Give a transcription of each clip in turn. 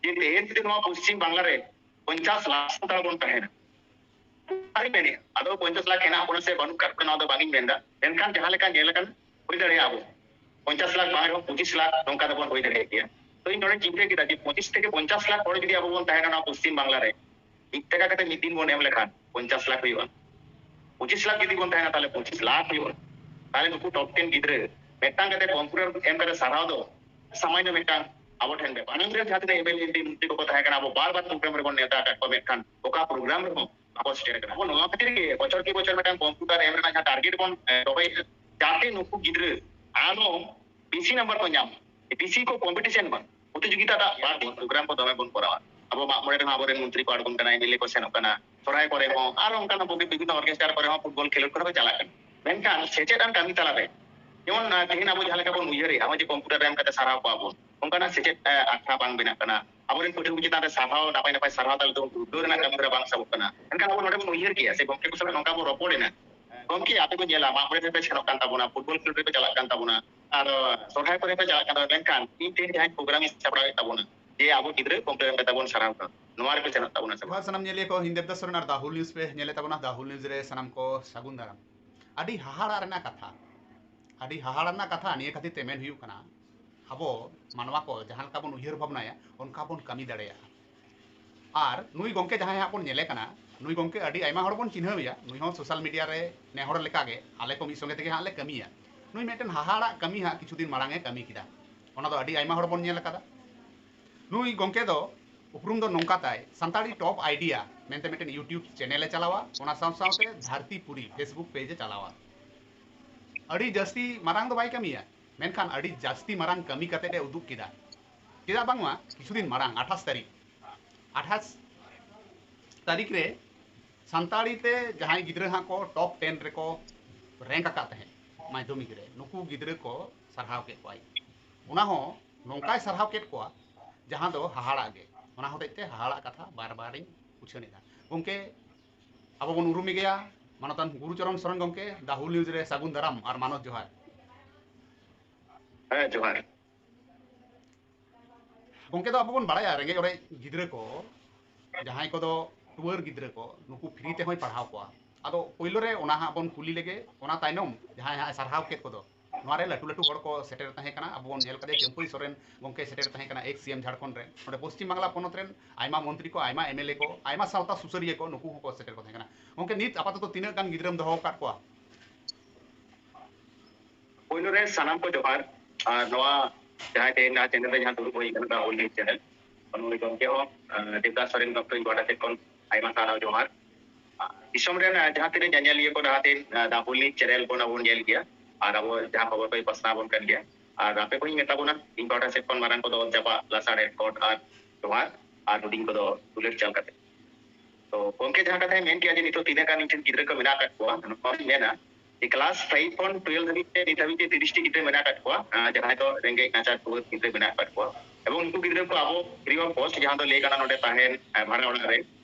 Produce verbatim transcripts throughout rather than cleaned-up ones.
ᱡᱮ ᱛᱮᱦᱮᱧ ᱡᱩᱫᱤ ᱱᱚᱣᱟ ᱯᱚᱥᱪᱤᱢ ᱵᱟᱝᱞᱟ ᱨᱮ ᱯᱚᱧᱪᱟᱥ ᱞᱟᱠᱷ ᱥᱟᱱᱛᱟᱲ ᱵᱚᱱ ᱛᱟᱦᱮᱱᱟ, ᱟᱨᱤᱧ ᱢᱮᱱᱮᱫᱼᱟ, ᱟᱫᱚ ᱯᱚᱧᱪᱟᱥ ᱞᱟᱠᱷ ᱦᱮᱱᱟᱜ ᱵᱚᱱᱟ ᱥᱮ ᱵᱟᱹᱱᱩᱜ ᱠᱟᱜ ᱵᱚᱱᱟ, ᱱᱚᱣᱟ ᱫᱚ ᱵᱟᱝ ᱤᱧ ᱢᱮᱱᱫᱟ, ᱢᱮᱱᱠᱷᱟᱱ ᱡᱟᱦᱟᱸ ᱞᱮᱠᱟ ᱧᱮᱞ ᱟᱠᱟᱱ, ᱦᱩᱭ ᱫᱟᱲᱮᱭᱟᱜᱼᱟ ᱟᱵᱚ ᱯᱚᱧᱪᱟᱥ ᱞᱟᱠᱷ ᱵᱟᱝ ᱨᱮᱦᱚᱸ ᱯᱚᱸᱪᱤᱥ ᱞᱟᱠᱷ ᱱᱚᱝᱠᱟ ᱫᱚᱵᱚᱱ ᱦᱩᱭ ᱫᱟᱲᱮᱭᱟᱜ ᱜᱮᱭᱟ᱾ ᱛᱚ ᱤᱧ ᱱᱚᱰᱮᱧ ᱪᱤᱱᱛᱟᱹ ᱠᱮᱫᱟ ᱡᱮ ᱯᱚᱸᱪᱤᱥ ᱛᱷᱮᱠᱮ ᱯᱚᱧᱪᱟᱥ ᱞᱟᱠᱷ ᱦᱚᱲ ᱡᱩᱫᱤ ᱟᱵᱚ ᱵᱚᱱ ᱛᱟᱦᱮᱱᱟ ᱱᱚᱣᱟ ᱯᱚᱥᱪᱤᱢ ᱵᱟᱝᱞᱟ ᱨᱮ, ᱢᱤᱫ ᱴᱟᱠᱟ ᱠᱟᱛᱮ ᱢᱤᱫ ᱫᱤᱱ ᱵᱚᱱ ᱮᱢ ᱞᱮᱠᱷᱟᱱ ᱯᱚᱧᱪᱟᱥ ᱞᱟᱠᱷ ᱦᱩᱭᱩᱜᱼᱟ᱾ ᱯᱚᱸᱪᱤᱥ ᱞᱟᱠᱷ ᱡᱩᱫᱤ ᱵᱚᱱ ᱛᱟᱦᱮᱱᱟ ᱛᱟᱦᱚᱞᱮ ᱯᱚᱸᱪᱤᱥ ᱞᱟᱠᱷ ᱦᱩᱭᱩᱜᱼᱟ᱾ ᱛᱟᱦᱚᱞᱮ ᱱᱩᱠᱩ ᱴᱚᱯ ᱴᱮᱱ ᱜᱤᱫᱽᱨᱟᱹ ᱢᱤᱫᱴᱟᱝ ᱠᱟᱛᱮ ᱠᱚᱢᱯᱤᱭᱩᱴᱟᱨ ᱮᱢ ᱠᱟᱛᱮ ᱥᱟᱨᱦᱟᱣ ᱫᱚ ᱥᱟᱢᱟᱱᱱᱚ ᱢᱤᱫᱴᱟᱝ ᱟᱵᱚ ᱴᱷᱮᱱ ᱵᱮᱯᱟᱨ᱾ ᱟᱱᱟᱝ ᱨᱮᱱ ᱡᱟᱦᱟᱸ ᱛᱤᱱᱟᱹᱜ M L A M P ᱢᱚᱱᱛᱨᱤ ᱠᱚᱠᱚ ᱛᱟᱦᱮᱸ ᱠᱟᱱᱟ, ᱟᱵᱚ ᱵᱟᱨ ᱵᱟᱨ ᱯᱨᱳᱜᱨᱟᱢ ᱨᱮᱵᱚᱱ ᱱᱮᱣᱛᱟ ᱟᱠᱟᱫ ᱠᱚᱣᱟ, ᱢᱮᱱᱠᱷᱟᱱ ᱚᱠᱟ ᱯᱨᱳᱜᱨᱟᱢ ᱨᱮᱦᱚᱸ ᱵᱟᱠᱚ ᱥᱮᱴᱮᱨ ᱠᱟᱱᱟ᱾ ᱟᱵᱚ ᱱᱚᱣᱟ ᱠᱷᱟᱹᱛᱤᱨ ᱜᱮ ᱵᱚᱪᱷᱚᱨ ᱠᱤ ᱵᱚᱪᱷᱚᱨ ᱢᱤᱫᱴᱟᱝ ᱠᱚᱢᱯᱤᱭᱩᱴᱟᱨ ᱮᱢ ᱨᱮᱱᱟᱜ ᱡᱟᱦᱟᱸ ᱴᱟᱨᱜᱮᱴ ᱵᱚᱱ ᱮ, ᱫᱚᱦᱚᱭᱮᱫᱼᱟ, ᱡᱟᱛᱮ ᱱᱩᱠᱩ ᱜᱤᱫᱽᱨᱟᱹ ᱟᱨᱚ ᱵᱮᱥᱤ ᱱᱟᱢᱵᱟᱨ ᱠᱚ ᱧᱟᱢ, ᱵᱮᱥᱤ ᱠᱚ ᱠᱚᱢᱯᱤᱴᱤᱥᱚᱱ ᱢᱟ, ᱯᱨᱚᱛᱤᱡᱳᱜᱤᱛᱟ ᱴᱟᱜ ᱵᱟᱹᱲᱛᱤ᱾ ᱯᱨᱳᱜᱨᱟᱢ ᱠᱚ ᱫᱚᱢᱮ ᱵᱚᱱ ᱠᱚᱨᱟᱣᱟ᱾ ᱟᱵᱚ ᱢᱟᱜ ᱢᱚᱬᱮ ᱨᱮᱦᱚᱸ ᱟᱵᱚᱨᱮᱱ ᱢᱚᱱᱛᱨᱤ ᱠᱚ ᱟᱬᱜᱚᱱ ᱠᱟᱱᱟ, ᱮᱢ ᱮᱞ ᱮ ᱠᱚ ᱥᱮᱱᱚᱜ ᱠᱟᱱᱟ, ᱥᱚᱨᱦᱟᱭ ᱠᱚᱨᱮ ᱦᱚᱸ ᱟᱨ ᱚᱱᱠᱟᱱᱟᱜ ᱵᱤᱵᱷᱤᱱᱱᱚ ᱚᱨᱠᱮᱥᱴᱟᱨ ᱠᱚᱨᱮ ᱦᱚᱸ ᱯᱷᱩᱴᱵᱚᱞ ᱠᱷᱮᱞᱳᱰ ᱠᱚᱨᱮ ᱠᱚ ᱪᱟᱞᱟᱜ ᱠᱟᱱᱟ᱾ ᱢᱮᱱᱠᱷᱟᱱ ᱥᱮᱪᱮᱫ ᱟᱱ ᱠᱟᱹᱢᱤ ᱛᱟᱞᱟᱨᱮ ᱡᱮᱢᱚᱱ, ᱟᱸ, ᱛᱮᱦᱮᱧ ᱟᱵᱚ ᱡᱟᱦᱟᱸ ᱞᱮᱠᱟ ᱵᱚᱱ ᱩᱭᱦᱟᱹᱨᱮᱜᱼᱟ, ᱱᱚᱜᱼᱚᱭ ᱡᱮ ᱠᱚᱢᱯᱤᱭᱩᱴᱟᱨ ᱨᱮ ᱮᱢ ᱠᱟᱛᱮ ᱥᱟᱨᱦᱟᱣ ᱠᱚᱣᱟ ᱵᱚᱱ, ᱚᱱᱠᱟᱱᱟᱜ ᱥᱮᱪᱮᱫ, ᱟᱸ, ᱟᱠᱷᱲᱟ ᱵᱟᱝ ᱵᱮᱱᱟᱜ ᱠᱟᱱᱟ᱾ ᱟᱵᱚᱨᱮᱱ ᱯᱟᱹᱴᱷᱩᱣᱟᱹ ᱠᱚ ᱪᱮᱛᱟᱱ ᱨᱮ ᱥᱟᱨᱦᱟᱣ, ᱱᱟᱯᱟᱭ ᱱᱟᱯᱟᱭ ᱥᱟᱨᱦᱟᱣ ᱛᱟᱞᱮ ᱛᱮᱵᱚᱱ ᱩᱫᱽᱜᱟᱹᱣ ᱨᱮᱱᱟᱜ ᱠᱟᱹᱢᱤ ᱦᱚᱨᱟ ᱵᱟᱝ ᱥᱟᱵᱚᱜ ᱠᱟᱱᱟ᱾ ᱢᱮᱱᱠᱷᱟᱱ ᱟᱵᱚ ᱱᱚᱰᱮ ᱵᱚᱱ ᱩᱭᱦᱟᱹᱨ ᱠᱮᱭᱟ ᱥᱮ ᱜᱚᱢᱠᱮ ᱠᱚ ᱥᱟᱞᱟᱜ ᱱᱚᱝᱠᱟ ᱵᱚᱱ ᱨᱚᱯᱚᱲ ᱮᱱᱟ, ᱜᱚᱢᱠᱮ, ᱟᱯᱮ ᱠᱚ ᱧᱮᱞᱟ, ᱢᱟᱜ ᱢᱚᱬᱮ ᱨᱮᱯᱮ ᱥᱮᱱᱚᱜ ᱠᱟᱱ ᱛᱟᱵᱚᱱᱟ, ᱯᱷᱩᱴᱵᱚᱞ ᱠᱷᱮᱞᱳᱰ ᱨᱮᱯᱮ ᱪᱟᱞᱟᱜ ᱠᱟᱱ ᱛᱟᱵᱚᱱᱟ, ᱟᱨ ᱥᱚᱨᱦᱟᱭ ᱠᱚᱨᱮ ᱯᱮ ᱪᱟᱞᱟᱜ ᱠᱟᱱ ᱛᱟᱵᱚᱱᱟ, ᱢᱮᱱᱠᱷᱟᱱ ᱤᱧ ᱛᱮᱦᱮᱧ ᱡᱟᱦᱟᱸᱧ ᱯᱨᱳᱜᱨᱟᱢ ᱤᱧ ᱥᱟᱯᱲᱟᱣᱮᱫ ᱛᱟᱵᱚᱱᱟ, ᱡᱮ ᱟᱵᱚ ᱜᱤᱫᱽᱨᱟᱹ ᱠᱚᱢᱯᱤᱭᱩᱴᱟᱨ ᱮᱢ ᱠᱟᱛᱮ ᱵᱚᱱ ᱥᱟᱨᱦᱟᱣ ᱠᱚᱣᱟ, ᱱᱚᱣᱟ ᱨᱮᱯᱮ ᱥᱮᱱᱚᱜ ᱛᱟᱵᱚᱱᱟ ᱥᱮ ᱵᱟᱝ? ᱡᱚᱦᱟᱨ ᱥᱟᱱᱟᱢ ᱧᱮᱞᱤᱭᱟᱹ ᱠᱚ, ᱤᱧ ᱫᱮᱵᱫᱟᱥ ᱥᱚᱨᱮᱱ ᱟᱨ The Whole News ᱯᱮ ᱧᱮᱞᱮᱫ ᱛᱟᱵᱚᱱᱟ᱾ The Whole News ᱨᱮ ᱥᱟᱱᱟᱢ ᱠᱚ ᱥᱟᱹᱜᱩᱱ ᱫᱟᱨᱟᱢ᱾ ᱟᱹᱰᱤ ᱦᱟᱦᱟᱲᱟᱜ ᱨᱮᱱᱟᱜ ᱠᱟᱛᱷᱟ, ᱟᱹᱰᱤ ᱦᱟᱦᱟᱲᱟᱜ ᱨᱮᱱᱟᱜ ᱠᱟᱛᱷᱟ᱾ ᱱᱤᱭᱟᱹ ᱠᱷᱟᱹᱛᱤᱨ ᱛᱮ ᱢᱮᱱ ᱦᱩᱭᱩᱜ ᱠᱟᱱᱟ, ᱟᱵᱚ ᱢᱟᱱᱣᱟ ᱠᱚ ᱡᱟᱦᱟᱸ ᱞᱮᱠᱟ ᱵᱚᱱ ᱩᱭᱦᱟᱹᱨ ᱵᱷᱟᱵᱽᱱᱟᱭᱟ, ᱚᱱᱠᱟ ᱵᱚᱱ ᱠᱟᱹᱢᱤ ᱫᱟᱲᱮᱭᱟᱜᱼᱟ᱾ ᱟᱨ ᱱᱩᱭ ᱜᱚᱢᱠᱮ ᱡᱟᱦᱟᱸᱭ ᱦᱟᱸᱜ ᱵᱚᱱ ᱧᱮᱞᱮ ᱠᱟᱱᱟ, ᱱᱩᱭ ᱜᱚᱢᱠᱮ ᱟᱹᱰᱤ ᱟᱭᱢᱟ ᱦᱚᱲ ᱵᱚᱱ ᱪᱤᱱᱦᱟᱹᱣ ᱮᱭᱟ᱾ ᱱᱩᱭ ᱦᱚᱸ ᱥᱳᱥᱟᱞ ᱢᱤᱰᱤᱭᱟ ᱨᱮ ᱱᱮ ᱦᱚᱲ ᱞᱮᱠᱟᱜᱮ ᱟᱞᱮ ᱠᱚ ᱢᱤᱫ ᱥᱚᱸᱜᱮ ᱛᱮᱜᱮ ᱦᱟᱸᱜ ᱞᱮ ᱠᱟᱹᱢᱤᱭᱟ᱾ ᱱᱩᱭ ᱢᱤᱫᱴᱮᱱ ᱦᱟᱦᱟᱲᱟᱜ ᱠᱟᱹᱢᱤ ᱦᱟᱸᱜ ᱠᱤᱪᱷᱩ ᱫᱤᱱ ᱢᱟᱲᱟᱝ ᱮ ᱠᱟᱹᱢᱤ ᱠᱮᱫᱟ, ᱚᱱᱟ ᱫᱚ ᱟᱹᱰᱤ ᱟᱭᱢᱟ ᱦᱚᱲ ᱵᱚᱱ ᱧᱮᱞ ᱟᱠᱟᱫᱟ᱾ ᱱᱩᱭ ᱜᱚᱢᱠᱮ ᱫᱚ ᱩᱯᱨᱩᱢ ᱫᱚ ᱱᱚᱝᱠᱟ ᱛᱟᱭ, ᱥᱟᱱᱛᱟᱲᱤ ᱴᱚᱯ ᱟᱭᱰᱤᱭᱟ ᱢᱮᱱᱛᱮ ᱢᱤᱫᱴᱮᱱ YouTube ᱪᱮᱱᱮᱞ ᱮ ᱪᱟᱞᱟᱣᱟ, ᱚᱱᱟ ᱥᱟᱶ ᱥᱟᱶᱛᱮ ᱫᱷᱟᱹᱨᱛᱤ ᱯᱩᱨᱤ Facebook ᱯᱮᱡᱽ ᱮ ᱪᱟᱞᱟᱣᱟ᱾ ᱟᱹᱰᱤ ᱡᱟᱹᱥᱛᱤ ᱢᱟᱨᱟᱝ ᱫᱚ ᱵᱟᱭ ᱠᱟᱹᱢᱤᱭᱟ, ᱢᱮᱱᱠᱷᱟᱱ ᱟᱹᱰᱤ ᱡᱟᱹᱥᱛᱤ ᱢᱟᱨᱟᱝ ᱠᱟᱹᱢᱤ ᱠᱟᱛᱮ ᱮ ᱩᱫᱩᱜ ᱠᱮᱫᱟ᱾ ᱪᱮᱫᱟᱜ ᱵᱟᱝᱢᱟ ᱠᱤᱪᱷᱩ ᱫᱤᱱ ᱢᱟᱲᱟᱝ, ᱟᱴᱷᱟᱥ ᱛᱟᱹᱨᱤᱠᱷ, ᱟᱴᱷᱟᱥ ᱛᱟᱹᱨᱤᱠᱷ ᱨᱮ ᱥᱟᱱᱛᱟᱲᱤ ᱛᱮ ᱡᱟᱦᱟᱸᱭ ᱜᱤᱫᱽᱨᱟᱹ ᱦᱟᱸᱜ ᱠᱚ ᱴᱚᱯ ᱴᱮᱱ ᱨᱮᱠᱚ ᱨᱮᱝᱠ ᱟᱠᱟᱫ ᱛᱟᱦᱮᱸᱫ ᱢᱟᱫᱽᱫᱷᱚᱢᱤᱠ ᱨᱮ, ᱱᱩᱠᱩ ᱜᱤᱫᱽᱨᱟᱹ ᱠᱚ ᱥᱟᱨᱦᱟᱣ ᱠᱮᱫ ᱠᱚᱣᱟᱭ᱾ ᱚᱱᱟ ᱦᱚᱸ ᱱᱚᱝᱠᱟᱭ ᱥᱟᱨᱦᱟᱣ ᱠᱮᱫ ᱠᱚᱣᱟ, ᱡᱟᱦᱟᱸ ᱫᱚ ᱦᱟᱦᱟᱲᱟᱜ ᱜᱮ᱾ ᱚᱱᱟ ᱦᱚᱛᱮᱡ ᱛᱮ ᱦᱟᱦᱟᱲᱟᱜ ᱠᱟᱛᱷᱟ ᱵᱟᱨ ᱵᱟᱨᱤᱧ ᱩᱪᱷᱟᱹᱱ ᱮᱫᱟ᱾ ᱜᱚᱢᱠᱮ, ᱟᱵᱚ ᱵᱚᱱ ᱩᱨᱩᱢ ᱢᱮᱜᱮᱭᱟ, ᱢᱟᱱᱚᱛᱟᱱ ᱜᱩᱨᱩᱪᱚᱨᱚᱱ ᱥᱚᱨᱮᱱ ᱜᱚᱢᱠᱮ, The Whole News ᱨᱮ ᱥᱟᱹᱜᱩᱱ ᱫᱟᱨᱟᱢ ᱟᱨ ᱢᱟᱱᱚᱛ ᱡᱚᱦᱟᱨ᱾ ᱦᱮᱸ, ᱡᱚᱦᱟᱨ᱾ ᱜᱚᱢᱠᱮ, ᱫᱚ ᱟᱵᱚ ᱵᱚᱱ ᱵᱟᱲᱟᱭᱟ, ᱨᱮᱸᱜᱮᱡ ᱚᱨᱮᱡ ᱜᱤᱫᱽᱨᱟᱹ ᱠᱚ, ᱡᱟᱦᱟᱸᱭ ᱠᱚᱫᱚ ᱴᱩᱣᱟᱹᱨ ᱜᱤᱫᱽᱨᱟᱹ ᱠᱚ, ᱱᱩᱠᱩ ᱯᱷᱨᱤ ᱛᱮᱦᱚᱸᱭ ᱯᱟᱲᱦᱟᱣ ᱠᱚᱣᱟ᱾ ᱟᱫᱚ ᱯᱳᱭᱞᱳ ᱨᱮ ᱚᱱᱟ ᱦᱟᱸᱜ ᱵᱚᱱ ᱠᱩᱞᱤ ᱞᱮᱜᱮ, ᱚᱱᱟ ᱛᱟᱭᱱᱚᱢ ᱡᱟᱦᱟᱸᱭ ᱦᱟᱸᱜ ᱮ ᱥᱟᱨᱦᱟᱣ ᱠᱮᱫ ᱠᱚᱫᱚ, ᱱᱚᱣᱟ ᱨᱮ ᱞᱟᱹᱴᱩ ᱞᱟᱹᱴᱩ ᱦᱚᱲ ᱠᱚ ᱥᱮᱴᱮᱨ ᱛᱟᱦᱮᱸ ᱠᱟᱱᱟ᱾ ᱟᱵᱚ ᱵᱚᱱ ᱧᱮᱞ ᱠᱟᱫᱮᱭᱟ, ᱪᱟᱹᱢᱯᱟᱹᱭ ᱥᱚᱨᱮᱱ ᱜᱚᱢᱠᱮ ᱥᱮᱴᱮᱨ ᱛᱟᱦᱮᱸ ᱠᱟᱱᱟ, ᱮᱠᱥ ᱥᱤ ᱮᱢ ᱡᱷᱟᱲᱠᱷᱚᱸᱰ ᱨᱮ᱾ ᱱᱚᱰᱮ ᱯᱚᱥᱪᱤᱢ ᱵᱟᱝᱞᱟ ᱯᱚᱱᱚᱛ ᱨᱮᱱ ᱟᱭᱢᱟ ᱢᱚᱱᱛᱨᱤ ᱠᱚ, ᱟᱭᱢᱟ ᱮᱢ ᱮᱞ ᱮ ᱠᱚ, ᱟᱭᱢᱟ ᱥᱟᱶᱛᱟ ᱥᱩᱥᱟᱹᱨᱤᱭᱟᱹ ᱠᱚ, ᱱᱩᱠᱩ ᱦᱚᱸᱠᱚ ᱥᱮᱴᱮᱨ ᱠᱚ ᱛᱟᱦᱮᱸ ᱠᱟᱱᱟ᱾ ᱜᱚᱢᱠᱮ, ᱱᱤᱛ ᱟᱯᱟᱛᱚᱛᱚ ᱛᱤᱱᱟᱹᱜ ᱜᱟᱱ ᱜᱤᱫᱽᱨᱟᱹᱢ ᱫᱚᱦᱚ ᱟᱠᱟᱫ ᱠᱚᱣᱟ? ᱯᱳᱭᱞᱳ ᱨᱮ ᱥᱟᱱᱟᱢ ᱠᱚ ᱡᱚᱦᱟᱨ᱾ ᱟᱨ ᱱᱚᱣᱟ ᱡᱟᱦᱟᱸ ᱛᱮᱦᱮᱧ ᱱᱚᱣᱟ ᱪᱮᱱᱮᱞ ᱨᱮ ᱡᱟᱦᱟᱸ ᱫᱩᱲᱩᱵ ᱦᱩᱭ ᱠᱟᱱᱟ, ᱫᱟ ᱦᱳᱞ ᱱᱤᱭᱩᱡᱽ ᱪᱮᱱᱮᱞ, ᱚᱱᱚᱞᱤᱭᱟᱹ ᱜᱚᱢᱠᱮ ᱦᱚᱸ, ᱟᱨ, ᱫᱮᱵᱫᱟᱥ ᱥᱚᱨᱮᱱ ᱜᱚᱢᱠᱮ ᱯᱟᱦᱴᱟ ᱥᱮᱫ ᱠᱷᱚᱱ ᱟᱭᱢᱟ ᱥᱟᱨᱦᱟᱣ ᱡᱚᱦᱟᱨ᱾ ᱟᱨ ᱫᱤᱥᱚᱢ ᱨᱮᱱ, ᱟᱨ, ᱡᱟᱦᱟᱸ ᱛᱤᱱᱟᱹᱜ ᱧᱮᱧᱮᱞᱤᱭᱟᱹ ᱠᱚ ᱱᱟᱦᱟᱜ ᱛᱮᱦᱮᱧ, ᱟᱨ, ᱫᱟ ᱦᱳᱞ ᱱᱤᱭᱩᱡᱽ ᱪᱮᱱᱮᱞ ᱵᱚᱱ ᱟᱵᱚᱱ ᱧᱮᱞ ᱜᱮᱭᱟ, ᱟᱨ ᱟᱵᱚ ᱡᱟᱦᱟᱸ ᱠᱷᱚᱵᱚᱨ ᱠᱚᱭ ᱯᱟᱥᱱᱟᱣ ᱟᱵᱚᱱ ᱠᱟᱱ ᱜᱮᱭᱟ, ᱟᱨ ᱟᱯᱮ ᱠᱚᱧ ᱢᱮᱛᱟ ᱵᱚᱱᱟ, ᱤᱧ ᱯᱟᱦᱴᱟ ᱥᱮᱫ ᱠᱷᱚᱱ ᱢᱟᱨᱟᱝ ᱠᱚᱫᱚ ᱚᱛ ᱡᱟᱯᱟᱜ, ᱞᱟᱥᱟᱲᱦᱮᱫ, ᱠᱚᱴ ᱟᱨ ᱡᱚᱦᱟᱨ, ᱟᱨ ᱦᱩᱰᱤᱧ ᱠᱚᱫᱚ ᱫᱩᱞᱟᱹᱲ ᱪᱟᱞ ᱠᱟᱛᱮ᱾ ᱛᱚ ᱜᱚᱢᱠᱮ, ᱡᱟᱦᱟᱸ ᱠᱟᱛᱷᱟᱭ ᱢᱮᱱ ᱠᱮᱜᱼᱟ ᱡᱮ ᱱᱤᱛᱚᱜ ᱛᱤᱱᱟᱹᱜ ᱜᱟᱱ ᱤᱧ ᱴᱷᱮᱱ ᱜᱤᱫᱽᱨᱟᱹ ᱠᱚ ᱢᱮᱱᱟᱜ ᱟᱠᱟᱫ ᱠᱚᱣᱟ, ᱱᱚᱣᱟᱧ ᱢᱮᱱᱟ ᱡᱮ ᱠᱞᱟᱥ ᱯᱷᱟᱭᱤᱵᱷ ᱠᱷᱚᱱ ᱴᱩᱭᱮᱞᱵᱷ ᱫᱷᱟᱹᱵᱤᱡ ᱛᱮ ᱱᱤᱛ ᱦᱟᱹᱵᱤᱡ ᱛᱮ ᱛᱤᱨᱤᱥ ᱴᱤ ᱜᱤᱫᱽᱨᱟᱹ ᱢᱮᱱᱟᱜ ᱟᱠᱟᱫ ᱠᱚᱣᱟ, ᱟᱨ ᱡᱟᱦᱟᱸᱭ ᱫᱚ ᱨᱮᱸᱜᱮᱡ ᱱᱟᱪᱟᱨ ᱴᱩᱣᱟᱹᱨ ᱜᱤᱫᱽᱨᱟᱹ ᱢᱮᱱᱟᱜ ᱟᱠᱟᱫ ᱠᱚᱣᱟ᱾ ᱮᱵᱚᱝ ᱩᱱᱠᱩ ᱜᱤᱫᱽᱨᱟᱹ ᱠᱚ ᱟᱵᱚ ᱯᱷᱨᱤ ᱚᱯᱷ ᱠᱚᱥᱴ, ᱡᱟᱦᱟᱸ ᱫᱚ ᱞᱟᱹᱭ ᱜᱟᱱᱚᱜᱼᱟ ᱱᱚᱰᱮ ᱛᱟᱦᱮᱱ, ᱟᱨ ᱵᱷᱟᱲᱟ ᱚᱲᱟᱜ ᱨᱮ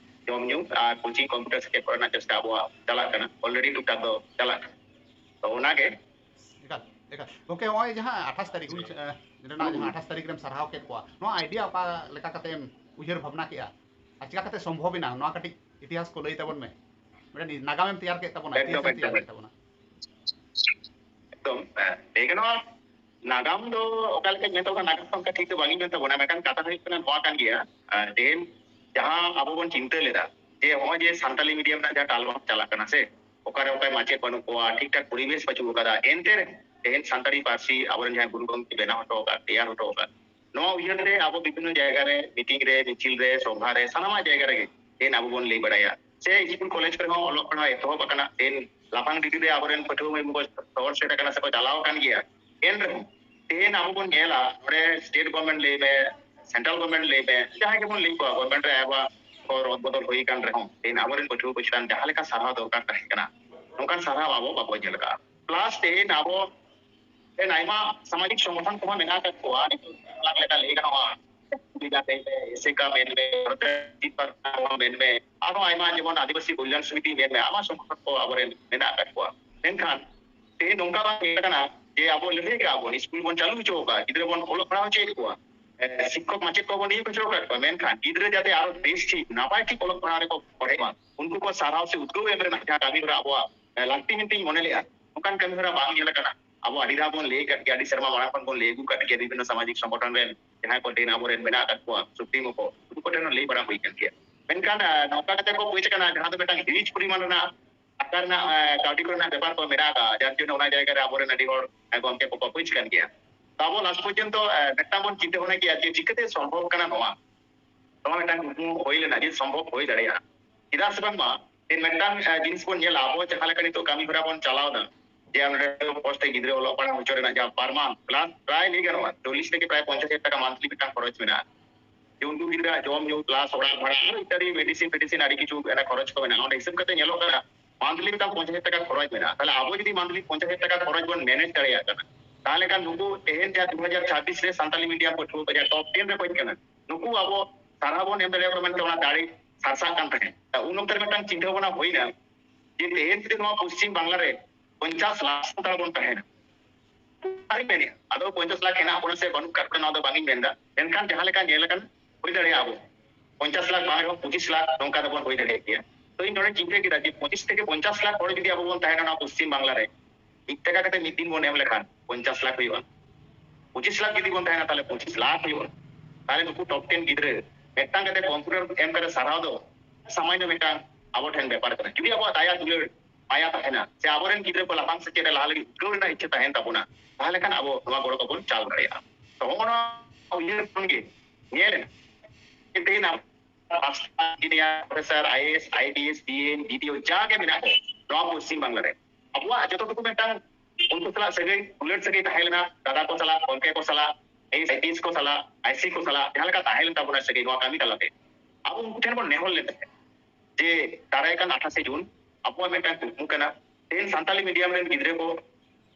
ᱡᱚᱢ ᱧᱩ ᱟᱨ ᱠᱳᱪᱤᱝ ᱠᱚᱢᱯᱤᱭᱩᱴᱟᱨ ᱥᱮᱪᱮᱫ ᱠᱚᱨᱮᱱᱟᱜ ᱪᱮᱥᱴᱟ ᱟᱵᱚᱣᱟᱜ ᱪᱟᱞᱟᱜ ᱠᱟᱱᱟ, ᱚᱞᱨᱮᱰᱤ ᱴᱩᱠ ᱴᱟᱠ ᱫᱚ ᱪᱟᱞᱟᱜ ᱠᱟᱱᱟ᱾ ᱛᱚ ᱚᱱᱟᱜᱮ᱾ ᱮᱠᱟᱞ, ᱮᱠᱟᱞ᱾ ᱜᱚᱢᱠᱮ, ᱱᱚᱜᱼᱚᱭ ᱡᱟᱦᱟᱸ ᱟᱴᱷᱟᱥ ᱛᱟᱹᱨᱤᱠᱷ, ᱩᱱᱤ, ᱮ, ᱨᱮᱱᱟᱜ ᱡᱟᱦᱟᱸ ᱟᱴᱷᱟᱥ ᱛᱟᱹᱨᱤᱠᱷ ᱨᱮᱢ ᱥᱟᱨᱦᱟᱣ ᱠᱮᱫ ᱠᱚᱣᱟ, ᱱᱚᱣᱟ ᱟᱭᱰᱤᱭᱟ ᱚᱠᱟ ᱞᱮᱠᱟ ᱠᱟᱛᱮ ᱮᱢ ᱩᱭᱦᱟᱹᱨ ᱵᱷᱟᱵᱽᱱᱟ ᱠᱮᱜᱼᱟ? ᱟᱨ ᱪᱤᱠᱟ ᱠᱟᱛᱮ ᱥᱚᱢᱵᱷᱚᱵ ᱮᱱᱟ? ᱱᱚᱣᱟ ᱠᱟᱹᱴᱤᱡ ᱤᱛᱤᱦᱟᱥ ᱠᱚ ᱞᱟᱹᱭ ᱛᱟᱵᱚᱱ ᱢᱮ᱾ ᱢᱤᱫᱴᱮᱱ ᱱᱟᱜᱟᱢ ᱮᱢ ᱛᱮᱭᱟᱨ ᱠᱮᱫ ᱛᱟᱵᱚᱱᱟ, ᱮᱠᱫᱚᱢ, ᱤᱛᱤᱦᱟᱥ ᱮᱢ ᱮᱠᱫᱚᱢ, ᱛᱮᱭᱟᱨ ᱠᱮᱫ ᱮᱠᱫᱚᱢ᱾ ᱛᱟᱵᱚᱱᱟ᱾ ᱮᱠᱫᱚᱢ, ᱮ, ᱞᱟᱹᱭ ᱜᱟᱱᱚᱜᱼᱟ, ᱱᱟᱜᱟᱢ ᱫᱚ ᱚᱠᱟ ᱞᱮᱠᱟᱧ ᱢᱮᱱ ᱛᱟᱵᱚᱱᱟ, ᱱᱟᱜᱟᱢ ᱫᱚ ᱚᱱᱠᱟ ᱴᱷᱤᱠ ᱫᱚ ᱵᱟᱝᱤᱧ ᱢᱮᱱ ᱛᱟᱵᱚᱱᱟ, ᱢᱮᱱᱠᱷᱟᱱ ᱠᱟᱛᱷᱟ ᱦᱩᱭᱩᱜ ᱠᱟᱱᱟ ᱱᱚᱣᱟ ᱠᱟᱱ ᱜᱮᱭᱟ, ᱮ, ᱛᱮᱦᱮᱧ ᱡᱟᱦᱟᱸ ᱟᱵᱚ ᱵᱚᱱ ᱪᱤᱱᱛᱟᱹ ᱞᱮᱫᱟ ᱡᱮ ᱱᱚᱜᱼᱚᱭ ᱡᱮ ᱥᱟᱱᱛᱟᱞᱤ ᱢᱤᱰᱤᱭᱟᱢ ᱨᱮᱱᱟᱜ ᱡᱟᱦᱟᱸ ᱴᱟᱞᱵᱟᱝ ᱪᱟᱞᱟᱜ ᱠᱟᱱᱟ ᱥᱮ, ᱚᱠᱟᱨᱮ ᱚᱠᱚᱭ ᱢᱟᱪᱮᱫ ᱵᱟᱹᱱᱩᱜ ᱠᱚᱣᱟ, ᱴᱷᱤᱠ ᱴᱷᱟᱠ ᱯᱚᱨᱤᱵᱮᱥ ᱵᱟᱹᱪᱩᱜ ᱟᱠᱟᱫᱟ, ᱮᱱᱛᱮ ᱨᱮᱦᱚᱸ ᱛᱮᱦᱮᱧ ᱥᱟᱱᱛᱟᱲᱤ ᱯᱟᱹᱨᱥᱤ ᱟᱵᱚᱨᱮᱱ ᱡᱟᱦᱟᱸᱭ ᱜᱩᱨᱩ ᱜᱚᱢᱠᱮ ᱵᱮᱱᱟᱣ ᱦᱚᱴᱚ ᱟᱠᱟᱫ, ᱛᱮᱭᱟᱨ ᱦᱚᱴᱚ ᱟᱠᱟᱫ, ᱱᱚᱣᱟ ᱩᱭᱦᱟᱹᱨ ᱛᱮ ᱟᱵᱚ ᱵᱤᱵᱷᱤᱱᱱᱚ ᱡᱟᱭᱜᱟ ᱨᱮ, ᱢᱤᱴᱤᱝ ᱨᱮ, ᱢᱤᱪᱷᱤᱞ ᱨᱮ, ᱥᱚᱵᱷᱟ ᱨᱮ, ᱥᱟᱱᱟᱢᱟᱜ ᱡᱟᱭᱜᱟ ᱨᱮᱜᱮ ᱛᱮᱦᱮᱧ ᱟᱵᱚ ᱵᱚᱱ ᱞᱟᱹᱭ ᱵᱟᱲᱟᱭᱟ᱾ ᱥᱮ ᱥᱠᱩᱞ ᱠᱚᱞᱮᱡᱽ ᱠᱚᱨᱮ ᱦᱚᱸ ᱚᱞᱚᱜ ᱯᱟᱲᱦᱟᱣ ᱮᱛᱚᱦᱚᱵ ᱟᱠᱟᱱᱟ, ᱛᱮᱦᱮᱧ ᱞᱟᱯᱷᱟᱝ ᱰᱤᱜᱽᱨᱤ ᱨᱮ ᱟᱵᱚᱨᱮᱱ ᱯᱟᱹᱴᱷᱩᱣᱟᱹ ᱢᱟᱹᱭ ᱵᱟᱹᱵᱩ ᱠᱚ ᱥᱚᱦᱚᱨ ᱥᱮᱴᱮᱨ ᱟᱠᱟᱱᱟ ᱥᱮᱠᱚ ᱪᱟᱞᱟᱣ ᱟᱠᱟᱱ ᱜᱮᱭᱟ᱾ ᱮᱱ ᱨᱮᱦᱚᱸ ᱛᱮᱦᱮᱧ ᱟᱵᱚ ᱵᱚᱱ ᱧᱮᱞᱟ, ᱱᱚᱰᱮ ᱥᱴᱮᱴ ᱜᱚᱵᱷᱚᱨᱱᱢᱮᱱᱴ ᱞᱟᱹᱭ ᱢᱮ, ᱥᱮᱱᱴᱨᱟᱞ ᱜᱚᱵᱷᱚᱨᱱᱢᱮᱱᱴ ᱞᱟᱹᱭ ᱢᱮ, ᱡᱟᱦᱟᱸᱭ ᱜᱮᱵᱚᱱ ᱞᱟᱹᱭ ᱠᱚᱣᱟ, ᱜᱚᱵᱷᱚᱨᱱᱢᱮᱱᱴ ᱨᱮ ᱟᱭᱢᱟ ᱠᱚ ᱨᱚᱫ ᱵᱚᱫᱚᱞ ᱦᱩᱭ ᱟᱠᱟᱱ ᱨᱮᱦᱚᱸ, ᱛᱮᱦᱮᱧ ᱟᱵᱚᱨᱮᱱ ᱯᱟᱹᱴᱷᱩᱣᱟᱹ ᱠᱚ ᱪᱮᱛᱟᱱ ᱡᱟᱦᱟᱸ ᱞᱮᱠᱟ ᱥᱟᱨᱦᱟᱣ ᱫᱚᱨᱠᱟᱨ ᱛᱟᱦᱮᱸ ᱠᱟᱱᱟ, ᱱᱚᱝᱠᱟᱱ ᱥᱟᱨᱦᱟᱣ ᱟᱵᱚ ᱵᱟᱵᱚ ᱧᱮᱞ ᱟᱠᱟᱫᱼᱟ᱾ ᱯᱞᱟᱥ ᱛᱮᱦᱮᱧ ᱟᱵᱚ ᱨᱮᱱ ᱟᱭᱢᱟ ᱥᱟᱢᱟᱡᱤᱠ ᱥᱚᱝᱜᱚᱴᱷᱚᱱ ᱠᱚᱦᱚᱸ ᱢᱮᱱᱟᱜ ᱟᱠᱟᱫ ᱠᱚᱣᱟ, ᱱᱤᱛᱚᱜ ᱞᱮᱠᱟ ᱞᱟᱹᱭ ᱜᱟᱱᱚᱜᱼᱟ, ᱢᱮᱱ ᱢᱮ, ᱮᱥᱮᱠᱟ ᱢᱮᱱ ᱢᱮ, ᱵᱷᱟᱨᱚᱛ ᱨᱮ ᱢᱮᱱ ᱢᱮ, ᱟᱨᱦᱚᱸ ᱟᱭᱢᱟ ᱡᱮᱢᱚᱱ ᱟᱹᱫᱤᱵᱟᱹᱥᱤ ᱠᱚᱞᱭᱟᱱ ᱥᱚᱢᱤᱛᱤ ᱢᱮᱱ ᱢᱮ, ᱟᱭᱢᱟ ᱥᱚᱝᱜᱚᱴᱷᱚᱱ ᱠᱚ ᱟᱵᱚᱨᱮᱱ ᱢᱮᱱᱟᱜ ᱟᱠᱟᱫ ᱠᱚᱣᱟ᱾ ᱢᱮᱱᱠᱷᱟᱱ ᱛᱮᱦᱮᱧ ᱱᱚᱝᱠᱟ ᱵᱟᱝ ᱧᱮᱞ ᱟᱠᱟᱱᱟ ᱡᱮ ᱟᱵᱚ ᱞᱟᱹᱲᱦᱟᱹᱭ ᱠᱟᱜᱼᱟ ᱵᱚᱱ, ᱥᱠᱩᱞ ᱵᱚᱱ ᱪᱟᱹᱞᱩ ᱦᱚᱪᱚ ᱟᱠᱟᱫᱼᱟ, ᱜᱤᱫᱽᱨᱟᱹ ᱵᱚᱱ ᱚᱞᱚᱜ ᱯᱟᱲᱦᱟᱣ ᱦᱚᱪᱚᱭᱮᱫ ᱠᱚᱣᱟ, ᱮ, ᱥᱤᱠᱠᱷᱚᱠ ᱢᱟᱪᱮᱫ ᱠᱚᱵᱚᱱ ᱱᱤᱭᱳᱜ ᱦᱚᱪᱚ ᱟᱠᱟᱫ ᱠᱚᱣᱟ, ᱢᱮᱱᱠᱷᱟᱱ ᱜᱤᱫᱽᱨᱟᱹ ᱡᱟᱛᱮ ᱟᱨᱚ ᱵᱮᱥ ᱴᱷᱤᱠ ᱱᱟᱯᱟᱭ ᱴᱷᱤᱠ ᱚᱞᱚᱜ ᱯᱟᱲᱦᱟᱣ ᱨᱮᱠᱚ ᱯᱚᱲᱦᱮᱜ ᱢᱟ, ᱩᱱᱠᱩ ᱠᱚ ᱥᱟᱨᱦᱟᱣ ᱥᱮ ᱩᱫᱽᱜᱟᱹᱣ ᱮᱢ ᱨᱮᱱᱟᱜ ᱡᱟᱦᱟᱸ ᱠᱟᱹᱢᱤ ᱦᱚᱨᱟ ᱟᱵᱚᱣᱟᱜ, ᱮ, ᱞᱟᱹᱠᱛᱤ ᱢᱮᱱᱛᱮᱧ ᱢᱚᱱᱮ ᱞᱮᱜᱼᱟ, ᱚᱱᱠᱟᱱ ᱠᱟᱹᱢᱤ ᱦᱚᱨᱟ ᱵᱟᱝ ᱧᱮᱞ ᱟᱠᱟᱱᱟ᱾ ᱟᱵᱚ ᱟᱹᱰᱤ ᱫᱷᱟᱣ ᱵᱚᱱ ᱞᱟᱹᱭ ᱟᱠᱟᱫ ᱜᱮᱭᱟ, ᱟᱹᱰᱤ ᱥᱮᱨᱢᱟ ᱢᱟᱲᱟᱝ ᱠᱷᱚᱱ ᱵᱚᱱ ᱞᱟᱹᱭ ᱟᱹᱜᱩ ᱟᱠᱟᱫ ᱜᱮᱭᱟ, ᱵᱤᱵᱷᱤᱱᱱᱚ ᱥᱟᱢᱟᱡᱤᱠ ᱥᱚᱝᱜᱚᱴᱷᱚᱱ ᱨᱮᱱ ᱡᱟᱦᱟᱸᱭ ᱠᱚ ᱰᱮᱱ ᱟᱵᱚᱨᱮᱱ ᱢᱮᱱᱟᱜ ᱟᱠᱟᱫ ᱠᱚᱣᱟ, ᱥᱩᱯᱨᱤᱢᱳ ᱠᱚ, ᱩᱱᱠᱩ ᱠᱚᱴᱷᱮᱱ ᱦᱚᱸ ᱞᱟᱹᱭ ᱵᱟᱲᱟ ᱦᱩᱭ ᱟᱠᱟᱱ ᱜᱮᱭᱟ᱾ ᱢᱮᱱᱠᱷᱟᱱ, ᱮ, ᱱᱚᱝᱠᱟ ᱠᱟᱛᱮ ᱠᱚ ᱵᱩᱡᱽ ᱟᱠᱟᱱᱟ, ᱡᱟᱦᱟᱸ ᱫᱚ ᱢᱤᱫᱴᱟᱝ huge ᱯᱚᱨᱤᱢᱟᱱ ᱨᱮᱱᱟᱜ ᱴᱟᱠᱟ ᱨᱮᱱᱟᱜ, ᱮ, ᱠᱟᱹᱣᱰᱤ ᱠᱚᱨᱮᱱᱟᱜ ᱵᱮᱯᱟᱨ ᱠᱚ ᱢᱮᱱᱟᱜ ᱟᱠᱟᱫᱼᱟ, ᱡᱟᱨ ᱡᱚᱱᱱᱚ ᱚᱱᱟ ᱡᱟᱭᱜᱟ ᱨᱮ ᱟᱵᱚᱨᱮᱱ ᱟᱹᱰᱤ ᱦᱚᱲ, ᱮ, ᱜᱚᱢᱠᱮ ᱠᱚᱠᱚ ᱵᱩᱡᱽ ᱠᱟᱱ ᱜᱮᱭᱟ᱾ ᱛᱚ ᱟᱵᱚ ᱞᱟᱥᱴ ᱯᱚᱨᱡᱚᱱᱛᱚ, ᱮ, ᱢᱤᱫᱴᱟᱝ ᱵᱚᱱ ᱪᱤᱱᱛᱟᱹ ᱵᱷᱟᱵᱽᱱᱟ ᱠᱮᱭᱟ ᱡᱮ ᱪᱤᱠᱟᱹᱛᱮ ᱥᱚᱢᱵᱷᱚᱵ ᱠᱟᱱᱟ ᱱᱚᱣᱟ᱾ ᱱᱚᱣᱟ ᱢᱤᱫᱴᱟᱝ ᱠᱩᱠᱢᱩ ᱦᱩᱭ ᱞᱮᱱᱟ ᱡᱮ ᱥᱚᱢᱵᱷᱚᱵ ᱦᱩᱭ ᱫᱟᱲᱮᱭᱟᱜᱼᱟ᱾ ᱪᱮᱫᱟᱜ ᱥᱮ ᱵᱟᱝᱢᱟ ᱛᱮᱦᱮᱧ ᱢᱤᱫᱴᱟᱝ, ᱮ, ᱡᱤᱱᱤᱥ ᱵᱚᱱ ᱧᱮᱞᱟ, ᱟᱵᱚ ᱡᱟᱦᱟᱸ ᱞᱮᱠᱟ ᱱᱤᱛᱚᱜ ᱠᱟᱹᱢᱤ ᱦᱚᱨᱟ ᱵᱚᱱ ᱪᱟᱞᱟᱣ ᱮᱫᱟ, ᱡᱮ ᱱᱚᱰᱮ ᱯᱚᱨ ᱛᱮ ᱜᱤᱫᱽᱨᱟᱹ ᱚᱞᱚᱜ ᱯᱟᱲᱦᱟᱣ ᱦᱚᱪᱚ ᱨᱮᱱᱟᱜ ᱡᱟᱦᱟᱸ per month plus ᱯᱨᱟᱭ ᱞᱟᱹᱭ ᱜᱟᱱᱚᱜᱼᱟ ᱪᱚᱞᱞᱤᱥ ᱛᱷᱮᱠᱮ ᱯᱨᱟᱭ ᱯᱚᱧᱪᱟᱥ ᱦᱟᱡᱟᱨ ᱴᱟᱠᱟ ᱢᱟᱱᱛᱷᱞᱤ ᱢᱤᱫᱴᱟᱝ ᱠᱷᱚᱨᱚᱪ ᱢᱮᱱᱟᱜᱼᱟ᱾ ᱡᱮ ᱩᱱᱠᱩ ᱜᱤᱫᱽᱨᱟᱹ ᱡᱚᱢ ᱧᱩ plus ᱚᱲᱟᱜ ᱵᱷᱟᱲᱟ ᱟᱨ ᱤᱛᱛᱟᱫᱤ medicine ᱯᱷᱮᱰᱤᱥᱤᱱ ᱟᱹᱰᱤ ᱠᱤᱪᱷᱩ ᱚᱱᱟ ᱠᱷᱚᱨᱚᱪ ᱠᱚ ᱢᱮᱱᱟᱜᱼᱟ᱾ ᱚᱸᱰᱮ ᱦᱤᱥᱟᱹᱵ ᱠᱟᱛᱮ ᱧᱮᱞᱚᱜ ᱠᱟᱱᱟ ᱢᱟᱱᱛᱷᱞᱤ ᱢᱤᱫᱴᱟᱝ ᱯᱚᱧᱪᱟᱥ ᱦᱟᱡᱟᱨ ᱴᱟᱠᱟ ᱠᱷᱚᱨᱚᱪ ᱢᱮᱱᱟᱜᱼᱟ᱾ ᱛᱟᱦᱞᱮ ᱟᱵᱚ ᱡᱩᱫᱤ ᱢᱟᱱᱛᱷᱞᱤ ᱯᱚᱧᱪᱟᱥ ᱦᱟᱡᱟᱨ ᱴᱟᱠᱟ ᱠᱷᱚᱨᱚᱪ ᱵᱚᱱ ᱢᱮᱱᱮᱡᱽ ᱫᱟᱲᱮᱭᱟᱜ ᱠᱟᱱᱟ, ᱛᱟᱦᱞᱮ ᱠᱷᱟᱱ ᱱᱩᱠᱩ ᱛᱮᱦᱮᱧ ᱡᱟᱦᱟᱸ ᱫᱩ ᱦᱟᱡᱟᱨ ᱪᱷᱟᱵᱵᱤᱥ ᱨᱮ ᱥᱟᱱᱛᱟᱞᱤ ᱢᱤᱰᱤᱭᱟᱢ ᱯᱟᱹᱴᱷᱩᱣᱟᱹ ᱠᱚ ᱡᱟᱦᱟᱸ top ten ᱨᱮᱠᱚ ᱦᱮᱡ ᱠᱟᱱᱟ, ᱱᱩᱠᱩ ᱟᱵᱚ ᱥᱟᱨᱦᱟᱣ ᱵᱚᱱ ᱮᱢ ᱫᱟᱲᱮᱭᱟᱠᱚ ᱢᱮᱱᱛᱮ ᱚᱱᱟ ᱫᱟᱲᱮ ᱥᱟᱨᱥᱟᱜ ᱠᱟᱱ ᱛᱟᱦᱮᱸᱫ᱾ ᱩᱱ ᱚᱠᱛᱚ ᱨᱮ ᱢᱤᱫᱴᱟᱝ ᱪᱤᱱᱛᱟᱹ ᱵᱷᱟᱵᱽᱱᱟ ᱦᱩᱭᱱᱟ ᱡᱮ ᱛᱮᱦᱮᱧ ᱡᱩᱫᱤ ᱱᱚᱣᱟ ᱯᱚᱥᱪᱤᱢ ᱵᱟᱝᱞᱟ ᱨᱮ ᱯᱚᱧᱪᱟᱥ ᱞᱟᱠᱷ ᱥᱟᱱᱛᱟᱲ ᱵᱚᱱ ᱛᱟᱦᱮᱱᱟ, ᱟᱨᱤᱧ ᱢᱮᱱᱮᱫᱼᱟ, ᱟᱫᱚ ᱯᱚᱧᱪᱟᱥ ᱞᱟᱠᱷ ᱦᱮᱱᱟᱜ ᱵᱚᱱᱟ ᱥᱮ ᱵᱟᱹᱱᱩᱜ ᱠᱟᱜ ᱵᱚᱱᱟ, ᱱᱚᱣᱟ ᱫᱚ ᱵᱟᱝ ᱤᱧ ᱢᱮᱱᱫᱟ, ᱢᱮᱱᱠᱷᱟᱱ ᱡᱟᱦᱟᱸ ᱞᱮᱠᱟ ᱧᱮᱞ ᱟᱠᱟᱱ, ᱦᱩᱭ ᱫᱟᱲᱮᱭᱟᱜᱼᱟ ᱟᱵᱚ ᱯᱚᱧᱪᱟᱥ ᱞᱟᱠᱷ ᱵᱟᱝ ᱨᱮᱦᱚᱸ ᱯᱚᱸᱪᱤᱥ ᱞᱟᱠᱷ ᱱᱚᱝᱠᱟ ᱫᱚᱵᱚᱱ ᱦᱩᱭ ᱫᱟᱲᱮᱭᱟᱜ ᱜᱮᱭᱟ᱾ ᱛᱚ ᱤᱧ ᱱᱚᱰᱮᱧ ᱪᱤᱱᱛᱟᱹ ᱠᱮᱫᱟ ᱡᱮ ᱯᱚᱸᱪᱤᱥ ᱛᱷᱮᱠᱮ ᱯᱚᱧᱪᱟᱥ ᱞᱟᱠᱷ ᱦᱚᱲ ᱡᱩᱫᱤ ᱟᱵᱚ ᱵᱚᱱ ᱛᱟᱦᱮᱱᱟ ᱱᱚᱣᱟ ᱯᱚᱥᱪᱤᱢ ᱵᱟᱝᱞᱟ ᱨᱮ, ᱢᱤᱫ ᱴᱟᱠᱟ ᱠᱟᱛᱮ ᱢᱤᱫ ᱫᱤᱱ ᱵᱚᱱ ᱮᱢ ᱞᱮᱠᱷᱟᱱ ᱯᱚᱧᱪᱟᱥ ᱞᱟᱠᱷ ᱦᱩᱭᱩᱜᱼᱟ᱾ ᱯᱚᱸᱪᱤᱥ ᱞᱟᱠᱷ ᱡᱩᱫᱤ ᱵᱚᱱ ᱛᱟᱦᱮᱱᱟ ᱛᱟᱦᱞᱮ ᱯᱚᱸᱪᱤᱥ ᱞᱟᱠᱷ ᱦᱩᱭᱩᱜᱼᱟ᱾ ᱛᱟᱦᱞᱮ ᱱᱩᱠᱩ top ten ᱜᱤᱫᱽᱨᱟᱹ ᱢᱤᱫᱴᱟᱝ ᱠᱟᱛᱮ computer ᱮᱢ ᱠᱟᱛᱮ ᱥᱟᱨᱦᱟᱣ ᱫᱚ ᱥᱟᱢᱟᱱᱱᱚ ᱢᱤᱫᱴᱟᱝ ᱟᱵᱚ ᱴᱷᱮᱱ ᱵᱮᱯᱟᱨ ᱠᱟᱱᱟ᱾ ᱡᱩᱫᱤ ᱟᱵᱚᱣᱟᱜ ᱫᱟᱭᱟ ᱫᱩᱞᱟᱹᱲ ᱢᱟᱭᱟ ᱛᱟᱦᱮᱱᱟ ᱥᱮ ᱟᱵᱚᱨᱮᱱ ᱜᱤᱫᱽᱨᱟᱹ ᱠᱚ ᱞᱟᱯᱷᱟᱝ ᱥᱮᱪᱮᱫ ᱨᱮ ᱞᱟᱦᱟ ᱞᱟᱹᱜᱤᱫ ᱩᱫᱽᱜᱟᱹᱣ ᱨᱮᱱᱟᱜ ᱤᱪᱪᱷᱟᱹ ᱛᱟᱦᱮᱱ ᱛᱟᱵᱚᱱᱟ, ᱛᱟᱦᱞᱮ ᱠᱷᱟᱱ ᱟᱵᱚ ᱱᱚᱣᱟ ᱜᱚᱲᱚ ᱠᱚᱵᱚᱱ ᱪᱟᱞ ᱫᱟᱲᱮᱭᱟᱜᱼᱟ᱾ ᱛᱚ ᱦᱚᱸᱜᱼᱚ ᱱᱚᱣᱟ ᱩᱭᱦᱟᱹᱨ ᱠᱷᱚᱱ ᱜᱮ ᱧᱮᱞ ᱮᱱᱟ ᱡᱮ ᱛᱮᱦᱮᱧ ᱟᱵᱚ master, engineer, professor, IAS, IPS, BM, BDO ᱡᱟ ᱜᱮ ᱢᱮᱱᱟᱜ ᱠᱚ ᱱᱚᱣᱟ ᱯᱚᱥᱪᱤᱢ ᱵᱟᱝᱞᱟ ᱨᱮ, ᱟᱵᱚᱣᱟᱜ ᱡᱚᱛᱚ ᱴᱩᱠᱩ ᱢᱤᱫᱴᱟᱝ ᱩᱱᱠᱩ ᱥᱟᱞᱟᱜ ᱥᱟᱹᱜᱟᱹᱭ, ᱫᱩᱞᱟᱹᱲ ᱥᱟᱹᱜᱟᱹᱭ ᱛᱟᱦᱮᱸ ᱞᱮᱱᱟ, ᱫᱟᱫᱟ ᱠᱚ ᱥᱟᱞᱟᱜ, ᱜᱚᱢᱠᱮ ᱠᱚ ᱥᱟᱞᱟᱜ, IAS, IPS ᱠᱚ ᱥᱟᱞᱟᱜ, IC ᱠᱚ ᱥᱟᱞᱟᱜ ᱡᱟᱦᱟᱸ ᱞᱮᱠᱟ ᱛᱟᱦᱮᱸ ᱞᱮᱱ ᱛᱟᱵᱚᱱᱟ ᱥᱟᱹᱜᱟᱹᱭ ᱱᱚᱣᱟ ᱠᱟᱹᱢᱤ ᱛᱟᱞᱟᱛᱮ, ᱟᱵᱚ ᱩᱱᱠᱩ ᱴᱷᱮᱱ ᱵᱚᱱ ᱱᱮᱦᱚᱨ ᱞᱮᱱ ᱛᱟᱦᱮᱸᱫ ᱡᱮ ᱫᱟᱨᱟᱭ ᱠᱟᱱ ᱟᱴᱷᱟᱥᱮ ᱡᱩᱱ ᱟᱵᱚᱣᱟᱜ ᱢᱤᱫᱴᱟᱝ ᱠᱩᱠᱢᱩ ᱠᱟᱱᱟ, ᱛᱮᱦᱮᱧ ᱥᱟᱱᱛᱟᱞᱤ ᱢᱤᱰᱤᱭᱟᱢ ᱨᱮᱱ ᱜᱤᱫᱽᱨᱟᱹ ᱠᱚ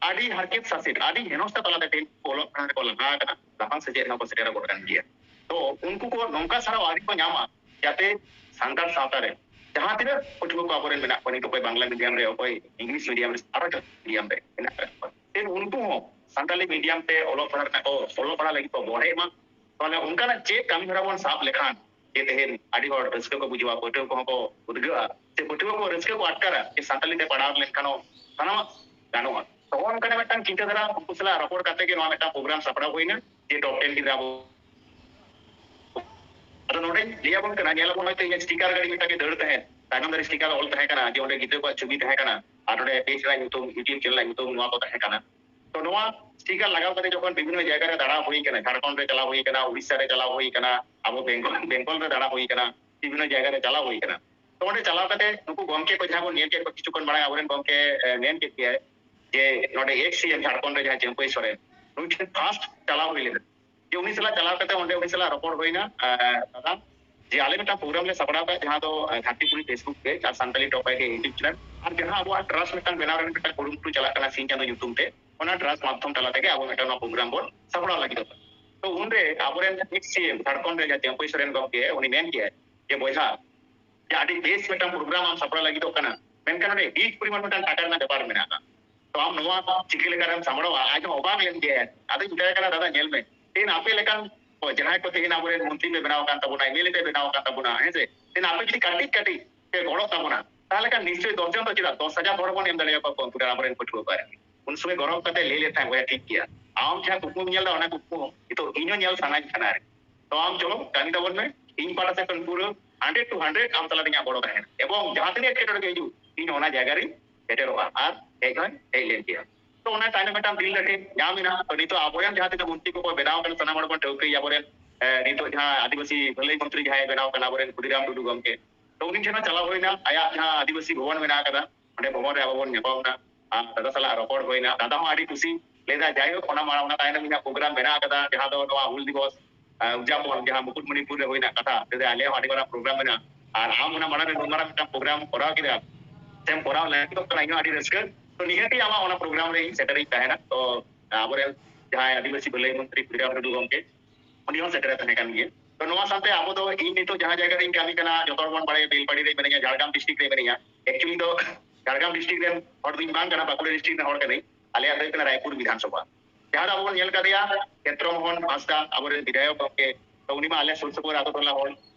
ᱟᱹᱰᱤ ᱦᱟᱨᱠᱮᱛ ᱥᱟᱥᱮᱛ, ᱟᱹᱰᱤ ᱦᱮᱱᱚᱥᱛᱟ ᱛᱟᱞᱟᱛᱮ ᱛᱮᱦᱮᱧ ᱠᱚ ᱚᱞᱚᱜ ᱯᱟᱲᱦᱟᱜ ᱨᱮᱠᱚ ᱞᱟᱦᱟ ᱟᱠᱟᱱᱟ, ᱞᱟᱯᱷᱟᱝ ᱥᱮᱪᱮᱫ ᱨᱮᱦᱚᱸ ᱠᱚ ᱥᱮᱴᱮᱨ ᱟᱠᱟᱱ ᱜᱮᱭᱟ᱾ ᱛᱚ ᱩᱱᱠᱩ ᱠᱚ ᱱᱚᱝᱠᱟ ᱥᱟᱨᱦᱟᱣ ᱟᱹᱣᱨᱤ ᱠᱚ ᱧᱟᱢᱟ, ᱡᱟᱛᱮ ᱥᱟᱱᱛᱟᱲ ᱥᱟᱶᱛᱟ ᱨᱮ ᱡᱟᱦᱟᱸ ᱛᱤᱱᱟᱹᱜ ᱯᱟᱹᱴᱷᱩᱣᱟᱹ ᱠᱚ ᱟᱵᱚᱨᱮᱱ ᱢᱮᱱᱟᱜ ᱠᱚᱣᱟ, ᱱᱤᱛ ᱚᱠᱚᱭ ᱵᱟᱝᱞᱟ ᱢᱤᱰᱤᱭᱟᱢ ᱨᱮ, ᱚᱠᱚᱭ ᱤᱝᱞᱤᱥ ᱢᱤᱰᱤᱭᱟᱢ ᱨᱮ, ᱟᱨᱚ ᱡᱟᱹᱥᱛᱤ ᱢᱤᱰᱤᱭᱟᱢ ᱨᱮ ᱢᱮᱱᱟᱜ ᱟᱠᱟᱫ ᱠᱚᱣᱟ, ᱛᱮᱦᱮᱧ ᱩᱱᱠᱩ ᱦᱚᱸ ᱥᱟᱱᱛᱟᱞᱤ ᱢᱤᱰᱤᱭᱟᱢ ᱛᱮ ᱚᱞᱚᱜ ᱯᱟᱲᱦᱟᱜ ᱨᱮᱱᱟᱜ ᱠᱚ, ᱚᱞᱚᱜ ᱯᱟᱲᱦᱟᱜ ᱞᱟᱹᱜᱤᱫ ᱠᱚ ᱵᱚᱲᱦᱮᱜ ᱢᱟ, ᱛᱟᱦᱚᱞᱮ ᱚᱱᱠᱟᱱᱟᱜ ᱪᱮᱫ ᱠᱟᱹᱢᱤ ᱦᱚᱨᱟ ᱵᱚᱱ ᱥᱟᱵ ᱞᱮᱠᱷᱟᱱ ᱡᱮ ᱛᱮᱦᱮᱧ ᱟᱹᱰᱤ ᱦᱚᱲ ᱨᱟᱹᱥᱠᱟᱹ ᱠᱚ ᱵᱩᱡᱷᱟᱹᱣᱟ, ᱯᱟᱹᱴᱷᱩᱣᱟᱹ ᱠᱚᱦᱚᱸ ᱠᱚ ᱩᱫᱽᱜᱟᱹᱜᱼᱟ, ᱥᱮ ᱯᱟᱹᱴᱷᱩᱣᱟᱹ ᱠᱚ ᱨᱟᱹᱥᱠᱟᱹ ᱠᱚ ᱟᱴᱠᱟᱨᱟ ᱡᱮ ᱥᱟᱱᱛᱟᱲᱤ ᱛᱮ ᱯᱟᱲᱦᱟᱣ ᱞᱮᱱᱠᱷᱟᱱ ᱦᱚᱸ ᱥᱟᱱᱟᱢᱟᱜ ᱜᱟᱱᱚᱜᱼᱟ᱾ ᱛᱚ ᱚᱱᱠᱟᱱᱟᱜ ᱢᱤᱫᱴᱟᱝ ᱪᱤᱱᱛᱟᱹ ᱫᱷᱟᱨᱟ ᱩᱱᱠᱩ ᱥᱟᱞᱟᱜ ᱨᱚᱯᱚᱲ ᱠᱟᱛᱮ ᱜᱮ ᱱᱚᱣᱟ ᱢᱤᱫᱴᱟᱝ ᱯᱨᱳᱜᱨᱟᱢ ᱥᱟᱯᱲᱟᱣ ᱦᱩᱭᱱᱟ ᱡᱮ ᱴᱚᱯ ᱴᱮᱱ ᱜᱤᱫᱽᱨᱟᱹ ᱟᱵᱚ᱾ ᱟᱫᱚ ᱱᱚᱰᱮᱧ ᱞᱟᱹᱭ ᱟᱵᱚᱱ ᱠᱟᱱᱟ, ᱧᱮᱞ ᱟᱵᱚᱱ ᱦᱚᱭᱛᱳ ᱤᱧᱟᱹᱜ ᱥᱴᱤᱠᱟᱨ ᱜᱟᱹᱰᱤ ᱢᱤᱫᱴᱟᱝ ᱜᱮ ᱫᱟᱹᱲ ᱛᱟᱦᱮᱸᱫ, ᱛᱟᱭᱱᱚᱢ ᱫᱟᱨᱮ ᱥᱴᱤᱠᱟᱨ ᱚᱞ ᱛᱟᱦᱮᱸ ᱠᱟᱱᱟ ᱡᱮ ᱚᱸᱰᱮ ᱜᱤᱫᱽᱨᱟᱹ ᱠᱚᱣᱟᱜ ᱪᱷᱚᱵᱤ ᱛᱟᱦᱮᱸ ᱠᱟᱱᱟ ᱟᱨ ᱱᱚᱰᱮ ᱯᱮᱡᱽ ᱨᱮᱱᱟᱜ ᱧᱩᱛᱩᱢ, ᱭᱩᱴᱤᱭᱩᱵᱽ ᱪᱮᱱᱮᱞ ᱨᱮᱱᱟᱜ ᱧᱩᱛᱩᱢ, ᱱᱚᱣᱟ ᱠᱚ ᱛᱟᱦᱮᱸ ᱠᱟᱱᱟ᱾ ᱛᱚ ᱱᱚᱣᱟ ᱥᱴᱤᱠᱟᱨ ᱞᱟᱜᱟᱣ ᱠᱟᱛᱮ ᱡᱚᱠᱷᱚᱱ ᱵᱤᱵᱷᱤᱱᱱᱚ ᱡᱟᱭᱜᱟ ᱨᱮ ᱫᱟᱬᱟ ᱦᱩᱭ ᱠᱟᱱᱟ, ᱡᱷᱟᱲᱠᱷᱚᱸᱰ ᱨᱮ ᱪᱟᱞᱟᱣ ᱦᱩᱭ ᱠᱟᱱᱟ, ᱩᱲᱤᱥᱥᱟ ᱨᱮ ᱪᱟᱞᱟᱣ ᱦᱩᱭ ᱠᱟᱱᱟ, ᱟᱵᱚ ᱵᱮᱝᱜᱚᱞ, ᱵᱮᱝᱜᱚᱞ ᱨᱮ ᱫᱟᱬᱟ ᱦᱩᱭ ᱠᱟᱱᱟ, ᱵᱤᱵᱷᱤᱱᱱᱚ ᱡᱟᱭᱜᱟ ᱨᱮ ᱪᱟᱞᱟᱣ ᱦᱩᱭ ᱠᱟᱱᱟ᱾ ᱛᱚ ᱚᱸᱰᱮ ᱪᱟᱞᱟᱣ ᱠᱟᱛᱮ ᱱᱩᱠᱩ ᱜᱚᱢᱠᱮ ᱠᱚ ᱡᱟᱦᱟᱸ ᱵᱚᱱ ᱧᱮᱞ ᱠᱮᱫ ᱠᱚ ᱠᱤᱪᱷᱩ ᱠᱷᱚᱱ ᱢᱟᱲᱟᱝ ᱟᱵᱚᱨᱮᱱ ᱜᱚᱢᱠᱮ, ᱮ, ᱢᱮᱱ ᱠᱮᱫ ᱜᱮᱭᱟᱭ ᱡᱮ ᱱᱚᱰᱮ ᱮᱠᱥ ᱥᱤ ᱮᱢ ᱡᱷᱟᱲᱠᱷᱚᱸᱰ ᱨᱮ ᱡᱟᱦᱟᱸ ᱪᱟᱹᱢᱯᱟᱹᱭ ᱥᱚᱨᱮᱱ, ᱱᱩᱭ ᱴᱷᱮᱱ ᱯᱷᱟᱥᱴ ᱪᱟᱞᱟᱣ ᱦᱩᱭ ᱞᱮᱱᱟ᱾ ᱡᱮ ᱩᱱᱤ ᱥᱟᱞᱟᱜ ᱪᱟᱞᱟᱣ ᱠᱟᱛᱮ ᱚᱸᱰᱮ ᱩᱱᱤ ᱥᱟᱞᱟᱜ ᱨᱚᱯᱚᱲ ᱦᱩᱭᱱᱟ, ᱮ, ᱫᱟᱫᱟ, ᱡᱮ ᱟᱞᱮ ᱢᱤᱫᱴᱟᱝ ᱯᱨᱳᱜᱨᱟᱢ ᱞᱮ ᱥᱟᱯᱲᱟᱣ ᱠᱟᱜ ᱡᱟᱦᱟᱸ ᱫᱚ, ᱮ, ᱫᱷᱟᱹᱨᱛᱤᱯᱩᱨᱤ Facebook ᱯᱮᱡᱽ ᱟᱨ ᱥᱟᱱᱛᱟᱞᱤ ᱴᱚᱯ ᱟᱭᱰᱤᱭᱟ YouTube ᱪᱮᱱᱮᱞ ᱟᱨ ᱡᱟᱦᱟᱸ ᱟᱵᱚᱣᱟᱜ ᱴᱨᱟᱥᱴ ᱢᱤᱫᱴᱟᱝ ᱵᱮᱱᱟᱣ ᱨᱮᱱᱟᱜ ᱢᱤᱫᱴᱟᱝ ᱠᱩᱨᱩᱢᱩᱴᱩ ᱪᱟᱞᱟᱜ ᱠᱟᱱᱟ ᱥᱤᱧ ᱪᱟᱸᱫᱳ ᱧᱩᱛᱩᱢ ᱛᱮ, ᱚᱱᱟ ᱴᱨᱟᱥᱴ ᱢᱟᱫᱽᱫᱷᱚᱢ ᱛᱟᱞᱟ ᱛᱮᱜᱮ ᱟᱵᱚ ᱢᱤᱫᱴᱟᱝ ᱱᱚᱣᱟ ᱯᱨᱳᱜᱨᱟᱢ ᱵᱚᱱ ᱥᱟᱯᱲᱟᱣ ᱞᱟᱹᱜᱤᱫᱚᱜ ᱠᱟᱱᱟ᱾ ᱛᱚ ᱩᱱᱨᱮ ᱟᱵᱚᱨᱮᱱ ᱮᱠᱥ ᱥᱤ ᱮᱢ ᱡᱷᱟᱲᱠᱷᱚᱸᱰ ᱨᱮ ᱡᱟᱦᱟᱸ ᱪᱟᱹᱢᱯᱟᱹᱭ ᱥᱚᱨᱮᱱ ᱜᱚᱢᱠᱮ ᱩᱱᱤ ᱢᱮᱱ ᱠᱮᱜᱼᱟᱭ ᱡᱮ ᱵᱚᱭᱦᱟ, ᱡᱮ ᱟᱹᱰᱤ ᱵᱮᱥ ᱢᱤᱫᱴᱟᱝ ᱯᱨᱳᱜᱨᱟᱢ ᱟᱢ ᱥᱟᱯᱲᱟᱣ ᱞᱟᱹᱜᱤᱫᱚᱜ ᱠᱟᱱᱟ, ᱢᱮᱱᱠᱷᱟᱱ ᱚᱸᱰᱮ ᱦᱤᱭᱩᱡᱽ ᱯᱚᱨᱤᱢᱟᱱ ᱢᱤᱫᱴᱟᱝ ᱴᱟᱠᱟ ᱨᱮᱱᱟᱜ ᱵᱮᱯᱟᱨ ᱢᱮᱱᱟᱜᱼᱟ᱾ ᱛᱚ ᱟᱢ ᱱᱚᱣᱟ ᱪᱤᱠᱟᱹ ᱞᱮᱠᱟᱨᱮᱢ ᱥᱟᱢᱵᱲᱟᱣᱟ? ᱟᱡ ᱦᱚᱸ ᱚᱵᱟᱠ ᱞᱮᱱ ᱜᱮᱭᱟᱭ᱾ ᱟᱫᱚᱧ ᱢᱮᱛᱟᱭ ᱠᱟᱱᱟ, ᱫᱟᱫᱟ ᱧᱮᱞ ᱢᱮ, ᱛᱮᱦᱮᱧ ᱟᱯᱮ ᱞᱮᱠᱟᱱ ᱠᱚ ᱡᱟᱦᱟᱸᱭ ᱠᱚ ᱛᱮᱦᱮᱧ ᱟᱵᱚᱨᱮᱱ ᱢᱚᱱᱛᱨᱤ ᱯᱮ ᱵᱮᱱᱟᱣ ᱟᱠᱟᱱ ᱛᱟᱵᱚᱱᱟ, ᱮᱢ ᱮᱞ ᱮ ᱯᱮ ᱵᱮᱱᱟᱣ ᱟᱠᱟᱱ ᱛᱟᱵᱚᱱᱟ, ᱦᱮᱸ ᱥᱮ, ᱛᱮᱦᱮᱧ ᱟᱯᱮ ᱡᱩᱫᱤ ᱠᱟᱹᱴᱤᱡ ᱠᱟᱹᱴᱤᱡ ᱯᱮ ᱜᱚᱲᱚ ᱛᱟᱵᱚᱱᱟ, ᱛᱟᱦᱚᱞᱮ ᱠᱷᱟᱱ ᱱᱤᱥᱪᱚᱭ ᱫᱚᱥ ᱡᱚᱱ ᱫᱚ ᱪᱮᱫᱟᱜ, ᱫᱚᱥ ᱦᱟᱡᱟᱨ ᱦᱚᱲ ᱵᱚᱱ ᱮᱢ ᱫᱟᱲᱮᱭᱟᱠᱚᱣᱟ ᱠᱚᱢᱯᱤᱭᱩᱴᱟᱨ ᱟᱵᱚᱨᱮᱱ ᱯᱟᱹᱴᱷᱩᱣᱟᱹ ᱠᱚ ᱟᱨᱠᱤ᱾ ᱩᱱ ᱥᱚᱢᱚᱭ ᱜᱚᱨᱚᱵ ᱠᱟᱛᱮ ᱞᱟᱹᱭ ᱞᱮᱫ ᱛᱟᱦᱮᱸ, ᱵᱚᱭᱦᱟ ᱴᱷᱤᱠ ᱜᱮᱭᱟ, ᱟᱢ ᱡᱟᱦᱟᱸ ᱠᱩᱠᱢᱩᱢ ᱧᱮᱞ ᱮᱫᱟ ᱚᱱᱟ ᱠᱩᱠᱢᱩ ᱱᱤᱛᱚᱜ ᱤᱧ ᱦᱚᱸ ᱧᱮᱞ ᱥᱟᱱᱟᱧ ᱠᱟᱱᱟ ᱟᱨᱠᱤ᱾ ᱛᱚ ᱟᱢ ᱪᱚᱞᱚ ᱠᱟᱹᱢᱤ ᱛᱟᱵᱚᱱ ᱢᱮ, ᱤᱧ ᱯᱟᱦᱴᱟ ᱥᱮᱫ ᱠᱷᱚᱱ ᱯᱩᱨᱟᱹ ᱦᱟᱱᱰᱨᱮᱰ ᱴᱩ ᱦᱟᱱᱰᱨᱮᱰ ᱟᱢ ᱛᱟᱞᱟᱨᱮ ᱤᱧᱟᱹᱜ ᱜᱚᱲᱚ ᱛᱟᱦᱮᱱᱟ, ᱮᱵᱚᱝ ᱡᱟᱦᱟᱸ ᱛᱤᱱᱟᱹᱜ ᱮᱴᱠᱮᱴᱚᱬᱮ ᱜᱮ ᱦᱤᱡᱩᱜ ᱤᱧ ᱚᱱᱟ ᱡᱟᱭᱜᱟ ᱨᱤᱧ ᱥᱮᱴᱮᱨᱚᱜᱼᱟ ᱟᱨ ᱦᱮᱡ ᱦᱚᱸᱧ ᱦᱮᱡ ᱞᱮᱱ ᱜᱮᱭᱟ᱾ ᱛᱚ ᱚᱱᱟ ᱛᱟᱭᱱᱚᱢ ᱢᱤᱫᱴᱟᱝ ᱵᱤᱞ ᱞᱟᱹᱴᱷᱤ ᱧᱟᱢ ᱮᱱᱟ᱾ ᱛᱚ ᱱᱤᱛᱚᱜ ᱟᱵᱚᱨᱮᱱ ᱡᱟᱦᱟᱸ ᱛᱤᱱᱟᱹᱜ ᱢᱚᱱᱛᱨᱤ ᱠᱚᱠᱚ ᱵᱮᱱᱟᱣ ᱟᱠᱟᱱᱟ ᱥᱟᱱᱟᱢ ᱦᱚᱲ ᱵᱚᱱ ᱴᱷᱟᱹᱣᱠᱟᱹᱭᱟ ᱟᱵᱚᱨᱮᱱ, ᱮ, ᱱᱤᱛᱚᱜ ᱡᱟᱦᱟᱸ ᱟᱹᱫᱤᱵᱟᱹᱥᱤ ᱵᱷᱟᱹᱞᱟᱹᱭ ᱢᱚᱱᱛᱨᱤ ᱡᱟᱦᱟᱸᱭ ᱵᱮᱱᱟᱣ ᱠᱟᱱᱟ ᱟᱵᱚᱨᱮᱱ ᱠᱷᱩᱫᱤᱨᱟᱢ ᱴᱩᱰᱩ ᱜᱚᱢᱠᱮ, ᱛᱚ ᱩᱱᱤ ᱴᱷᱮᱱ ᱦᱚᱸ ᱪᱟᱞᱟᱣ ᱦᱩᱭᱱᱟ, ᱟᱭᱟᱜ ᱡᱟᱦᱟᱸ ᱟᱹᱫᱤᱵᱟᱹᱥᱤ ᱵᱷᱚᱵᱚᱱ ᱢᱮᱱᱟᱜ ᱟᱠᱟᱫᱟ ᱚᱸᱰᱮ ᱵᱷᱚᱵᱚᱱ ᱨᱮ ᱟᱵᱚ ᱵᱚᱱ ᱧᱟᱯᱟᱢ ᱮᱱᱟ᱾ ᱟᱨ ᱫᱟᱫᱟ ᱥᱟᱞᱟᱜ ᱨᱚᱯᱚᱲ ᱦᱩᱭᱱᱟ, ᱫᱟᱫᱟ ᱦᱚᱸ ᱟᱹᱰᱤ ᱠᱩᱥᱤ᱾ ᱞᱟᱹᱭᱫᱟ ᱡᱟᱭᱦᱳᱠ ᱚᱱᱟ ᱢᱟᱲᱟᱝ ᱚᱱᱟ ᱛᱟᱭᱱᱚᱢ ᱤᱧᱟᱹᱜ ᱯᱨᱳᱜᱨᱟᱢ ᱢᱮᱱᱟᱜ ᱟᱠᱟᱫᱟ ᱡᱟᱦᱟᱸ ᱫᱚ ᱱᱚᱣᱟ ᱦᱩᱞ ᱫᱤᱵᱚᱥ, ᱟᱨ ᱩᱫᱽᱡᱟᱯᱚᱱ ᱡᱟᱦᱟᱸ ᱢᱩᱠᱩᱴᱢᱩᱱᱤᱯᱩᱨ ᱨᱮ ᱦᱩᱭ ᱨᱮᱱᱟᱜ ᱠᱟᱛᱷᱟ, ᱞᱟᱹᱭᱫᱟ ᱟᱞᱮ ᱦᱚᱸ ᱟᱹᱰᱤ ᱢᱟᱨᱟᱝ ᱯᱨᱳᱜᱨᱟᱢ ᱢᱮᱱᱟᱜᱼᱟ, ᱟᱨ ᱟᱢ ᱚᱱᱟ ᱢᱟᱲᱟᱝ ᱨᱮ ᱱᱩᱱ ᱢᱟᱨᱟᱝ ᱢᱤᱫᱴᱟᱝ ᱯᱨᱳᱜᱨᱟᱢ ᱠᱚᱨᱟᱣ ᱠᱮᱫᱟ, ᱥᱮᱢ ᱠᱚᱨᱟᱣ ᱞᱟᱹᱜᱤᱫᱚᱜ ᱠᱟᱱᱟ, ᱤᱧ ᱦᱚᱸ ᱟᱹᱰᱤ ᱨᱟᱹᱥᱠᱟᱹ᱾ ᱛᱚ ᱱᱤᱦᱟᱹᱛᱤ ᱟᱢᱟᱜ ᱚᱱᱟ ᱯᱨᱳᱜᱨᱟᱢ ᱨᱮ ᱤᱧ ᱥᱮᱴᱮᱨᱤᱧ ᱛᱟᱦᱮᱱᱟ᱾ ᱛᱚ ᱟᱵᱚᱨᱮᱱ ᱡᱟᱦᱟᱸᱭ ᱟᱹᱫᱤᱵᱟᱹᱥᱤ ᱵᱷᱟᱹᱞᱟᱹᱭ ᱢᱚᱱᱛᱨᱤ ᱠᱷᱩᱫᱤᱨᱟᱢ ᱴᱩᱰᱩ ᱜᱚᱢᱠᱮ, ᱩᱱᱤ ᱦᱚᱸ ᱥᱮᱴᱮᱨ ᱛᱟᱦᱮᱸ ᱠᱟᱱ ᱜᱮᱭᱟ᱾ ᱛᱚ ᱱᱚᱣᱟ ᱥᱟᱶᱛᱮ ᱟᱵᱚ ᱫᱚ, ᱤᱧ ᱱᱤᱛᱚᱜ ᱡᱟᱦᱟᱸ ᱡᱟᱭᱜᱟ ᱨᱮᱧ ᱠᱟᱹᱢᱤ ᱠᱟᱱᱟ, ᱡᱚᱛᱚ ᱦᱚᱲ ᱵᱚᱱ ᱵᱟᱲᱟᱭᱟ ᱵᱮᱞᱯᱟᱦᱟᱲᱤ ᱨᱮ ᱢᱮᱱᱟᱹᱧᱟ, ᱡᱷᱟᱲᱜᱨᱟᱢ ᱰᱤᱥᱴᱨᱤᱠᱴ ᱨᱮ ᱢᱮᱱᱟᱹᱧᱟ᱾ ᱮᱠᱪᱩᱭᱮᱞᱤ ᱫᱚ ᱡᱷᱟᱲᱜᱨᱟᱢ ᱰᱤᱥᱴᱨᱤᱠᱴ ᱨᱮᱱ ᱦᱚᱲ ᱫᱚᱧ ᱵᱟᱝ ᱠᱟᱱᱟ, ᱵᱟᱸᱠᱩᱲᱟ ᱰᱤᱥᱴᱨᱤᱠᱴ ᱨᱮᱱ ᱦᱚᱲ ᱠᱟᱹᱱᱟᱹᱧ᱾ ᱟᱞᱮᱭᱟᱜ ᱫᱚ ᱦᱩᱭᱩᱜ ᱠᱟᱱᱟ ᱨᱟᱭᱯᱩᱨ ᱵᱤᱫᱷᱟᱱ ᱥᱚᱵᱷᱟ᱾ ᱡᱟᱦᱟᱸ ᱫᱚ ᱟᱵᱚ ᱵᱚᱱ ᱧᱮᱞ ᱠᱟᱫᱮᱭᱟ ᱪᱮᱛᱨᱚ ᱢᱳᱦᱚᱱ ᱦᱟᱸᱥᱫᱟ, ᱟᱵᱚᱨᱮᱱ ᱵᱤᱫᱷᱟᱭᱚᱠ ᱜᱚᱢᱠᱮ, ᱛᱚ ᱩᱱᱤ ᱢᱟ ᱟᱞᱮ ᱥᱩᱨ ᱥᱩᱯᱩᱨ ᱟᱛᱳ ᱴᱚᱞᱟ ᱦᱚᱲ᱾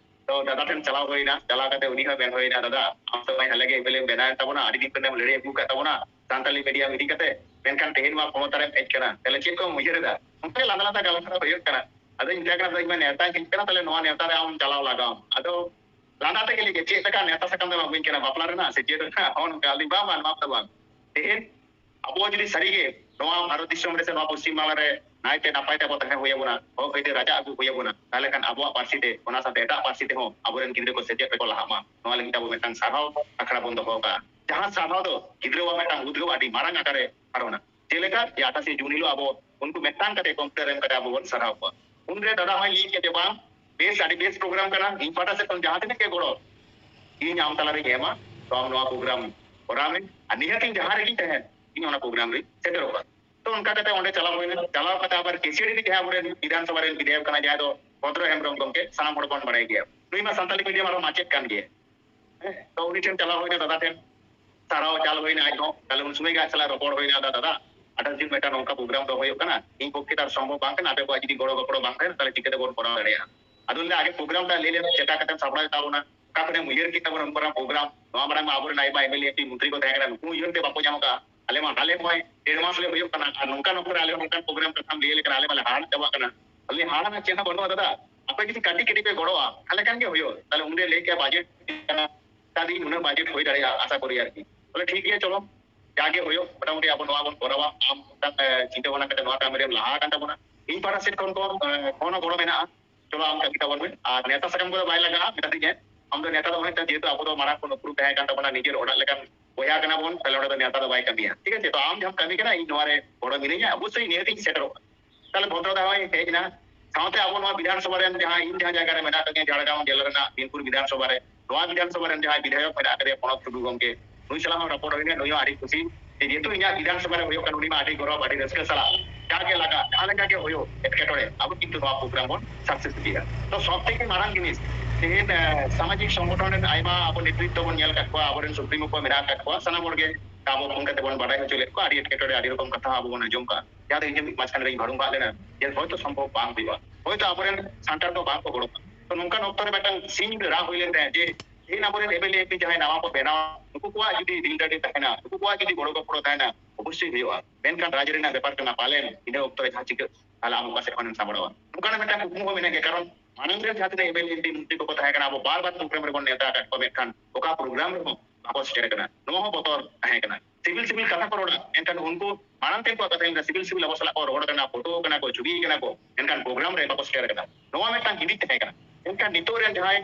ᱛᱚ ᱫᱟᱫᱟ ᱴᱷᱮᱱ ᱪᱟᱞᱟᱣ ᱦᱩᱭᱱᱟ, ᱪᱟᱞᱟᱣ ᱠᱟᱛᱮ ᱩᱱᱤ ᱦᱚᱸ ᱢᱮᱱ ᱦᱩᱭᱱᱟ, "ᱫᱟᱫᱟ, ᱟᱢ ᱛᱚ ᱢᱟ ᱦᱟᱞᱮ ᱜᱮ MLA ᱮᱢ ᱵᱮᱱᱟᱣᱮᱱ ᱛᱟᱵᱚᱱᱟ, ᱟᱹᱰᱤ ᱫᱤᱱ ᱠᱷᱚᱱᱮᱢ ᱞᱟᱹᱲᱦᱟᱹᱭ ᱟᱹᱜᱩ ᱠᱟᱫ ᱛᱟᱵᱚᱱᱟ ᱥᱟᱱᱛᱟᱞᱤ medium ᱤᱫᱤ ᱠᱟᱛᱮ, ᱢᱮᱱᱠᱷᱟᱱ ᱛᱮᱦᱮᱧ ᱢᱟ ᱠᱷᱚᱢᱚᱛᱟ ᱨᱮᱢ ᱦᱮᱡ ᱠᱟᱱᱟ, ᱛᱟᱦᱞᱮ ᱪᱮᱫ ᱠᱚᱢ ᱩᱭᱦᱟᱹᱨ ᱮᱫᱟ?" ᱚᱱᱠᱟ ᱜᱮ ᱞᱟᱸᱫᱟ ᱞᱟᱸᱫᱟ ᱜᱟᱞᱢᱟᱨᱟᱣ ᱦᱩᱭᱩᱜ ᱠᱟᱱᱟ᱾ ᱟᱫᱚᱧ ᱢᱮᱛᱟᱭ ᱠᱟᱱᱟ, "ᱫᱟᱫᱟ, ᱤᱧ ᱢᱟ ᱱᱮᱣᱛᱟᱧ ᱦᱮᱡ ᱠᱟᱱᱟ, ᱛᱟᱦᱞᱮ ᱱᱚᱣᱟ ᱱᱮᱣᱛᱟ ᱨᱮ ᱟᱢ ᱪᱟᱞᱟᱣ ᱞᱟᱜᱟᱣ ᱟᱢ᱾" ᱟᱫᱚ ᱞᱟᱸᱫᱟ ᱛᱮᱜᱮ ᱞᱟᱹᱭ ᱠᱮᱫ, "ᱪᱮᱫ ᱞᱮᱠᱟ ᱱᱮᱣᱛᱟ ᱥᱟᱠᱟᱢ ᱫᱚᱢ ᱟᱹᱜᱩᱧ ᱠᱟᱱᱟ, ᱵᱟᱯᱞᱟ ᱨᱮᱱᱟᱜ ᱥᱮ ᱪᱮᱫ ᱨᱮᱱᱟᱜ?" ᱦᱚᱸ ᱱᱚᱝᱠᱟ᱾ ᱟᱹᱞᱤᱧ, "ᱵᱟᱝ ᱵᱟᱝ, ᱱᱚᱣᱟ ᱫᱚ ᱵᱟᱝ, ᱛᱮᱦᱮᱧ ᱟᱵᱚ ᱡᱩᱫᱤ ᱥᱟᱹᱨᱤᱜᱮ ᱱᱚᱣᱟ ᱵᱷᱟᱨᱚᱛ ᱫᱤᱥᱚᱢ ᱨᱮ ᱥᱮ ᱱᱚᱣᱟ ᱯᱚᱥᱪᱤᱢ ᱵᱟᱝᱞᱟ ᱨᱮ ᱱᱟᱭᱛᱮ ᱱᱟᱯᱟᱭ ᱛᱮ ᱟᱵᱚ ᱛᱟᱦᱮᱸ ᱦᱩᱭ ᱟᱵᱚᱱᱟ, ᱦᱚᱠ ᱟᱹᱭᱫᱟᱹᱨ ᱨᱟᱡᱟ ᱟᱹᱜᱩ ᱦᱩᱭ ᱟᱵᱚᱱᱟ, ᱛᱟᱦᱚᱞᱮ ᱠᱷᱟᱱ ᱟᱵᱚᱣᱟᱜ ᱯᱟᱹᱨᱥᱤ ᱛᱮ, ᱚᱱᱟ ᱥᱟᱶᱛᱮ ᱮᱴᱟᱜ ᱯᱟᱹᱨᱥᱤ ᱛᱮᱦᱚᱸ ᱟᱵᱚᱨᱮᱱ ᱜᱤᱫᱽᱨᱟᱹ ᱠᱚ ᱥᱮᱪᱮᱫ ᱨᱮᱠᱚ ᱞᱟᱦᱟᱜ ᱢᱟ᱾ ᱱᱚᱣᱟ ᱞᱟᱹᱜᱤᱫ ᱟᱵᱚ ᱢᱤᱫᱴᱟᱝ ᱥᱟᱨᱦᱟᱣ ᱟᱠᱷᱲᱟ ᱵᱚᱱ ᱫᱚᱦᱚ ᱠᱟᱜᱼᱟ, ᱡᱟᱦᱟᱸ ᱥᱟᱨᱦᱟᱣ ᱫᱚ ᱜᱤᱫᱽᱨᱟᱹᱣᱟᱜ ᱢᱤᱫᱴᱟᱝ ᱩᱫᱽᱜᱟᱹᱣ ᱟᱹᱰᱤ ᱢᱟᱨᱟᱝ ᱟᱠᱟᱨᱮ ᱯᱟᱨᱚᱢᱟ᱾ ᱡᱮᱞᱮᱠᱟ ᱡᱮ ᱟᱴᱷᱟᱥᱮ ᱡᱩᱱ ᱦᱤᱞᱳᱜ ᱟᱵᱚ ᱩᱱᱠᱩ ᱢᱤᱫᱴᱟᱝ ᱠᱟᱛᱮ ᱠᱚᱢᱯᱤᱭᱩᱴᱟᱨ ᱮᱢ ᱠᱟᱛᱮ ᱟᱵᱚ ᱵᱚᱱ ᱥᱟᱨᱦᱟᱣ ᱠᱚᱣᱟ᱾ ᱩᱱᱨᱮ ᱫᱟᱫᱟ ᱦᱚᱸᱭ ᱞᱟᱹᱭ ᱠᱮᱫ ᱡᱮ, "ᱵᱟᱝ, ᱵᱮᱥ, ᱟᱹᱰᱤ ᱵᱮᱥ ᱯᱨᱳᱜᱨᱟᱢ ᱠᱟᱱᱟ, ᱤᱧ ᱯᱟᱦᱴᱟ ᱥᱮᱫ ᱠᱷᱚᱱ ᱡᱟᱦᱟᱸ ᱛᱤᱱᱟᱹᱜ ᱜᱮ ᱜᱚᱲᱚ ᱤᱧ ᱟᱢ ᱛᱟᱞᱟᱨᱤᱧ ᱮᱢᱟ, ᱛᱚ ᱟᱢ ᱱᱚᱣᱟ ᱯᱨᱳᱜᱨᱟᱢ ᱠᱚᱨᱟᱣ ᱢᱮ, ᱟᱨ ᱱᱤᱦᱟᱹᱛ ᱤᱧ ᱡᱟᱦᱟᱸ ᱨᱮᱜᱤᱧ ᱛᱟᱦᱮᱱ, ᱤᱧ ᱚᱱᱟ ᱯᱨᱳᱜᱨᱟᱢ ᱨᱤᱧ ᱥᱮᱴᱮᱨᱚᱜᱼᱟ᱾" ᱛᱚ ᱚᱱᱠᱟ ᱠᱟᱛᱮ ᱚᱸᱰᱮ ᱪᱟᱞᱟᱣ ᱦᱩᱭᱱᱟ᱾ ᱪᱟᱞᱟᱣ ᱠᱟᱛᱮ ᱟᱵᱟᱨ ᱠᱮᱥᱤᱭᱟᱹᱲᱤ ᱨᱮ ᱡᱟᱦᱟᱸ ᱟᱵᱚᱨᱮᱱ ᱵᱤᱫᱷᱟᱱ ᱥᱚᱵᱷᱟ ᱨᱮᱱ ᱵᱤᱫᱷᱟᱭᱚᱠ ᱠᱟᱱᱟ, ᱡᱟᱦᱟᱸᱭ ᱫᱚ ᱵᱷᱚᱫᱨᱚ ᱦᱮᱢᱵᱨᱚᱢ ᱜᱚᱢᱠᱮ, ᱥᱟᱱᱟᱢ ᱦᱚᱲ ᱵᱚᱱ ᱵᱟᱲᱟᱭ ᱜᱮᱭᱟ, ᱱᱩᱭ ᱢᱟ ᱥᱟᱱᱛᱟᱞᱤ ᱢᱤᱰᱤᱭᱟᱢ ᱟᱨᱦᱚᱸ ᱢᱟᱪᱮᱫ ᱠᱟᱱ ᱜᱮᱭᱟ᱾ ᱦᱮᱸ, ᱛᱚ ᱩᱱᱤ ᱴᱷᱮᱱ ᱪᱟᱞᱟᱣ ᱦᱩᱭᱱᱟ ᱫᱟᱫᱟ ᱴᱷᱮᱱ, ᱥᱟᱨᱦᱟᱣ ᱪᱟᱞ ᱦᱩᱭᱱᱟ ᱟᱡ ᱦᱚᱸ᱾ ᱛᱟᱦᱞᱮ ᱩᱱ ᱥᱚᱢᱚᱭ ᱜᱮ ᱟᱡ ᱥᱟᱞᱟᱜ ᱨᱚᱯᱚᱲ ᱦᱩᱭᱱᱟ, "ᱫᱟᱫᱟ, ᱫᱟᱫᱟ, ᱟᱴᱷᱟᱥ ᱡᱩᱱ ᱢᱤᱫᱴᱟᱝ ᱱᱚᱝᱠᱟ ᱯᱨᱳᱜᱨᱟᱢ ᱫᱚ ᱦᱩᱭᱩᱜ ᱠᱟᱱᱟ, ᱤᱧ ᱯᱚᱠᱠᱷᱮ ᱛᱚ ᱟᱨ ᱥᱚᱢᱵᱷᱚᱵ ᱵᱟᱝ ᱠᱟᱱᱟ, ᱟᱯᱮ ᱠᱚᱣᱟᱜ ᱡᱩᱫᱤ ᱜᱚᱲᱚ ᱜᱚᱯᱚᱲᱚ ᱵᱟᱝ ᱛᱟᱦᱮᱱᱟ, ᱛᱟᱦᱞᱮ ᱪᱤᱠᱟᱹ ᱛᱮᱵᱚᱱ ᱠᱚᱨᱟᱣ ᱫᱟᱲᱮᱭᱟᱜᱼᱟ?" ᱟᱫᱚ ᱞᱟᱹᱭ, "ᱟᱜᱮ ᱯᱨᱳᱜᱨᱟᱢ ᱴᱟ ᱞᱟᱹᱭ ᱞᱮᱢ, ᱪᱮᱠᱟ ᱠᱟᱛᱮᱢ ᱥᱟᱯᱲᱟᱣ ᱛᱟᱵᱚᱱᱟ, ᱚᱠᱟ ᱠᱷᱚᱱᱮᱢ ᱩᱭᱦᱟᱹᱨ ᱠᱮᱫ ᱛᱟᱵᱚᱱᱟ ᱱᱚᱝᱠᱟᱱᱟᱜ ᱯᱨᱳᱜᱨᱟᱢ? ᱱᱚᱣᱟ ᱢᱟᱲᱟᱝ ᱢᱟ ᱟᱵᱚᱨᱮᱱ ᱟᱭᱢᱟ MLA, MP, ᱢᱚᱱᱛᱨᱤ ᱠᱚ ᱛᱟᱦᱮᱸ ᱠᱟᱱᱟ, ᱱᱩᱠᱩ ᱩᱭᱦᱟᱹᱨ ᱛᱮ ᱵᱟᱠᱚ ᱧᱟᱢ ᱟᱠᱟᱫᱼᱟ, ᱟᱞᱮ ᱢᱟ ᱦᱟᱞᱮ ᱱᱚᱜᱼᱚᱭ ᱰᱮᱲ ᱢᱟᱥ ᱞᱮ ᱦᱩᱭᱩᱜ ᱠᱟᱱᱟ, ᱟᱨ ᱱᱚᱝᱠᱟᱱ ᱚᱠᱛᱚ ᱨᱮ ᱟᱞᱮ ᱦᱚᱸ ᱱᱚᱝᱠᱟᱱ ᱯᱨᱳᱜᱨᱟᱢ ᱠᱟᱛᱷᱟᱢ ᱞᱟᱹᱭ ᱞᱮᱠᱷᱟᱱ ᱟᱞᱮ ᱢᱟᱞᱮ ᱦᱟᱦᱟᱲᱟᱜ ᱪᱟᱵᱟᱜ ᱠᱟᱱᱟ᱾" ᱟᱞᱮ ᱦᱟᱦᱟᱲᱟᱜ ᱨᱮᱱᱟᱜ ᱪᱮᱫ ᱦᱚᱸ ᱵᱟᱹᱱᱩᱜᱼᱟ ᱫᱟᱫᱟ, ᱟᱯᱮ ᱡᱩᱫᱤ ᱠᱟᱹᱴᱤᱡ ᱠᱟᱹᱴᱤᱡ ᱯᱮ ᱜᱚᱲᱚᱜᱼᱟ, ᱛᱟᱦᱞᱮ ᱠᱷᱟᱱ ᱜᱮ ᱦᱩᱭᱩᱜᱼᱟ᱾ ᱛᱟᱦᱞᱮ ᱩᱱᱨᱮ ᱞᱟᱹᱭ ᱠᱮᱫᱼᱟ, ᱵᱟᱡᱮᱴ ᱠᱟᱱᱟ, ᱛᱟᱦᱞᱮ ᱩᱱᱟᱹᱜ ᱵᱟᱡᱮᱴ ᱦᱩᱭ ᱫᱟᱲᱮᱭᱟᱜᱼᱟ ᱟᱥᱟ ᱠᱚᱨᱤ ᱟᱨᱠᱤ᱾ ᱛᱟᱦᱞᱮ ᱴᱷᱤᱠ ᱜᱮᱭᱟ, ᱪᱚᱞᱚ, ᱡᱟᱜᱮ ᱦᱩᱭᱩᱜ, ᱢᱚᱴᱟᱢᱩᱴᱤ ᱟᱵᱚ ᱱᱚᱣᱟ ᱵᱚᱱ ᱠᱚᱨᱟᱣᱟ᱾ ᱟᱢ ᱢᱤᱫᱴᱟᱝ, ᱮ, ᱪᱤᱱᱛᱟᱹ ᱵᱷᱟᱵᱽᱱᱟ ᱠᱟᱛᱮ ᱱᱚᱣᱟ ᱠᱟᱹᱢᱤ ᱨᱮᱢ ᱞᱟᱦᱟ ᱟᱠᱟᱱ ᱛᱟᱵᱚᱱᱟ᱾ ᱤᱧ ᱯᱟᱦᱴᱟ ᱥᱮᱫ ᱠᱷᱚᱱ ᱫᱚ, ᱮ, ᱠᱷᱚᱱ ᱦᱚᱸ ᱜᱚᱲᱚ ᱢᱮᱱᱟᱜᱼᱟ᱾ ᱪᱚᱞᱚ, ᱟᱢ ᱠᱟᱹᱢᱤ ᱛᱟᱵᱚᱱ ᱢᱮ᱾ ᱟᱨ ᱱᱮᱣᱛᱟ ᱥᱟᱠᱟᱢ ᱠᱚᱫᱚ ᱵᱟᱭ ᱞᱟᱜᱟᱜᱼᱟ, ᱢᱮᱛᱟ ᱫᱤᱧ ᱦᱮᱸ᱾ ᱟᱢ ᱫᱚ ᱱᱮᱣᱛᱟ ᱫᱚ ᱦᱚᱭᱛᱳ, ᱡᱮᱦᱮᱛᱩ ᱟᱵᱚ ᱫᱚ ᱢᱟᱨᱟᱝ ᱠᱷᱚᱱ ᱩᱯᱨᱩᱢ ᱛᱟᱦᱮᱸ ᱠᱟᱱ ᱛᱟᱵᱚᱱᱟ, ᱱᱤᱡᱮᱨ ᱚᱲᱟᱜ ᱞᱮᱠᱟᱱ ᱵᱚᱭᱦᱟ ᱠᱟᱱᱟ ᱵᱚᱱ, ᱛᱟᱦᱞᱮ ᱚᱸᱰᱮ ᱫᱚ ᱱᱮᱣᱛᱟ ᱫᱚ ᱵᱟᱭ ᱠᱟᱹᱢᱤᱭᱟ, ᱴᱷᱤᱠ ᱟᱪᱷᱮ? ᱛᱚ ᱟᱢ ᱡᱟᱦᱟᱸᱢ ᱠᱟᱹᱢᱤ ᱠᱟᱱᱟ, ᱤᱧ ᱱᱚᱣᱟ ᱨᱮ ᱜᱚᱲᱚ ᱢᱤᱱᱟᱹᱧᱟ, ᱚᱵᱚᱥᱥᱳᱭ ᱱᱤᱦᱟᱹᱛ ᱤᱧ ᱥᱮᱴᱮᱨᱚᱜᱼᱟ᱾ ᱛᱟᱦᱞᱮ ᱵᱷᱚᱫᱨᱚ ᱫᱟ ᱦᱚᱸᱭ ᱦᱮᱡ ᱮᱱᱟ᱾ ᱥᱟᱶᱛᱮ ᱟᱵᱚ ᱱᱚᱣᱟ ᱵᱤᱫᱷᱟᱱ ᱥᱚᱵᱷᱟ ᱨᱮᱱ ᱡᱟᱦᱟᱸ, ᱤᱧ ᱡᱟᱦᱟᱸ ᱡᱟᱭᱜᱟ ᱨᱮ ᱢᱮᱱᱟᱜ ᱟᱠᱟᱫᱤᱧᱟ, ᱡᱷᱟᱲᱜᱨᱟᱢ ᱡᱮᱞᱟ ᱨᱮᱱᱟᱜ ᱵᱤᱱᱯᱩᱨ ᱵᱤᱫᱷᱟᱱ ᱥᱚᱵᱷᱟ ᱨᱮ, ᱱᱚᱣᱟ ᱵᱤᱫᱷᱟᱱ ᱥᱚᱵᱷᱟ ᱨᱮᱱ ᱡᱟᱦᱟᱸᱭ ᱵᱤᱫᱷᱟᱭᱚᱠ ᱢᱮᱱᱟᱜ ᱟᱠᱟᱫᱮᱭᱟ ᱯᱨᱚᱬᱚᱵ ᱴᱩᱰᱩ ᱜᱚᱢᱠᱮ, ᱱᱩᱭ ᱥᱟᱞᱟᱜ ᱦᱚᱸ ᱨᱚᱯᱚᱲ ᱦᱩᱭᱱᱟ᱾ ᱱᱩᱭ ᱦᱚᱸ ᱟᱹᱰᱤ ᱠᱩᱥᱤ ᱡᱮ ᱡᱮᱦᱮᱛᱩ ᱤᱧᱟᱹᱜ ᱵᱤᱫᱷᱟᱱ ᱥᱚᱵᱷᱟ ᱨᱮ ᱦᱩᱭᱩᱜ ᱠᱟᱱᱟ, ᱩᱱᱤ ᱢᱟ ᱟᱹᱰᱤ ᱜᱚᱨᱚᱵᱽ, ᱟᱹᱰᱤ ᱨᱟᱹᱥᱠᱟᱹ ᱥᱟᱞᱟᱜ ᱡᱟᱦᱟᱸ ᱜᱮ ᱞᱟᱜᱟᱜ, ᱡᱟᱦᱟᱸ ᱞᱮᱠᱟ ᱜᱮ ᱦᱩᱭᱩᱜ ᱮᱴᱠᱮᱴᱚᱬᱮ, ᱟᱵᱚ ᱠᱤᱱᱛᱩ ᱱᱚᱣᱟ ᱯᱨᱳᱜᱨᱟᱢ ᱵᱚᱱ ᱥᱟᱠᱥᱮᱥ ᱤᱫᱤᱭᱟ᱾ ᱛᱚ ᱥᱚᱵ ᱛᱷᱮᱠᱮ ᱢᱟᱨᱟᱝ ᱡᱤᱱᱤᱥ, ᱛᱮᱦᱮᱧ, ᱮ, ᱥᱟᱢᱟᱡᱤᱠ ᱥᱚᱝᱜᱚᱴᱷᱚᱱ ᱨᱮᱱ ᱟᱭᱢᱟ ᱟᱵᱚ ᱱᱮᱛᱨᱤᱛᱵ ᱵᱚᱱ ᱧᱮᱞ ᱟᱠᱟᱫ ᱠᱚᱣᱟ, ᱟᱵᱚᱨᱮᱱ ᱥᱩᱯᱨᱤᱢᱳ ᱠᱚ ᱢᱮᱱᱟᱜ ᱟᱠᱟᱫ ᱠᱚᱣᱟ, ᱥᱟᱱᱟᱢ ᱦᱚᱲ ᱜᱮ ᱟᱵᱚ ᱯᱷᱳᱱ ᱠᱟᱛᱮ ᱵᱚᱱ ᱵᱟᱰᱟᱭ ᱦᱚᱪᱚ ᱞᱮᱫ ᱠᱚᱣᱟ, ᱟᱹᱰᱤ ᱮᱴᱠᱮᱴᱚᱬᱮ, ᱟᱹᱰᱤ ᱨᱚᱠᱚᱢ ᱠᱟᱛᱷᱟ ᱟᱵᱚ ᱵᱚᱱ ᱟᱸᱡᱚᱢ ᱠᱟᱜᱼᱟ, ᱡᱟᱦᱟᱸ ᱫᱚ ᱤᱧ ᱦᱚᱸ ᱢᱤᱫ ᱢᱟᱡᱷᱠᱷᱟᱱ ᱨᱮᱧ ᱵᱷᱟᱹᱲᱩᱢ ᱵᱷᱟᱜ ᱞᱮᱱᱟ, ᱡᱮ ᱦᱚᱭᱛᱚ ᱥᱚᱢᱵᱷᱚᱵ ᱵᱟᱝ ᱦᱩᱭᱩᱜᱼᱟ, ᱦᱚᱭᱛᱚ ᱟᱵᱚᱨᱮᱱ ᱥᱟᱱᱛᱟᱲ ᱫᱚ ᱵᱟᱝ ᱠᱚ ᱜᱚᱲᱚᱜᱼᱟ᱾ ᱛᱚ ᱱᱚᱝᱠᱟᱱ ᱚᱠᱛᱚ ᱨᱮ ᱢᱤᱫᱴᱟᱝ ᱥᱤᱧ ᱨᱟᱜ ᱦᱩᱭ ᱞᱮᱱ ᱛᱟᱦᱮᱸᱫ ᱡᱮ ᱛᱮᱦᱮᱧ ᱟᱵᱚᱨᱮᱱ M L A M P ᱡᱟᱦᱟᱸᱭ ᱱᱟᱣᱟ ᱠᱚ ᱵᱮᱱᱟᱣ, ᱱᱩᱠᱩ ᱠᱚᱣᱟᱜ ᱡᱩᱫᱤ ᱫᱤᱞ ᱫᱟᱲᱮ ᱛᱟᱦᱮᱱᱟ, ᱱᱩᱠᱩ ᱠᱚᱣᱟᱜ ᱡᱩᱫᱤ ᱜᱚᱲᱚ ᱜᱚᱯᱚᱲᱚ ᱛᱟᱦᱮᱱᱟ, ᱚᱵᱚᱥᱥᱳᱭ ᱦᱩᱭᱩᱜᱼᱟ᱾ ᱢᱮᱱᱠᱷᱟᱱ ᱨᱟᱡᱽ ᱨᱮᱱᱟᱜ ᱵᱮᱯᱟᱨ ᱠᱟᱱᱟ, ᱯᱟᱞᱮᱱ ᱤᱱᱟᱹ ᱚᱠᱛᱚ ᱨᱮ ᱡᱟᱦᱟᱸ ᱪᱤᱠᱟᱹᱜ, ᱛᱟᱦᱞᱮ ᱟᱢ ᱚᱠᱟ ᱥᱮᱫ ᱠᱷᱚᱱᱮᱢ ᱥᱟᱢᱵᱲᱟᱣᱟ? ᱱᱚᱝᱠᱟᱱᱟᱜ ᱢᱤᱫᱴᱟᱝ ᱠᱩᱠᱢᱩ ᱦᱚᱸ ᱢᱮᱱᱟᱜ ᱜᱮᱭᱟ, ᱠᱟᱨᱚᱱ ᱢᱟᱲᱟᱝ ᱨᱮᱱ ᱡᱟᱦᱟᱸ ᱛᱤᱱᱟᱹᱜ M L A M P ᱢᱚᱱᱛᱨᱤ ᱠᱚᱠᱚ ᱛᱟᱦᱮᱸ ᱠᱟᱱᱟ, ᱟᱵᱚ ᱵᱟᱨ ᱵᱟᱨ ᱯᱨᱳᱜᱨᱟᱢ ᱨᱮᱵᱚᱱ ᱱᱮᱣᱛᱟ ᱟᱠᱟᱫ ᱠᱚᱣᱟ, ᱢᱮᱱᱠᱷᱟᱱ ᱚᱠᱟ ᱯᱨᱳᱜᱨᱟᱢ ᱨᱮᱦᱚᱸ ᱵᱟᱠᱚ ᱥᱮᱴᱮᱨ ᱠᱟᱱᱟ᱾ ᱱᱚᱣᱟ ᱦᱚᱸ ᱵᱚᱛᱚᱨ ᱛᱟᱦᱮᱸ ᱠᱟᱱᱟ᱾ ᱥᱤᱵᱤᱞ ᱥᱤᱵᱤᱞ ᱠᱟᱛᱷᱟ ᱠᱚ ᱨᱚᱲᱟ, ᱢᱮᱱᱠᱷᱟᱱ ᱩᱱᱠᱩ ᱢᱟᱲᱟᱝ ᱛᱮ ᱩᱱᱠᱩᱣᱟᱜ ᱠᱟᱛᱷᱟ ᱦᱩᱭᱩᱜ ᱠᱟᱱᱟ, ᱥᱤᱵᱤᱞ ᱥᱤᱵᱤᱞ ᱟᱵᱚ ᱥᱟᱞᱟᱜ ᱠᱚ ᱨᱚᱲ ᱠᱟᱱᱟ, ᱯᱷᱳᱴᱳ ᱠᱟᱱᱟ ᱠᱚ, ᱪᱷᱚᱵᱤ ᱠᱟᱱᱟ ᱠᱚ, ᱢᱮᱱᱠᱷᱟᱱ ᱯᱨᱳᱜᱨᱟᱢ ᱨᱮ ᱵᱟᱠᱚ ᱥᱮᱴᱮᱨ ᱠᱟᱱᱟ᱾ ᱱᱚᱣᱟ ᱢᱤᱫᱴᱟᱝ ᱦᱤᱫᱤᱡ ᱛᱟᱦᱮᱸ ᱠᱟᱱᱟ᱾ ᱢᱮᱱᱠᱷᱟᱱ ᱱᱤᱛᱚᱜ ᱨᱮᱱ ᱡᱟᱦᱟᱸᱭ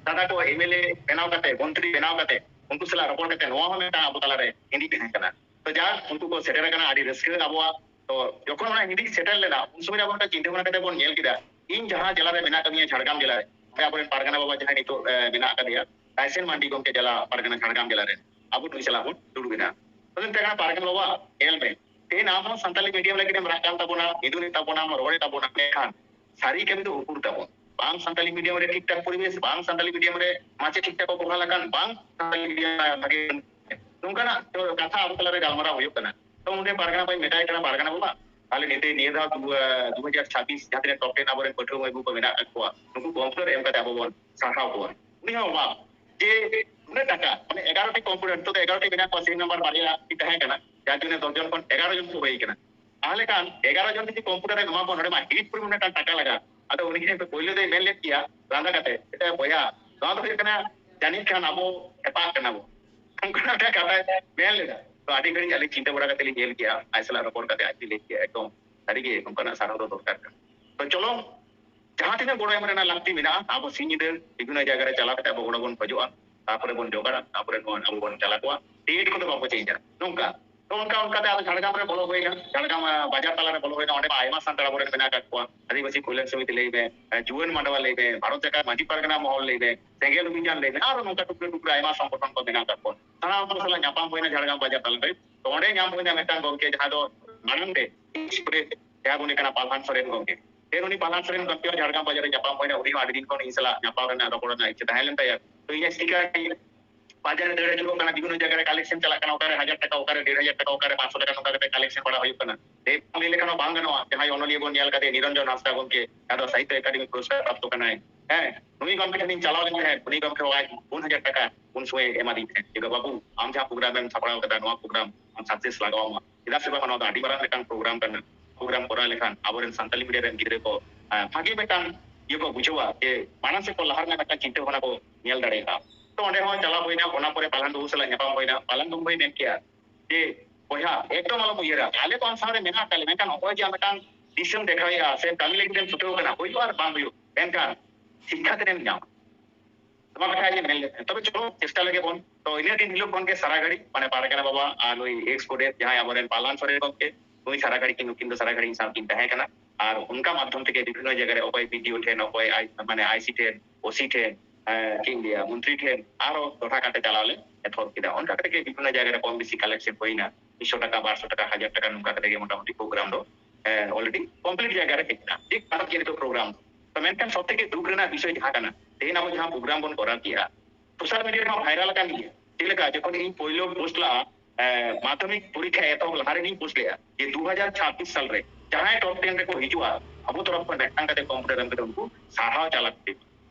ᱫᱟᱫᱟ ᱠᱚ ᱮᱢ ᱮᱞ ᱮ ᱵᱮᱱᱟᱣ ᱠᱟᱛᱮ, ᱢᱚᱱᱛᱨᱤ ᱵᱮᱱᱟᱣ ᱠᱟᱛᱮ, ᱩᱱᱠᱩ ᱥᱟᱞᱟᱜ ᱨᱚᱯᱚᱲ ᱠᱟᱛᱮ ᱱᱚᱣᱟ ᱦᱚᱸ ᱢᱤᱫᱴᱟᱝ ᱟᱵᱚ ᱛᱟᱞᱟᱨᱮ ᱦᱤᱫᱤᱡ ᱛᱟᱦᱮᱸ ᱠᱟᱱᱟ᱾ ᱛᱚ ᱡᱟᱠ, ᱩᱱᱠᱩ ᱠᱚ ᱥᱮᱴᱮᱨ ᱟᱠᱟᱱᱟ, ᱟᱹᱰᱤ ᱨᱟᱹᱥᱠᱟᱹ ᱟᱵᱚᱣᱟᱜ᱾ ᱛᱚ ᱡᱚᱠᱷᱚᱱ ᱚᱱᱟ ᱦᱤᱫᱤᱡ ᱥᱮᱴᱮᱨ ᱞᱮᱱᱟ, ᱩᱱ ᱥᱚᱢᱚᱭ ᱟᱵᱚ ᱢᱤᱫᱴᱟᱝ ᱪᱤᱱᱛᱟᱹ ᱵᱷᱟᱵᱽᱱᱟ ᱠᱟᱛᱮ ᱵᱚᱱ ᱧᱮᱞ ᱠᱮᱫᱟ, ᱤᱧ ᱡᱟᱦᱟᱸ ᱡᱮᱞᱟ ᱨᱮ ᱢᱮᱱᱟᱜ ᱠᱟᱫᱤᱧᱟ, ᱡᱷᱟᱲᱜᱨᱟᱢ ᱡᱮᱞᱟ ᱨᱮ, ᱚᱸᱰᱮ ᱟᱵᱚᱨᱮᱱ ᱯᱟᱨᱜᱟᱱᱟ ᱵᱟᱵᱟ ᱡᱟᱦᱟᱸᱭ ᱱᱤᱛᱚᱜ, ᱮ, ᱢᱮᱱᱟᱜ ᱟᱠᱟᱫᱮᱭᱟ, ᱴᱟᱭᱥᱚᱱ ᱢᱟᱱᱰᱤ ᱜᱚᱢᱠᱮ ᱡᱮᱞᱟ ᱯᱟᱨᱜᱟᱱᱟ ᱡᱷᱟᱲᱜᱨᱟᱢ ᱡᱮᱞᱟ ᱨᱮᱱ, ᱟᱵᱚ ᱱᱩᱭ ᱥᱟᱞᱟᱜ ᱵᱚᱱ ᱫᱩᱲᱩᱵ ᱮᱱᱟ᱾ ᱛᱚ ᱢᱮᱛᱟᱭ ᱠᱟᱱᱟ, ᱯᱟᱨᱜᱟᱱᱟ ᱵᱟᱵᱟ, ᱧᱮᱞ ᱢᱮ, ᱛᱮᱦᱮᱧ ᱟᱢ ᱦᱚᱸ ᱥᱟᱱᱛᱟᱞᱤ ᱢᱤᱰᱤᱭᱟᱢ ᱞᱟᱹᱜᱤᱫ ᱮᱢ ᱨᱟᱜ ᱠᱟᱱ ᱛᱟᱵᱚᱱᱟ, ᱢᱤᱫᱩᱱᱮᱫ ᱛᱟᱵᱚᱱᱟᱢ, ᱨᱚᱲᱮᱫ ᱛᱟᱵᱚᱱᱟ, ᱢᱮᱱᱠᱷᱟᱱ ᱥᱟᱹᱨᱤ ᱠᱟᱹᱢᱤ ᱫᱚ ᱩᱠᱩᱨ ᱛᱟᱵᱚᱱ? ᱵᱟᱝ ᱥᱟᱱᱛᱟᱞᱤ ᱢᱤᱰᱤᱭᱟᱢ ᱨᱮ ᱴᱷᱤᱠ ᱴᱷᱟᱠ ᱯᱚᱨᱤᱵᱮᱥ, ᱵᱟᱝ ᱥᱟᱱᱛᱟᱞᱤ ᱢᱤᱰᱤᱭᱟᱢ ᱨᱮ ᱢᱟᱪᱮᱫ ᱴᱷᱤᱠ ᱴᱷᱟᱠ ᱠᱚ ᱵᱚᱦᱟᱞ ᱟᱠᱟᱱ, ᱵᱟᱝ ᱥᱟᱱᱛᱟᱞᱤ ᱢᱤᱰᱤᱭᱟᱢ ᱨᱮ ᱵᱷᱟᱜᱮ, ᱱᱚᱝᱠᱟᱱᱟᱜ ᱠᱟᱛᱷᱟ ᱟᱵᱚ ᱛᱟᱞᱟᱨᱮ ᱜᱟᱞᱢᱟᱨᱟᱣ ᱦᱩᱭᱩᱜ ᱠᱟᱱᱟ᱾ ᱛᱚ ᱩᱱᱨᱮ ᱯᱟᱨᱜᱟᱱᱟ ᱵᱟᱹᱧ ᱢᱮᱛᱟᱭ ᱠᱟᱱᱟ, ᱯᱟᱨᱜᱟᱱᱟ ᱵᱟᱵᱟ, ᱛᱟᱦᱞᱮ ᱱᱤᱛ ᱱᱤᱭᱟᱹ ᱫᱷᱟᱣ ᱫᱩ, ᱫᱩ ᱦᱟᱡᱟᱨ ᱪᱷᱟᱵᱵᱤᱥ ᱡᱟᱦᱟᱸ ᱛᱤᱱᱟᱹᱜ ᱴᱚᱯ ᱴᱮᱱ ᱟᱵᱚᱨᱮᱱ ᱯᱟᱹᱴᱷᱩᱣᱟᱹ ᱢᱟᱹᱭ ᱵᱟᱹᱵᱩ ᱠᱚ ᱢᱮᱱᱟᱜ ᱟᱠᱟᱫ ᱠᱚᱣᱟ, ᱱᱩᱠᱩ ᱠᱚᱢᱯᱤᱭᱩᱴᱟᱨ ᱮᱢ ᱠᱟᱛᱮ ᱟᱵᱚ ᱵᱚᱱ ᱥᱟᱨᱦᱟᱣ ᱠᱚᱣᱟ᱾ ᱩᱱᱤ ᱦᱚᱸ ᱚᱵᱟᱠ ᱡᱮ ᱩᱱᱟᱹᱜ ᱴᱟᱠᱟ, ᱢᱟᱱᱮ ᱮᱜᱟᱨᱚ ᱴᱤ ᱠᱚᱢᱯᱤᱭᱩᱴᱟᱨ, ᱱᱤᱛᱚᱜ ᱫᱚ ᱮᱜᱟᱨᱚ ᱴᱤ ᱢᱮᱱᱟᱜ ᱠᱚᱣᱟ, ᱥᱮᱨᱮᱧ ᱱᱟᱢᱵᱟᱨ ᱵᱟᱨᱭᱟ ᱴᱤ ᱛᱟᱦᱮᱸ ᱠᱟᱱᱟ, ᱡᱟᱨ ᱡᱚᱱᱱᱚ ᱫᱚᱥ ᱡᱚᱱ ᱠᱷᱚᱱ ᱮᱜᱟᱨᱚ ᱡᱚᱱ ᱠᱚ ᱦᱩᱭ ᱠᱟᱱᱟ᱾ ᱛᱟᱦᱞᱮ ᱠᱷᱟᱱ ᱮᱜᱟᱨᱚ ᱡᱚᱱ ᱡᱩᱫᱤ ᱠᱚᱢᱯᱤᱭᱩᱴᱟᱨ ᱮ ᱮᱢᱟ ᱠᱚᱣᱟ, ᱱᱚᱰᱮ ᱢᱟ ᱦᱤᱡ ᱯᱚᱨᱤᱢᱟᱱ ᱢᱤᱫᱴᱟᱝ ᱴᱟᱠᱟ ᱞᱟᱜᱟᱜᱼᱟ᱾ ᱟᱫᱚ ᱩᱱᱤ ᱜᱮ ᱯᱳᱭᱞᱳ ᱫᱚᱭ ᱢᱮᱱ ᱞᱮᱫ ᱜᱮᱭᱟ ᱞᱟᱸᱫᱟ ᱠᱟᱛᱮ, "ᱮ ᱵᱚᱭᱦᱟ, ᱱᱚᱣᱟ ᱫᱚ ᱦᱩᱭᱩᱜ ᱠᱟᱱᱟ ᱡᱟᱹᱱᱤᱡ ᱠᱷᱟᱱ ᱟᱵᱚ ᱮᱯᱟᱜ ᱠᱟᱱᱟ ᱵᱚ", ᱚᱱᱠᱟᱱᱟᱜ ᱢᱤᱫᱴᱟᱝ ᱠᱟᱛᱷᱟᱭ ᱢᱮᱱ ᱞᱮᱫᱟ᱾ ᱛᱚ ᱟᱹᱰᱤ ᱜᱷᱟᱹᱲᱤᱡ ᱟᱹᱞᱤᱧ ᱪᱤᱱᱛᱟᱹ ᱵᱟᱲᱟ ᱠᱟᱛᱮ ᱞᱤᱧ ᱧᱮᱞ ᱠᱮᱜᱼᱟ, ᱟᱡ ᱥᱟᱞᱟᱜ ᱨᱚᱯᱚᱲ ᱠᱟᱛᱮ ᱟᱡ ᱜᱮ ᱞᱟᱹᱭ ᱠᱮᱜᱼᱟ, ᱮᱠᱫᱚᱢ ᱥᱟᱹᱨᱤᱜᱮ ᱱᱚᱝᱠᱟᱱᱟᱜ ᱥᱟᱨᱦᱟᱣ ᱫᱚ ᱫᱚᱨᱠᱟᱨ ᱠᱟᱱᱟ᱾ ᱛᱚ ᱪᱚᱞᱚ, ᱡᱟᱦᱟᱸ ᱛᱤᱱᱟᱹᱜ ᱜᱚᱲᱚ ᱮᱢ ᱨᱮᱱᱟᱜ ᱞᱟᱹᱠᱛᱤ ᱢᱮᱱᱟᱜᱼᱟ, ᱟᱵᱚ ᱥᱤᱧ ᱧᱤᱫᱟᱹ ᱵᱤᱵᱷᱤᱱᱱᱚ ᱡᱟᱭᱜᱟ ᱨᱮ ᱪᱟᱞᱟᱣ ᱠᱟᱛᱮ ᱟᱵᱚ ᱜᱚᱲᱚ ᱵᱚᱱ ᱠᱷᱚᱡᱚᱜᱼᱟ, ᱛᱟᱨᱯᱚᱨᱮ ᱵᱚᱱ ᱡᱚᱜᱟᱲᱟ, ᱛᱟᱨᱯᱚᱨᱮ ᱵᱚᱱ, ᱟᱵᱚ ᱵᱚᱱ ᱪᱟᱞᱟᱣ ᱠᱚᱣᱟ᱾ ᱰᱮᱴ ᱠᱚᱫᱚ ᱵᱟᱵᱚ ᱪᱮᱧᱡᱟ᱾ ᱱᱚᱝᱠᱟ, ᱛᱚ ᱚᱱᱠᱟ ᱚᱱᱠᱟᱛᱮ ᱟᱫᱚ ᱡᱷᱟᱲᱜᱨᱟᱢ ᱨᱮ ᱵᱚᱞᱚ ᱦᱩᱭᱱᱟ, ᱡᱷᱟᱲᱜᱨᱟᱢ, ᱟᱸ, ᱵᱟᱡᱟᱨ ᱛᱟᱞᱟ ᱨᱮ ᱵᱚᱞᱚ ᱦᱩᱭᱱᱟ᱾ ᱚᱸᱰᱮ ᱢᱟ ᱟᱭᱢᱟ ᱥᱟᱱᱛᱟᱲ ᱟᱵᱚᱨᱮᱱ ᱢᱮᱱᱟᱜ ᱟᱠᱟᱫ ᱠᱚᱣᱟ, ᱟᱹᱫᱤᱵᱟᱹᱥᱤ ᱠᱚᱞᱭᱟᱱ ᱥᱚᱢᱤᱛᱤ ᱞᱟᱹᱭ ᱢᱮ, ᱟᱸ, ᱡᱩᱣᱟᱹᱱ ᱢᱟᱰᱣᱟ ᱞᱟᱹᱭ ᱢᱮ, ᱵᱷᱟᱨᱚᱛ ᱡᱟᱠᱟᱛ ᱢᱟᱹᱡᱷᱤ ᱯᱟᱨᱜᱟᱱᱟ ᱢᱚᱦᱚᱞ ᱞᱟᱹᱭ ᱢᱮ, ᱥᱮᱸᱜᱮᱞ ᱚᱵᱷᱤᱡᱟᱱ ᱞᱟᱹᱭ ᱢᱮ, ᱟᱨᱚ ᱱᱚᱝᱠᱟ ᱴᱩᱠᱨᱟᱹ ᱴᱩᱠᱨᱟᱹ ᱟᱭᱢᱟ ᱥᱚᱝᱜᱚᱴᱷᱚᱱ ᱠᱚ ᱢᱮᱱᱟᱜ ᱟᱠᱟᱫ ᱠᱚᱣᱟ᱾ ᱥᱟᱱᱟᱢ ᱠᱚ ᱥᱟᱞᱟᱜ ᱧᱟᱯᱟᱢ ᱦᱩᱭᱱᱟ ᱡᱷᱟᱲᱜᱨᱟᱢ ᱵᱟᱡᱟᱨ ᱛᱟᱞᱟ ᱨᱮ᱾ ᱛᱚ ᱚᱸᱰᱮ ᱧᱟᱢ ᱦᱩᱭᱱᱟ ᱢᱤᱫᱴᱟᱝ ᱜᱚᱢᱠᱮ, ᱡᱟᱦᱟᱸ ᱫᱚ ᱢᱟᱲᱟᱝ ᱨᱮ ᱡᱟᱦᱟᱸ ᱵᱚᱱ ᱢᱮᱛᱟᱭ ᱠᱟᱱᱟ ᱯᱟᱞᱦᱟᱱ ᱥᱚᱨᱮᱱ ᱜᱚᱢᱠᱮ᱾ ᱯᱷᱮᱨ ᱩᱱᱤ ᱯᱟᱞᱦᱟᱱ ᱥᱚᱨᱮᱱ ᱜᱚᱢᱠᱮ ᱦᱚᱸ ᱡᱷᱟᱲᱜᱨᱟᱢ ᱵᱟᱡᱟᱨ ᱨᱮ ᱧᱟᱯᱟᱢ ᱦᱩᱭᱱᱟ᱾ ᱩᱱᱤ ᱦᱚᱸ ᱟᱹᱰᱤ ᱫᱤᱱ ᱠᱷᱚᱱ ᱤᱧ ᱥᱟᱞᱟᱜ ᱧᱟᱯᱟᱢ ᱨᱮᱱᱟᱜ, ᱨᱚᱯᱚᱲ ᱨᱮᱱᱟᱜ ᱤᱪᱪᱷᱟᱹ ᱛᱟᱦᱮᱸ ᱞᱮᱱ ᱛᱟᱭᱟ᱾ ᱛᱚ ᱤᱧᱟᱹᱜ ᱥᱴᱤᱠᱟᱨ ᱵᱟᱡᱟᱨ ᱨᱮ ᱫᱟᱹᱲ ᱟᱹᱪᱩᱨᱚᱜ ᱠᱟᱱᱟ, ᱵᱤᱵᱷᱤᱱᱱᱚ ᱡᱟᱭᱜᱟ ᱨᱮ ᱠᱟᱞᱮᱠᱥᱚᱱ ᱪᱟᱞᱟᱜ ᱠᱟᱱᱟ, ᱚᱠᱟᱨᱮ ᱦᱟᱡᱟᱨ ᱴᱟᱠᱟ, ᱚᱠᱟᱨᱮ ᱰᱮᱲ ᱦᱟᱡᱟᱨ ᱴᱟᱠᱟ, ᱚᱠᱟᱨᱮ ᱯᱟᱸᱪᱥᱚ ᱴᱟᱠᱟ, ᱱᱚᱝᱠᱟ ᱠᱟᱛᱮ ᱠᱟᱞᱮᱠᱥᱚᱱ ᱵᱟᱲᱟ ᱦᱩᱭᱩᱜ ᱠᱟᱱᱟ᱾ ᱞᱟᱹᱭ ᱵᱟᱝ ᱞᱟᱹᱭ ᱞᱮᱠᱷᱟᱱ ᱦᱚᱸ ᱵᱟᱝ ᱜᱟᱱᱚᱜᱼᱟ, ᱡᱟᱦᱟᱸᱭ ᱚᱱᱚᱞᱤᱭᱟᱹ ᱵᱚᱱ ᱧᱮᱞ ᱠᱟᱫᱮ ᱱᱤᱨᱚᱧᱡᱚᱱ ᱦᱟᱸᱥᱫᱟ ᱜᱚᱢᱠᱮ, ᱡᱟᱦᱟᱸ ᱫᱚ ᱥᱟᱦᱤᱛᱛᱚ ᱮᱠᱟᱰᱮᱢᱤ ᱯᱩᱨᱚᱥᱠᱟᱨ ᱯᱨᱟᱯᱛᱚ ᱠᱟᱱᱟᱭ᱾ ᱦᱮᱸ, ᱱᱩᱭ ᱜᱚᱢᱠᱮ ᱴᱷᱮᱱᱤᱧ ᱪᱟᱞᱟᱣ ᱞᱮᱱ ᱛᱟᱦᱮᱸᱫ, ᱩᱱᱤ ᱜᱚᱢᱠᱮ ᱦᱚᱸ ᱟᱡ ᱯᱩᱱ ᱦᱟᱡᱟᱨ ᱴᱟᱠᱟ ᱩᱱ ᱥᱚᱢᱚᱭ ᱮᱢᱟᱫᱤᱧ ᱛᱟᱦᱮᱸᱫ, ᱡᱮ, "ᱵᱟᱹᱵᱩ, ᱟᱢ ᱡᱟᱦᱟᱸ ᱯᱨᱳᱜᱨᱟᱢ ᱮᱢ ᱥᱟᱯᱲᱟᱣ ᱠᱟᱫᱟ, ᱱᱚᱣᱟ ᱯᱨᱳᱜᱨᱟᱢ ᱟᱢ ᱥᱟᱠᱥᱮᱥ ᱞᱟᱜᱟᱣ ᱟᱢᱟ, ᱪᱮᱫᱟᱜ ᱥᱮ ᱵᱟᱝ, ᱱᱚᱣᱟ ᱫᱚ ᱟᱹᱰᱤ ᱢᱟᱨᱟᱝ ᱢᱤᱫᱴᱟᱝ ᱯᱨᱳᱜᱨᱟᱢ ᱠᱟᱱᱟ, ᱯᱨᱳᱜᱨᱟᱢ ᱠᱚᱨᱟᱣ ᱞᱮᱠᱷᱟᱱ ᱟᱵᱚᱨᱮᱱ ᱥᱟᱱᱛᱟᱞᱤ ᱢᱤᱰᱤᱭᱟ ᱨᱮᱱ ᱜᱤᱫᱽᱨᱟᱹ ᱠᱚ, ᱟᱸ, ᱵᱷᱟᱜᱮ ᱢᱤᱫᱴᱟᱝ ᱤᱭᱟᱹ ᱠᱚ ᱵᱩᱡᱷᱟᱹᱣᱟ, ᱡᱮ ᱢᱟᱲᱟᱝ ᱥᱮᱫ ᱠᱚ ᱞᱟᱦᱟ ᱨᱮᱱᱟᱜ ᱢᱤᱫᱴᱟᱝ ᱪᱤᱱᱛᱟᱹ ᱵᱷᱟᱵᱽᱱᱟ ᱠᱚ ᱧᱮᱞ ᱫᱟᱲᱮᱭᱟᱜᱼᱟ᱾" ᱛᱚ ᱚᱸᱰᱮ ᱦᱚᱸ ᱪᱟᱞᱟᱣ ᱦᱩᱭᱱᱟ, ᱚᱱᱟ ᱯᱚᱨᱮ ᱯᱟᱞᱦᱟᱱ ᱵᱟᱹᱵᱩ ᱥᱟᱞᱟᱜ ᱧᱟᱯᱟᱢ ᱦᱩᱭᱱᱟ᱾ ᱯᱟᱞᱦᱟᱱ ᱵᱟᱹᱵᱩᱭ ᱢᱮᱱ ᱠᱮᱭᱟ ᱡᱮ, "ᱵᱚᱭᱦᱟ, ᱮᱠᱫᱚᱢ ᱟᱞᱚᱢ ᱩᱭᱦᱟᱹᱨᱟ, ᱟᱞᱮ ᱠᱚ ᱟᱢ ᱥᱟᱶᱨᱮ ᱢᱮᱱᱟᱜ ᱟᱠᱟᱫ ᱞᱮ, ᱢᱮᱱᱠᱷᱟᱱ ᱱᱚᱜᱼᱚᱭ ᱡᱮ ᱟᱢ ᱢᱤᱫᱴᱟᱝ ᱫᱤᱥᱚᱢ ᱫᱮᱠᱷᱟᱣᱮᱫᱼᱟ ᱥᱮ ᱠᱟᱹᱢᱤ ᱞᱟᱹᱜᱤᱫ ᱮᱢ ᱪᱷᱩᱴᱟᱹᱣ ᱠᱟᱱᱟ, ᱦᱩᱭᱩᱜᱼᱟ ᱟᱨ ᱵᱟᱝ ᱦᱩᱭᱩᱜ, ᱢᱮᱱᱠᱷᱟᱱ ᱥᱤᱠᱠᱷᱟ ᱛᱮᱫ ᱮᱢ ᱧᱟᱢᱟ᱾" ᱱᱚᱣᱟ ᱠᱟᱛᱷᱟ ᱟᱡ ᱮ ᱢᱮᱱ ᱞᱮᱫ ᱛᱟᱦᱮᱸᱫ᱾ ᱛᱚᱵᱮ ᱪᱚᱞᱚ, ᱪᱮᱥᱴᱟ ᱞᱮᱜᱮ ᱵᱚᱱ᱾ ᱛᱚ ᱤᱱᱟᱹ ᱫᱤᱱ ᱦᱤᱞᱳᱜ ᱠᱷᱚᱱ ᱜᱮ ᱥᱟᱨᱟ ᱜᱷᱟᱹᱲᱤᱡ, ᱢᱟᱱᱮ ᱯᱟᱨᱜᱟᱱᱟ ᱵᱟᱵᱟ ᱟᱨ ᱱᱩᱭ ᱮᱠᱥ ᱠᱳᱰᱮᱴ ᱡᱟᱦᱟᱸᱭ ᱟᱵᱚᱨᱮᱱ ᱯᱟᱞᱦᱟᱱ ᱥᱚᱨᱮᱱ ᱜᱚᱢᱠᱮ, ᱱᱩᱭ ᱥᱟᱨᱟ ᱜᱷᱟᱹᱲᱤᱡ ᱠᱤᱱ, ᱱᱩᱠᱤᱱ ᱫᱚ ᱥᱟᱨᱟ ᱜᱷᱟᱹᱲᱤᱡ ᱥᱟᱶ ᱠᱤᱱ ᱛᱟᱦᱮᱸ ᱠᱟᱱᱟ᱾ ᱟᱨ ᱚᱱᱠᱟ ᱢᱟᱫᱽᱫᱷᱚᱢ ᱛᱮᱜᱮ ᱵᱤᱵᱷᱤᱱᱱᱚ ᱡᱟᱭᱜᱟ ᱨᱮ ᱚᱠᱚᱭ ᱵᱤᱰᱤᱳ ᱴᱷᱮᱱ, ᱚᱠᱚᱭ ᱟᱭ-, ᱢᱟᱱᱮ ᱟᱭᱥᱤ ᱴᱷᱮᱱ, ᱳᱥᱤ ᱴᱷᱮᱱ, ᱮᱸ, ᱪᱮᱫ ᱤᱧ ᱞᱟᱹᱭᱟ, ᱢᱚᱱᱛᱨᱤ ᱴᱷᱮᱱ ᱟᱨᱚ ᱴᱚᱴᱷᱟ ᱠᱟᱛᱮ ᱪᱟᱞᱟᱣ ᱞᱮ ᱮᱛᱚᱦᱚᱵ ᱠᱮᱫᱟ᱾ ᱚᱱᱠᱟ ᱠᱟᱛᱮ ᱜᱮ ᱵᱤᱵᱷᱤᱱᱱᱚ ᱡᱟᱭᱜᱟ ᱨᱮ ᱠᱚᱢ ᱵᱮᱥᱤ ᱠᱟᱞᱮᱠᱥᱚᱱ ᱦᱩᱭᱱᱟ, ᱢᱤᱫᱥᱚ ᱴᱟᱠᱟ, ᱵᱟᱨᱥᱚ ᱴᱟᱠᱟ, ᱦᱟᱡᱟᱨ ᱴᱟᱠᱟ, ᱱᱚᱝᱠᱟ ᱠᱟᱛᱮ ᱜᱮ ᱢᱚᱴᱟᱢᱩᱴᱤ ᱯᱨᱳᱜᱨᱟᱢ ᱫᱚ, ᱮᱸ, ᱚᱞᱨᱮᱰᱤ ᱠᱚᱢᱯᱞᱤᱴ ᱡᱟᱭᱜᱟ ᱨᱮ ᱦᱮᱡ ᱮᱱᱟ᱾ ᱴᱷᱤᱠ ᱠᱟᱛᱷᱟ ᱡᱮᱦᱮᱛᱩ ᱯᱨᱳᱜᱨᱟᱢ ᱫᱚ᱾ ᱛᱚ ᱢᱮᱱᱠᱷᱟᱱ ᱥᱚᱵ ᱛᱷᱮᱠᱮ ᱫᱩᱠ ᱨᱮᱱᱟᱜ ᱵᱤᱥᱚᱭ ᱡᱟᱦᱟᱸ ᱠᱟᱱᱟ, ᱛᱮᱦᱮᱧ ᱟᱵᱚ ᱡᱟᱦᱟᱸ ᱯᱨᱳᱜᱨᱟᱢ ᱵᱚᱱ ᱠᱚᱨᱟᱣ ᱠᱮᱜᱼᱟ, ᱥᱳᱥᱟᱞ ᱢᱤᱰᱤᱭᱟ ᱨᱮᱦᱚᱸ ᱵᱷᱟᱭᱨᱟᱞ ᱟᱠᱟᱱ ᱜᱮᱭᱟ᱾ ᱪᱮᱫ ᱞᱮᱠᱟ, ᱡᱚᱠᱷᱚᱱ ᱤᱧ ᱯᱳᱭᱞᱳ ᱯᱳᱥᱴ ᱞᱟᱜᱼᱟ, ᱮᱸ, ᱢᱟᱫᱽᱫᱷᱚᱢᱤᱠ ᱯᱚᱨᱤᱠᱠᱷᱟ ᱮᱛᱚᱦᱚᱵ ᱞᱟᱦᱟ ᱨᱮᱜᱤᱧ ᱯᱳᱥᱴ ᱞᱮᱜᱼᱟ ᱡᱮ ᱫᱩ ᱦᱟᱡᱟᱨ ᱪᱷᱟᱵᱵᱤᱥ ᱥᱟᱞ ᱨᱮ ᱡᱟᱦᱟᱸᱭ ᱴᱚᱯ ᱴᱮᱱ ᱨᱮᱠᱚ ᱦᱤᱡᱩᱜᱼᱟ, ᱟᱵᱚ ᱛᱚᱨᱚᱯ ᱠᱷᱚᱱ ᱢᱤᱫᱴᱟᱝ ᱠᱟᱛᱮ ᱠᱚᱢᱯᱤᱭᱩᱴᱟᱨ ᱮᱢ ᱠᱟᱛᱮ ᱩᱱᱠᱩ ᱥᱟᱨᱦᱟᱣ ᱪᱟᱞ ᱟᱠᱚ ᱦᱩᱭᱩᱜᱼᱟ᱾